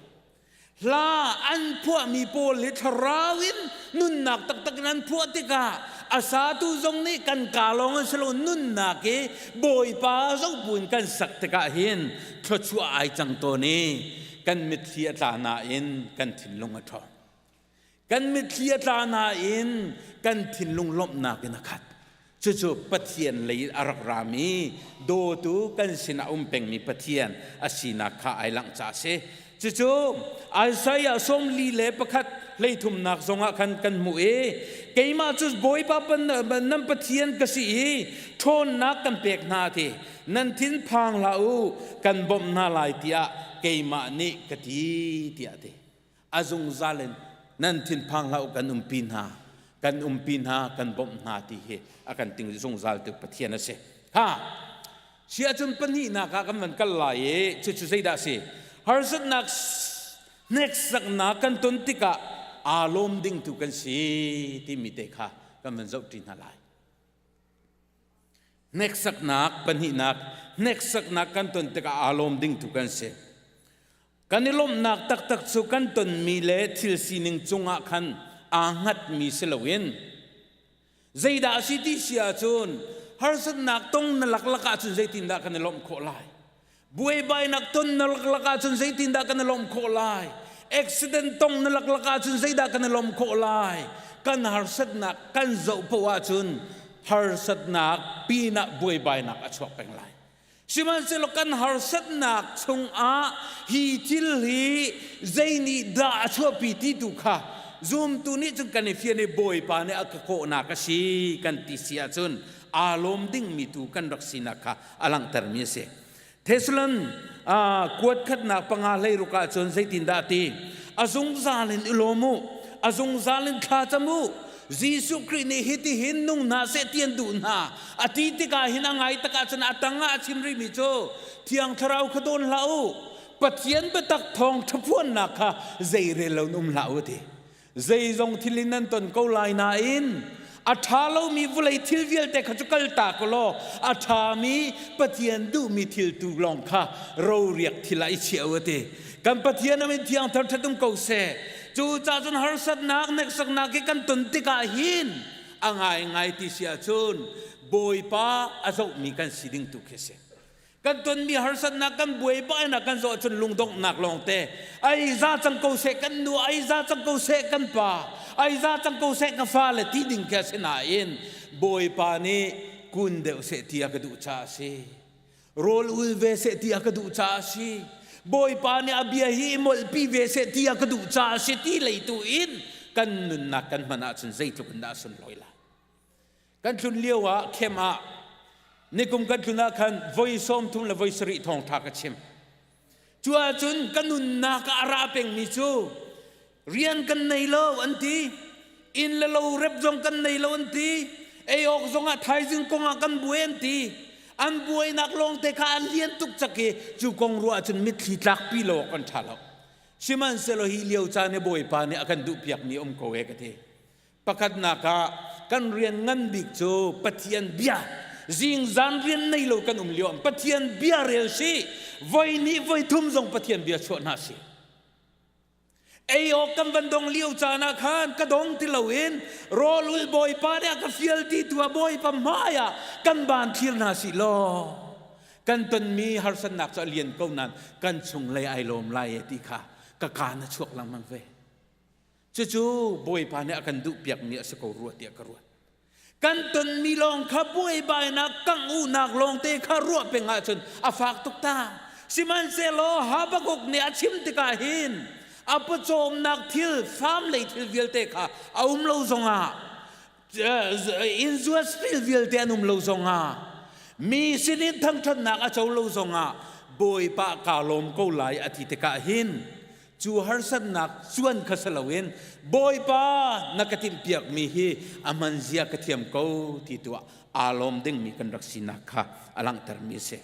Hla an phuahmi pawl hi thlarau in nunnak taktak in an phuah tikah a satu zong nih kan ka lawng an si lo nunnak i Bawipa zoh buin kan sak tikah hin thluachuah ai cang tawn i kan mitthli a tla nain kan thinlung a ṭhawng. Kan mitthli a tla nain kan thinlung lawmhnak in a khat. Cucu Pathian lei a rak rami dawtu kan sinah um pengmi Pathian a sinak kha ai langh caah a si. Cucu Isaiah 41 hleithumnak zongah khan kan hmuh i keimah cu Bawipa nan Pathian ka si i ṭhawnnak kan pek hna ti nan thin phang hlah u kan bawmh hna lai tiah keimah nih ka ti tiah a ti. A zungzal in nan thinphang hlah u kan umpi hna kan umpi hna kan bawmh hna ti hi a kan ting zungzal tu Pathian a si. Ha si ahcun pahnihnak ah kan van kal lai i cucu zeidah a si harsatnak hneksaknak kan ton tikah aa lawm ding tu kan si timi te kha kan van zohṭi hna lai. Hneksaknak pahnihnak hneksaknak kan ton tikah aa lawm ding tu kan si. Kan i lawmhnak taktak cu kan tonmi le thil sining cungah khan aa hngatmi si loin zeidah a si ti si ahcun harsatnak tong na laklak ahcun zeitindah kan i lawmh khawh lai? Buaibainak ton na laklak ahcun zeitindah kan i lawmh khawh lai? Accident tong na laklak ahcun zeidah kan i lawmh khawh lai? Kan harsatnak kan zoh paoh ahcun harsatnak pinah buaibainak a chuak peng lai. Sihmanhsehlaw kan harsatnak chungah hi thil hi zei nih dah a chuahpi ti tu kha zumtu nih cun kan i fian i Bawipa nih a ka kawhnak a si kan ti si ahcun aa lawm dingmi tu kan rak sinak kha a langhtermi a si. Thessalon kuat khatnak panga hlei ruk ahcun zeitindah a ti? A zungzal in i lawm u, a zungzal in thla cam u. Jesuh Khrih nih hitihin nung hna seh ti an duh hna. A ti tikah hin a ngai tak ahcun a tang ah a chim rihmi cu Thiang Thlarau kha dawn hlah u. Pathian biatak thawng ṭhaphuannak kha zeirel lo in um hlah u a ti. Zeizong thil in nan ton ko lai nain a ṭha lomi vawlei thil vialte kha cu kaltak u law a ṭhami Pathian duhmi thil tu lawng kha roriak thil ah i chiah u a ti. Kan Pathian a min thiang thar ṭhat um ko seh. Cucaah cun harsatnak, hneksaknak hi kan ton tikah hin a ngaingai ti si ahcun Bawipa a zohmi kan si ding tu khi a si. Kan tonmi harsatnak kan buaibainak kan zoh ahcun lungdonghnak lawngte ai za cang ko seh kan nu ai za cang ko seh kan pa ai za cang ko seh ka fale ti ding khi a si nain Bawipa nih kun deuh seh ti a ka duh caah a si. Rawl ul ve seh ti a ka duh caah a si. Bawipa nih a bia hi i molhpi ve seh ti a ka duh caah a si ti lei tu in kan nunnak kan hman ahcun zeitluk in dah a sunlawi lai. Kan tlun lio ah khem ah nikum kan tlun ah khan voi 30 le voi 70 thawngtha ka chim. Cu ahcun ka nunnak ah a ra pengmi cu rian kan nei lo an ti, inn le lo rep zong kan nei lo an ti, ei awk zong ah thaizing kong ah kan buai an ti. An buainak lawngte kha an lian tuk cak i cu kong ruah ahcun mitthli tlakpi lo awk an ṭha lo. Sihmanhsehlaw hi lio caan i Bawipa nih a kan duhpiakmi um ko e ka ti. Pakhatnak ah kan rian ngan bik cu Pathian bia zingzan rian nei lo kan um lio Pathian bia rel si voi nih voi thum zong Pathian bia chuah hna si ei awk kan van dong lio caan ah khan ka dong ti loin rawl ul bawipa nih a ka fial ti tu ah bawipa hmai ah kan ban thlir hna si law kan tonmi harsatnak cu a lian ko nain kan chunglei ai lawm lai e ti kha ka kaan a chuak lengmang ve Cucu Bawipa nih a kan duhpiakmi a si ko rua tiah ka ruat. Kan tonmi lawng kha buaibainak kangh-uhnak lawngte kha ruah peng ahcun a fak tuk ta. Sihmanhsehlaw Habakkuk nih a chim tikah hin a pawcawmnak thil, farm lei thil vialte kha a um lo zongah inn zuat thil vialte an um lo zongah mi sinin thangṭhatnak a co lo zongah Bawipa kaa lawm ko lai a ti tikah hin cu harsatnak cuan kha si loin Bawipa na ka timhpiakmi hi a hman zia ka thiam ko ti tu ah aa lawm dingmi kan rak sinak kha a langhtermi a si.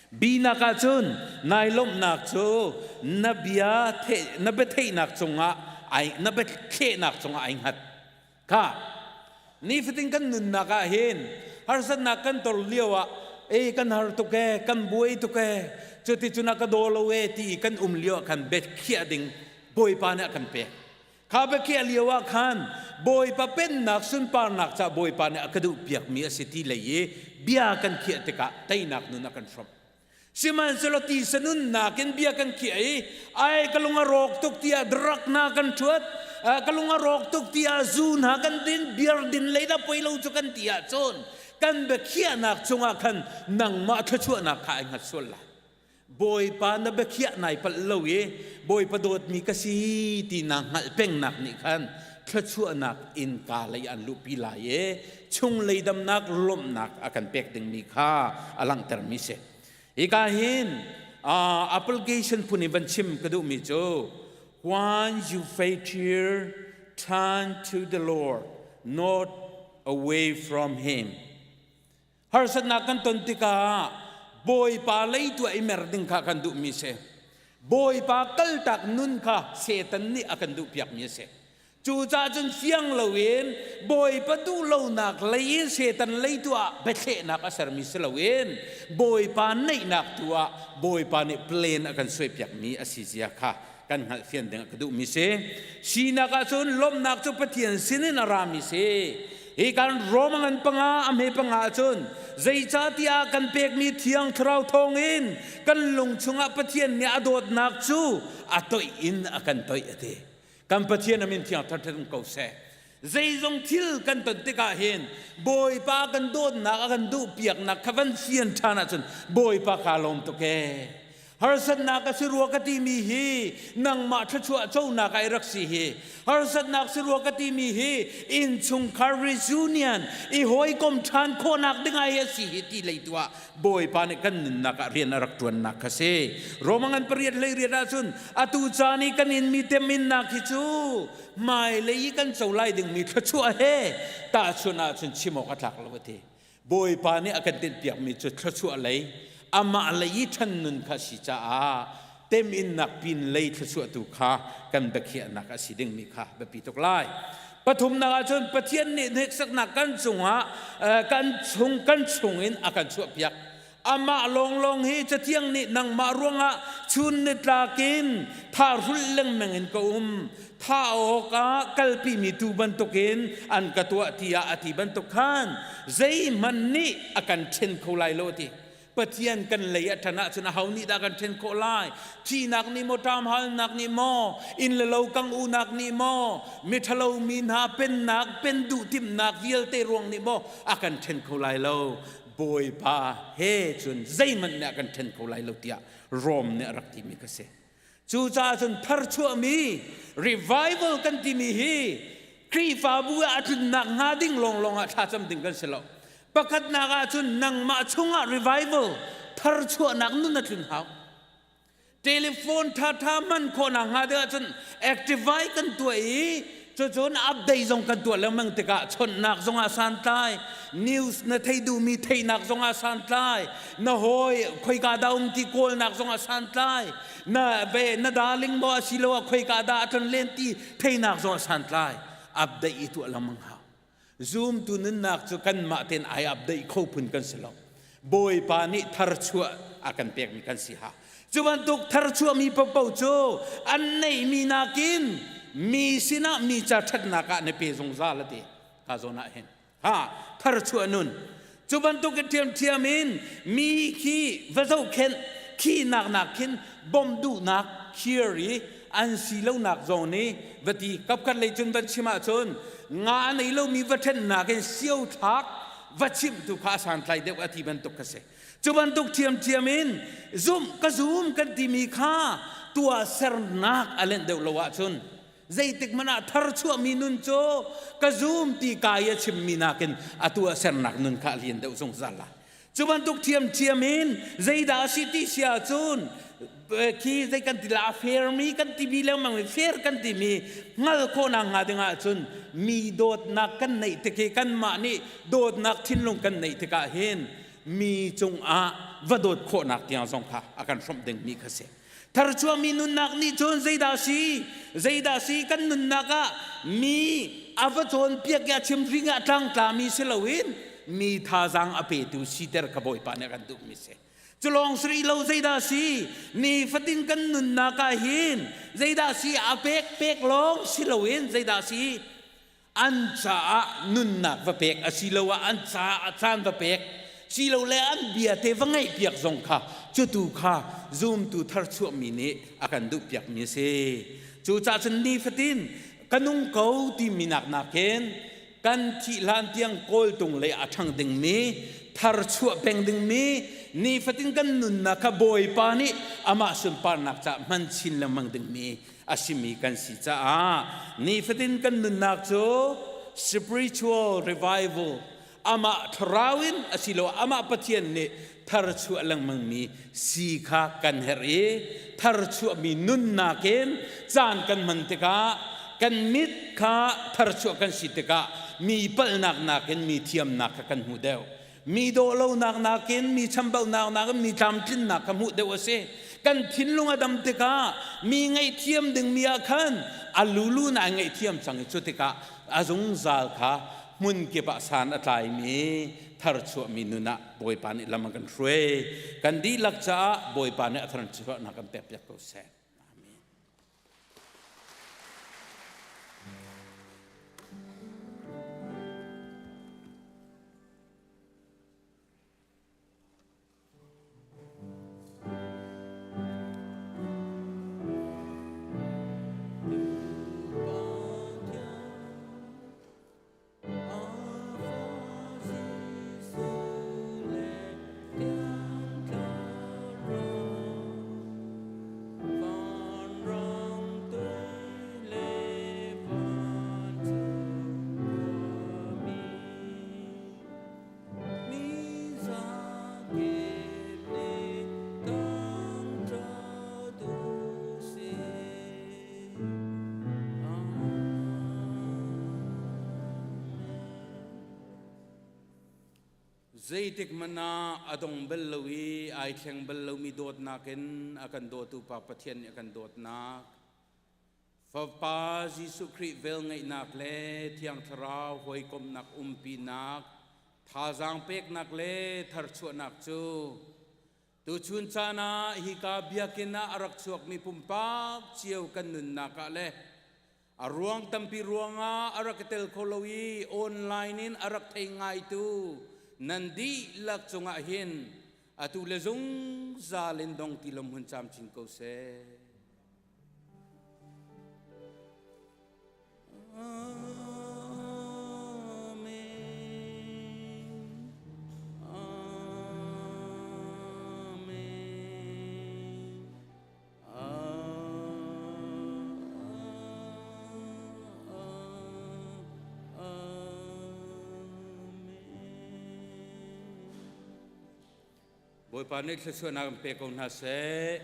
Binak ahcun nai lawmhnak cu na bia na biatheihnak cungah ai na biathlehnak cungah ai hngat. Kha nifatin kan nunnak ah hin harsatnak kan tor lio ah ei kan har tuk e kan buai tuk e cuti cun a ka daw lo e ti i kan um lio ah khan biakhiah ding Bawipa nih a kan pek. Kha biakhiah lio ah khan Bawipa pennak sunparnak ca Bawipa nih a ka duh piakmi a si ti lei i bia kan khiah tikah teinak nun a kan hrawmh. Sihmanhsehlaw tisa nunnak in bia kan khiah i ai ka lung a rawk tuk tiah drug hna kan ṭhuat, ka lung a rawk tuk tiah zu hna kan din, beer din lei dah poi lo cu kan ti ahcun kan biakhiahnak cungah khan nangmah thluachuahnak kha ai hngat sual lai. Bawipa na biakhiah nai palh lo i Bawipa dawtmi ka si ti naa hngalh pengnak nih khan thluachuahnak innka lei an luhpi lai i chunglei damnak lawmhnak a kan pek dingmi kha a langhtermi si. Hika hin application phun in van chim ka duhmi cu when you failure turn to the Lord not away from him harsatnak kan ton tikah Bawipa lei tu i mer ding kha kan duhmi si Bawipa kaltak nun kha Satan nih a kan duhpiakmi a si Cucaah cun fiang loin Bawipa duhlonak lei in Satan lei tu ah biathlehnak a sermi si loin Bawipa neihnak tu ah Bawipa nih plan a kan suaipiakmi a si zia kha kan hngalhfian ding ah ka duhmi si. Sinak ahcun lawmhnak cu Pathian sinin a rami si. Hi kan Roma ngan panga a hme panga ahcun zeicahtiah kan pekmi Thiang Thlarau thawngin kan lung chungah Pathian nih a dawtnak cu a toih in a kan toih a ti. Kan Pathian a min thiang thar um ko seh. Zeizong thil kan ton tikah hin Bawipa kan dawtnak a kan duhpiaknak kha van fian ṭhan ahcun Bawipa kaa lawm tuk ee. Harsatnak a si rua ka timi hi nangmah thluachuah conak ah i rak si hi. Harsatnak si rua ka timi hi innchungkhar reunion i hawikom ṭhan khawhnak ding ah hi a si hi ti lei tu ah Bawipa nih kan nunnak ah rian a rak ṭuannak kha si. Roma ngan pariat hlei riat ahcun atu caan i kan inmi teminnak hi cu hmailei i kan co lai dingmi thluachuah he tahchunh ahcun chim awk a tlak lo a ti. Bawipa nih a kan tinhpiakmi cu thluachuah lei amah lei i ṭhan nun kha a si caah teminnak pin lei thluachuah tu kha kan biakhiahnak a si dingmi kha biapi tuk lai. Pathumnak ahcun Pathian nih hneksaknak kan cungah kan chung kan chungin a kan chuahpiak. Amah lawnglawng hi Cathiang nih nangmah ruangah chun nitlak in thahrulh lengmang in ka um. Thah awkah kalpimi tuu bantukin an ka tuah tiah a ti bantuk khan zeihmanh nih a kan ṭhen kho lai lo a ti. Pathian kan lei a ṭan ahcun aho nih dah kan ṭhen khawh lai? Thihnak nih maw, ṭamhalnak nih maw, inn le lo kang unak nih maw, miṭhalo mi hna pennak, pen duh timhnak vialte ruang nih maw a kan ṭhen kho lai lo. Bawipa he cun zeihmanh nih a kan ṭhen kho lai lo tiah Rom nih a rak timi kha si. Cucaah cun tharchuahmi revival kan timi hi Khrihfabu ah a tlunnak hnga ding lawnglawng ah thlacam ding kan si lo. Pakhatnak ah cun nangmah chungah revival tharchuahnak nun a tlun hau. Telephone ṭhaṭha hman khawhnak hnga ding ahcun activate kan tuah i cucun update zong kan tuah lengmang tikah chawnhnak zongah santlai news na thei duhmi theihnak zongah santlai na hawi khoika dah um ti kawlnak zongah santlai na ve na darling maw asiloah khoika dah a tlon len ti theihnak zongah santlai update i tuah lengmang hau Zumtu nunnak cu kanmah tein ai update kho phun kan si lo. Bawipa nih tharchuah a kan pekmi kan si ha. Cu bantuk tharchuahmi paohpaoh cu an neihmi nakin mi sinah mi ca ṭhatnak ah na pe zungzal a ti. Ka zawn ah hin. Ha, tharchuah nun. Cu bantuk in ṭhiamṭhiam in mi khi va zohkhenh khihnak nak khin bawmh duhnak khir i an si lonak zong nih va ti kapkhat lei cun van chim ahcun nga a nei lomi va ṭhennak in sio thlak va chimh tu kha a santlai deuh a ti bantuk kha si. Cu bantuk ṭhiamṭhiam in zumh ka zum kan timi kha tuahsernak a lenh deuh lo ahcun zeitik hmanh ah tharchuahmi nun cu ka zum ti ka i a chimmi nakin a tuahsernak nun kha a lian deuh zungzal lai. Cu bantuk ṭhiamṭhiam in zeidah a si ti si ahcun khi zei kan ti la a fairmi kan timi lengmang mi fair kan timi hngal khawhnak hnga ding ahcun mi dawtnak kan neih tik hi kanmah nih dawtnak thinlung kan neih tikah hin mi cungah va dawt khawhnak tiang zong kha a kan hrawmh dingmi kha si. Tharchuahmi nunnak nih cun zeidah si? Zeidah si kan nunnak ah mi a va cawnpiak i a chimhring ah tlangtlami si loin mi thazaang a petu siter kha Bawipa nih a kan duhmi si. Cu lawng si rih lo zeidah si? Nifatin kan nunnak ah hin zeidah si a pek pek lawng si loin zeidah si? An caah nunnak va pek asiloah an caah caan va pek silole an bia te va ngaihpiak zong kha cutu kha zumtu tharchuahmi nih a kan duhpiakmi a si. Cucaah cun nifatin ka nung ko timi nak nakin kan thih hlan tiang kawltung lei a ṭhang dingmi tharchuah peng dingmi nifatin kan nunnak kha Bawipa nih amah sunparnak caah hman chin lengmang dingmi a simi kan si caah nifatin kan nunnak cu spiritual revival amah thlarau in asiloah amah Pathian nih tharchuah lengmangmi si kha kan herh i tharchuahmi nunnak in caan kan hman tikah kan mit kha tharchuah kan si tikah mi palhnak nakin mi thiamnak kha kan hmu deuh Mi dawh lonak nakin mi chambaunak nakin mi tlamtlinnak kha hmuh deuh a si. Kan thinlung a dam tikah mi ngaihthiam dingmi ah khan a lulu na ngaihthiam cang i cu tikah a zungzal kha hmun kip ah san a tlaimi tharchuahmi nun ah Bawipa nih lam a kan hruai. Kan dihlak caah Bawipa nih a tharchuahnak kan pekpiak ko seh. Amen. Zeitik hmanh ah a dong bal lo i ai thleng bal lomi dawtnak in a kan dawtu Pa Pathian nih a kan dawtnak, Fapa Jesuh Khrih velngeihnak le Thiang Thlarau hawikomhnak umpinak, thazaang peknak le tharchuahnak cu tuchun caan ah hika biakinn ah a rak chuakmi pumpak cio kan nunnak ah le A ruang tampi ruangah a rak i tel kho lo i online in a rak thei ngaitu nan dihlak cungah hin atu le zungzal in dong ti lom hun camcin ko seh. Amen. Amen. Bawipa nih thluachuahnak in pe ko hna seh.